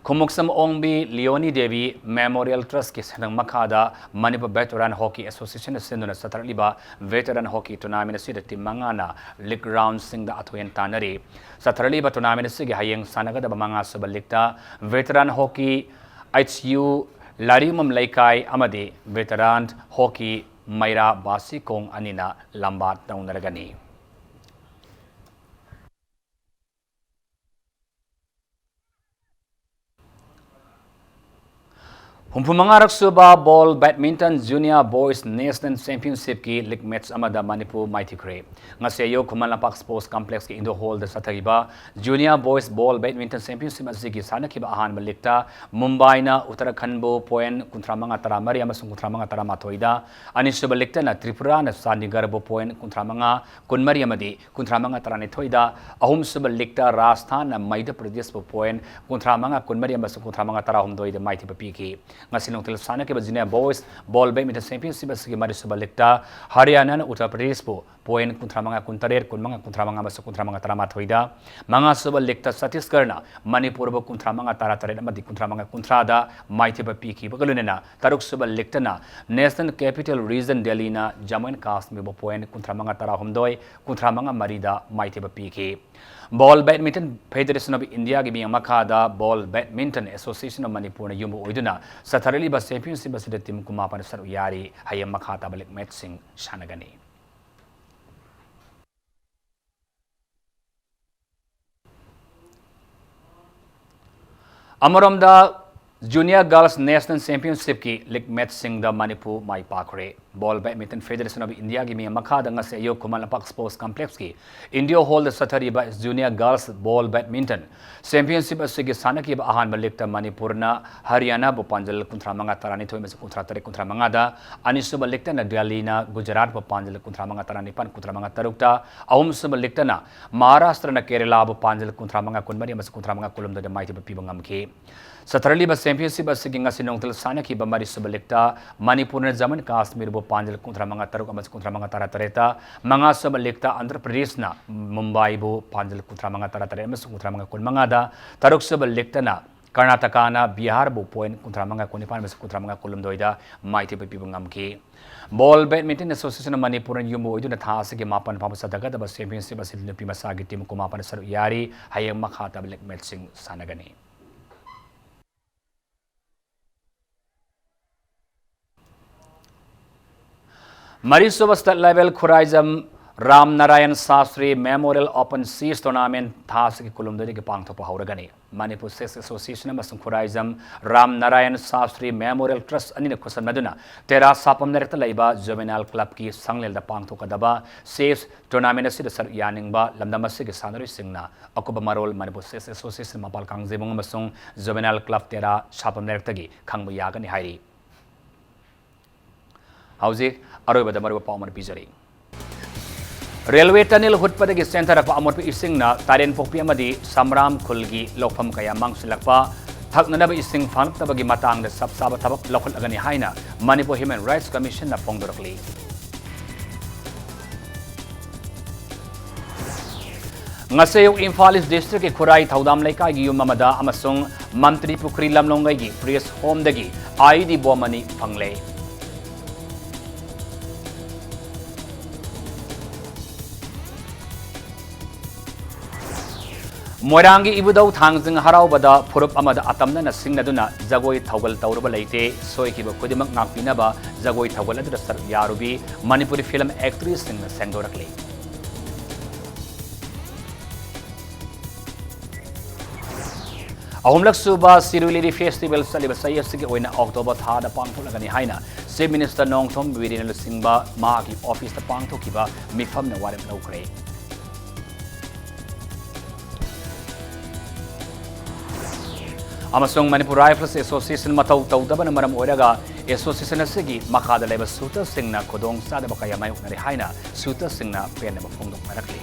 ꯈꯨꯃꯨꯛꯁꯝ ꯑꯣꯡꯕꯤ ꯂꯤꯌꯣꯅꯤ ꯗꯦꯕꯤ ꯃꯦꯃꯣꯔꯤꯌꯦꯜ ꯇ꯭ꯔꯁꯀꯤ ꯁꯦꯟꯊꯪ ꯃꯈꯥꯗ ꯃꯅꯤꯄꯨꯔ ꯚꯦꯇꯔꯥꯟ ꯍꯣꯀꯤ ꯑꯦꯁꯣꯁꯤꯌꯦꯁꯟꯅ ꯁꯤꯟꯗꯨꯅ ꯆꯠꯊꯔꯛꯂꯤꯕ ꯚꯦꯇꯔꯥꯟ ꯍꯣꯀꯤ ꯇꯣꯔꯅꯥꯃꯦꯟ ꯑꯁꯤꯗ ꯇꯤꯝ ꯃꯉꯥꯅ ꯂꯤꯒ ꯔꯥꯎꯟꯁꯤꯡꯗ ꯑꯊꯣꯏ ꯑꯍꯟ ꯇꯥꯟꯅꯔꯤ꯫ ꯆꯠꯊꯔꯛꯂꯤꯕ ꯇꯣꯔꯅꯥꯃꯦꯟ ꯑꯁꯤꯒꯤ ꯍꯌꯦꯡ ꯁꯥꯟꯅꯒꯗꯕ ꯃꯉꯥ ꯁꯨꯕ ꯂꯤꯒꯇ ꯚꯦꯇꯔꯥꯟ ꯍꯣꯀꯤ ꯑꯩꯆ ꯌꯨ ꯂꯥꯏꯔꯤꯃꯝ ꯂꯩꯀꯥꯏ ꯑꯃꯗꯤ ꯚꯦꯇꯔꯥꯟ ꯍꯣꯀꯤ ꯃꯩꯔꯥ ꯕꯥꯁꯤꯈꯣꯡ ꯑꯅꯤꯅ ꯂꯝꯕꯥ ꯇꯧꯅꯔꯒꯅꯤ꯫ ꯍꯨꯝꯐꯨ ꯃꯉꯥꯔꯛ ꯁꯨꯕ ꯕꯣꯜ ꯕꯦꯗꯃꯤꯟꯇꯟ ꯖꯨꯅꯤꯌꯔ ꯕꯣꯏꯁ ꯅꯦꯁꯅꯦꯜ ꯆꯦꯝꯄꯤꯌꯟꯁꯤꯞꯀꯤ ꯂꯤꯒ ꯃꯦꯠꯆ ꯑꯃꯗ ꯃꯅꯤꯄꯨꯔ ꯃꯥꯏꯊꯤꯈ꯭ꯔꯦ꯫ ꯉꯁꯤ ꯑꯌꯨꯛ ꯈꯨꯃꯟ ꯂꯝꯄꯥꯛ ꯁ꯭ꯄꯣꯔꯠꯁ ꯀꯝꯄ꯭ꯂꯦꯛꯁꯀꯤ ꯏꯟꯗꯣꯔ ꯍꯣꯜꯗ ꯆꯠꯊꯈꯤꯕ ꯖꯨꯅꯤꯌꯔ ꯕꯣꯏꯁ ꯕꯣꯜ ꯕꯦꯗꯃꯤꯟꯇꯟ ꯆꯦꯝꯄꯤꯌꯟꯁꯤꯞ ꯑꯁꯤꯒꯤ ꯁꯥꯟꯅꯈꯤꯕ ꯑꯍꯥꯟꯕ ꯂꯤꯒꯇ ꯃꯨꯝꯕꯥꯏꯅ ꯎꯠꯇꯔꯥꯈꯟꯕꯨ ꯄꯣꯏꯟ ꯀꯨꯟꯊ꯭ꯔꯥ ꯃꯉꯥ ꯇꯔꯥ ꯃꯔꯤ ꯑꯃꯁꯨꯡ ꯀꯨꯟꯊ꯭ꯔꯥ ꯃꯉꯥ ꯇꯔꯥ ꯃꯥꯊꯣꯏꯗ, ꯑꯅꯤꯁꯨꯕ ꯂꯤꯒꯇꯅ ꯇ꯭ꯔꯤꯄꯨꯔꯥꯅ ꯆꯥꯟꯗꯤꯒꯔꯕꯨ ꯄꯣꯏꯟ ꯀꯨꯟꯊ꯭ꯔꯥ ꯃꯉꯥ ꯀꯨꯟꯃꯔꯤ ꯑꯃꯗꯤ ꯀꯨꯟꯊ꯭ꯔꯥ ꯃꯉꯥ ꯇꯔꯥꯅꯤꯊꯣꯏꯗ, ꯑꯍꯨꯝꯁꯨꯕ ꯂꯤꯒꯇ ꯔꯥꯖꯁꯊꯥꯟꯅ ꯃꯩꯙ꯭ꯌ ꯄ꯭ꯔꯗꯦꯁꯄꯨ ꯄꯣꯏꯟ ꯀꯨꯟꯊ꯭ꯔꯥ ꯃꯉꯥ ꯀꯨꯟꯃꯔꯤ ꯑꯃꯁꯨꯡ ꯀꯨꯟꯊ꯭ꯔꯥ ꯃꯉꯥ ꯇꯔꯥꯍꯨꯝꯗꯣꯏꯗ ꯃꯥꯏꯊꯤꯕ ꯄꯤꯈꯤ꯫ ꯉꯁꯤ ꯅꯨꯡꯊꯤꯜ ꯁꯥꯟꯅꯈꯤꯕ ꯖꯨꯅꯤꯌꯔ ꯕꯣꯏꯁ ꯕꯣꯜ ꯕꯦꯗꯃꯤꯟꯇꯟ ꯆꯦꯝꯄꯤꯌꯟꯁꯤꯞ ꯑꯁꯤꯒꯤ ꯃꯔꯤꯁꯨꯕ ꯂꯤꯒꯇ ꯍꯔꯤꯌꯥꯅꯥꯅ ꯎꯠꯇꯔ ꯄ꯭ꯔꯗꯦꯁꯄꯨ ꯄꯣꯏꯟ ꯀꯨꯟꯊ꯭ꯔꯥ ꯃꯉꯥ ꯀꯨꯟꯇꯔꯦꯠ, ꯀꯨꯟꯃꯉꯥ ꯀꯨꯟꯊ꯭ꯔꯥ ꯃꯉꯥ ꯑꯃꯁꯨꯡ ꯀꯨꯟꯊ꯭ꯔꯥ ꯃꯉꯥ ꯇꯔꯥꯃꯥꯊꯣꯏꯗ, ꯃꯉꯥꯁꯨꯕ ꯂꯤꯒꯇ ꯆꯇꯤꯁꯒꯔꯅ ꯃꯅꯤꯄꯨꯔꯕꯨ ꯀꯨꯟꯊ꯭ꯔꯥ ꯃꯉꯥ ꯇꯔꯥ ꯇꯔꯦꯠ ꯑꯃꯗꯤ ꯀꯨꯟꯊ꯭ꯔꯥ ꯃꯉꯥ ꯀꯨꯟꯊ꯭ꯔꯥꯗ ꯃꯥꯏꯊꯤꯕ ꯄꯤꯈꯤꯕꯒ ꯂꯣꯏꯅꯅ ꯇꯔꯨꯛꯁꯨꯕ ꯂꯤꯒꯇꯅ ꯅꯦꯁꯅꯦꯜ ꯀꯦꯄꯤꯇꯦꯜ ꯔꯤꯖꯟ ꯗꯦꯜꯂꯤꯅ ꯖꯝꯃꯨ ꯑꯦꯟ ꯀꯥꯁꯃꯤꯔꯕꯨ ꯄꯣꯏꯟ ꯀꯨꯟꯊ꯭ꯔꯥ ꯃꯉꯥ ꯇꯔꯥꯍꯨꯝꯗꯣꯏ, ꯀꯨꯟꯊ꯭ꯔꯥ ꯃꯉꯥ ꯃꯔꯤꯗ ꯃꯥꯏꯊꯤꯕ ꯄꯤꯈꯤ꯫ ꯕꯣꯜ ꯕꯦꯗꯃꯤꯟꯇꯟ ꯐꯦꯗꯦꯔꯦꯁꯟ ꯑꯣꯐ ꯏꯟꯗꯤꯌꯥꯒꯤ ꯃꯤꯠꯌꯦꯡ ꯃꯈꯥꯗ ꯕꯣꯜ ꯕꯦꯗꯃꯤꯟꯇꯟ ꯑꯦꯁꯣꯁꯤꯌꯦꯁꯟ ꯑꯣꯐ ꯃꯅꯤꯄꯨꯔꯅ ꯌꯨꯝꯕꯨ ꯑꯣꯏꯗꯨꯅ ꯆꯠꯊꯔꯛꯂꯤꯕ ꯆꯦꯝꯄꯤꯌꯟꯁꯤꯞ ꯑꯁꯤꯗ ꯇꯤꯝ ꯀꯨꯟꯃꯥꯄꯟ ꯁꯔꯨꯛ ꯌꯥꯔꯤ꯫ ꯍꯌꯦꯡ ꯃꯈꯥ ꯇꯥꯕ ꯂꯤꯒ ꯃꯦꯠꯆꯁꯤꯡ ꯁꯥꯟꯅꯒꯅꯤ꯫ ꯑꯃꯔꯣꯝꯗ, Junior Girls National Championshipꯀꯤ league matchꯁꯤꯡꯗ Manipur my ꯄꯥꯛꯈ꯭ꯔꯦ꯫ Ball Badminton Federation of Indiaꯒꯤ ꯃꯤ ꯃꯈꯥꯗ ꯉꯁꯤ ꯑꯌꯨꯛ ꯈꯨꯃꯟ ꯂꯝꯄꯥꯛ Sports Complexꯀꯤ Indio Hallꯗ ꯆꯠꯊꯔꯤꯕ Junior Girls Ball Badminton Championship ꯑꯁꯤꯒꯤ ꯁꯥꯟꯅꯈꯤꯕ ꯑꯍꯥꯟꯕ leagueꯇ ꯃꯅꯤꯄꯨꯔꯅ ꯍꯔꯤꯌꯥꯅꯥꯕꯨ ꯄꯥꯟꯖꯜ ꯀꯨꯟꯊ꯭ꯔꯥ ꯃꯉꯥ, ꯇꯔꯥꯅꯤꯊꯣꯏ ꯑꯃꯁꯨꯡ ꯀꯨꯟꯊ꯭ꯔꯥ ꯇꯔꯦꯠ, ꯀꯨꯟꯊ꯭ꯔꯥ ꯃꯉꯥꯗ, ꯑꯅꯤꯁꯨꯕ leagueꯇꯅ ꯗꯦꯜꯂꯤꯅ ꯒꯨꯖꯔꯥꯠꯄꯨ ꯄꯥꯟꯖꯜ ꯀꯨꯟꯊ꯭ꯔꯥ ꯃꯉꯥ, ꯇꯔꯥꯅꯤꯄꯥꯟ, ꯀꯨꯟꯊ꯭ꯔꯥ ꯃꯉꯥ, ꯇꯔꯨꯛꯇ, ꯑꯍꯨꯝꯁꯨꯕ leagueꯇꯅ ꯃꯍꯥꯔꯥꯁꯇ꯭ꯔꯅ ꯀꯦꯔꯦꯂꯥꯕꯨ ꯄꯥꯟꯖꯜ ꯀꯨꯟꯊ꯭ꯔꯥ ꯃꯉꯥ, ꯀꯨꯟꯃꯔꯤ ꯑꯃꯁꯨꯡ ꯀꯨꯟꯊ꯭ꯔꯥ ꯃꯉꯥ, ꯀꯨꯟꯍꯨꯝꯗꯣꯏꯗ ꯃꯥꯏꯊꯤꯕ ꯄꯤꯕ ꯉꯝꯈꯤ꯫ ꯆꯠꯊꯔꯛꯂꯤꯕ championship ꯑꯁꯤꯒꯤ ꯉꯁꯤ ꯅꯨꯡꯊꯤꯜ ꯁꯥꯟꯅꯈꯤꯕ ꯃꯔꯤꯁꯨꯕ leagueꯇ ꯃꯅꯤꯄꯨꯔꯅ ꯖꯃꯨ and ꯀꯥꯁꯃꯤꯔꯕꯨ ꯄꯥꯟꯖꯜ ꯀꯨꯟꯊ꯭ꯔꯥ ꯃꯉꯥ, ꯇꯔꯨꯛ ꯑꯃꯁꯨꯡ ꯀꯨꯟꯊ꯭ꯔꯥ ꯃꯉꯥ, ꯇꯔꯥ ꯇꯔꯦꯠꯇ, ꯃꯉꯥꯁꯨꯕ leagueꯇ ꯑꯟꯙ꯭ꯔ ꯄ꯭ꯔꯗꯦꯁꯅ ꯃꯨꯝꯕꯥꯏꯕꯨ ꯄꯥꯟꯖꯜ ꯀꯨꯟꯊ꯭ꯔꯥ ꯃꯉꯥ, ꯇꯔꯥ ꯇꯔꯦꯠ ꯑꯃꯁꯨꯡ ꯀꯨꯟꯊ꯭ꯔꯥ ꯃꯉꯥ, ꯀꯨꯟꯃꯉꯥꯗ, ꯇꯔꯨꯛꯁꯨꯕ leagueꯇꯅ ꯀꯔꯅꯥꯇꯀꯥꯅ ꯕꯤꯍꯥꯔꯕꯨ point ꯀꯨꯟꯊ꯭ꯔꯥ ꯃꯉꯥ, ꯀꯨꯟꯅꯤꯄꯥꯟ ꯑꯃꯁꯨꯡ ꯀꯨꯟꯊ꯭ꯔꯥ ꯃꯉꯥ, ꯀꯨꯟꯍꯨꯝꯗꯣꯏꯗ ꯃꯥꯏꯊꯤꯕ ꯄꯤꯕ ꯉꯝꯈꯤ꯫ Ball Badminton Association of ꯃꯅꯤꯄꯨꯔꯅ ꯌꯨꯝꯕꯨ ꯑꯣꯏꯗꯨꯅ ꯊꯥ ꯑꯁꯤꯒꯤ ꯃꯥꯄꯟ ꯐꯥꯎꯕ ꯆꯠꯊꯒꯗꯕ championship ꯑꯁꯤꯗ ꯅꯨꯄꯤ ꯃꯆꯥꯒꯤ team ꯀꯨꯟꯃꯥꯄꯟ ꯁꯔꯨꯛ ꯌꯥꯔꯤ꯫ ꯍꯌꯦꯡ ꯃꯈꯥ ꯇꯥꯕ league matchꯁꯤꯡ ꯁꯥꯟꯅꯒꯅꯤ꯫ ꯃꯔꯤꯁꯨꯕ state level Khuraijam Ram Narayan Shastri Memorial Open Chess Tournament ꯊꯥ ꯑꯁꯤꯒꯤ ꯀꯨꯟꯍꯨꯝꯗꯣꯏꯗꯒꯤ ꯄꯥꯡꯊꯣꯛꯄ ꯍꯧꯔꯒꯅꯤ꯫ ꯃꯅꯤꯄꯨꯔ Chess Association ꯑꯃꯁꯨꯡ ꯈꯨꯔꯥꯏꯖꯝ ꯔꯥꯝ ꯅꯥꯔꯥꯌꯟ ꯁꯥꯁꯇ꯭ꯔꯤ Memorial Trust ꯑꯅꯤꯅ ꯈꯨꯠꯁꯝꯅꯗꯨꯅ ꯇꯦꯔꯥ ꯁꯥꯄꯝ ꯂꯩꯔꯛꯇ ꯂꯩꯕ Juvenile Clubꯀꯤ ꯁꯪꯂꯦꯟꯗ ꯄꯥꯡꯊꯣꯛꯀꯗꯕ chess tournament ꯑꯁꯤꯗ ꯁꯔꯨꯛ ꯌꯥꯅꯤꯡꯕ ꯂꯝꯗꯝ ꯑꯁꯤꯒꯤ ꯁꯥꯟꯅꯔꯣꯏꯁꯤꯡꯅ ꯑꯀꯨꯞꯄ ꯃꯔꯣꯜ ꯃꯅꯤꯄꯨꯔ Chess Association ꯃꯄꯥꯜ ꯀꯥꯡꯖꯩꯕꯨꯡ ꯑꯃꯁꯨꯡ Juvenile Club ꯇꯦꯔꯥ ꯁꯥꯄꯝ ꯂꯩꯔꯛꯇꯒꯤ ꯈꯪꯕ ꯌꯥꯒꯅꯤ ꯍꯥꯏꯔꯤ꯫ ꯍꯧꯖꯤꯛ ꯑꯔꯣꯏꯕꯗ ꯃꯔꯨꯑꯣꯏꯕ ꯄꯥꯎ ꯑꯃ ꯄꯤꯖꯔꯤ꯫ Railway tunnel ꯍꯨꯠꯄꯗꯒꯤ ꯆꯦꯟꯊꯔꯛꯄ ꯑꯃꯣꯠꯄ ꯏꯁꯤꯡꯅ ꯇꯥꯏꯔꯦꯟꯄꯣꯛꯄꯤ ꯑꯃꯗꯤ ꯁꯝꯔꯥꯝ ꯈꯨꯜꯒꯤ ꯂꯧꯐꯝ ꯀꯌꯥ ꯃꯥꯡꯁꯤꯜꯂꯛꯄ, ꯊꯛꯅꯅꯕ ꯏꯁꯤꯡ ꯐꯪꯂꯛꯇꯕꯒꯤ ꯃꯇꯥꯡꯗ ꯆꯞ ꯆꯥꯕ ꯊꯕꯛ ꯂꯧꯈꯠꯂꯒꯅꯤ ꯍꯥꯏꯅ Manipur Human Rights Commissionꯅ ꯐꯣꯡꯗꯣꯔꯛꯂꯤ꯫ ꯉꯁꯤ ꯑꯌꯨꯛ ꯏꯝꯐꯥꯜ East Districtꯀꯤ ꯈꯨꯔꯥꯏ ꯊꯧꯗꯥꯝ ꯂꯩꯀꯥꯏꯒꯤ ꯌꯨꯝ ꯑꯃꯗ ꯑꯃꯁꯨꯡ ꯃꯟꯇ꯭ꯔꯤ ꯄꯨꯈ꯭ꯔꯤ ꯂꯝꯂꯣꯡꯒꯩꯒꯤ Press Homeꯗꯒꯤ IED bomb ꯑꯅꯤ ꯐꯪꯂꯦ꯫ ꯃꯣꯏꯔꯥꯡꯒꯤ ꯏꯕꯨꯙꯧ ꯊꯥꯡꯖꯤꯡ ꯍꯔꯥꯎꯕꯗ ꯐꯨꯔꯨꯞ ꯑꯃꯗ ꯑꯇꯝꯅꯅ ꯁꯤꯡꯅꯗꯨꯅ ꯖꯒꯣꯏ ꯊꯧꯒꯜ ꯇꯧꯔꯨꯕ ꯂꯩꯇꯦ꯫ ꯁꯣꯏꯈꯤꯕ ꯈꯨꯗꯤꯡꯃꯛ ꯉꯥꯛꯄꯤꯅꯕ ꯖꯒꯣꯏ ꯊꯧꯒꯜ ꯑꯗꯨꯗ ꯁꯔꯨꯛ ꯌꯥꯔꯨꯕꯤ ꯃꯅꯤꯄꯨꯔꯤ film actressꯁꯤꯡꯅ ꯁꯦꯡꯗꯣꯔꯛꯂꯤ꯫ ꯑꯍꯨꯝꯂꯛ ꯁꯨꯕ ꯁꯤꯔꯣꯏ ꯂꯤꯂꯤ ꯐꯦꯁꯇꯤꯚꯦꯜ ꯆꯠꯂꯤꯕ ꯆꯍꯤ ꯑꯁꯤꯒꯤ ꯑꯣꯏꯅ ꯑꯣꯛꯇꯣꯕꯔ ꯊꯥꯗ ꯄꯥꯡꯊꯣꯛꯂꯒꯅꯤ ꯍꯥꯏꯅ ꯆꯤꯐ ꯃꯤꯅꯤꯁꯇꯔ ꯅꯣꯡꯊꯣꯝ ꯕꯤꯔꯦꯟꯅ ꯂꯨꯆꯤꯡꯕ ꯃꯍꯥꯛꯀꯤ ꯑꯣꯐꯤꯁꯇ ꯄꯥꯡꯊꯣꯛꯈꯤꯕ ꯃꯤꯐꯝꯅ ꯋꯥꯔꯦꯞ ꯂꯧꯈ꯭ꯔꯦ꯫ ꯑꯃꯁꯨꯡ ꯃꯅꯤꯄꯨꯔ ꯔꯥꯏꯐꯜꯁ ꯑꯦꯁꯣꯁꯤꯌꯦꯁꯟ ꯃꯊꯧ ꯇꯧꯗꯕꯅ ꯃꯔꯝ ꯑꯣꯏꯔꯒ ꯑꯦꯁꯣꯁꯤꯌꯦꯁꯟ ꯑꯁꯤꯒꯤ ꯃꯈꯥꯗ ꯂꯩꯕ ꯁꯨꯇꯔꯁꯤꯡꯅ ꯈꯨꯗꯣꯡ ꯆꯥꯗꯕ ꯀꯌꯥ ꯃꯥꯌꯣꯛꯅꯔꯦ ꯍꯥꯏꯅ ꯁꯨꯇꯔꯁꯤꯡꯅ ꯄꯦꯟꯗꯕ ꯐꯣꯡꯗꯣꯛꯅꯔꯛꯂꯤ꯫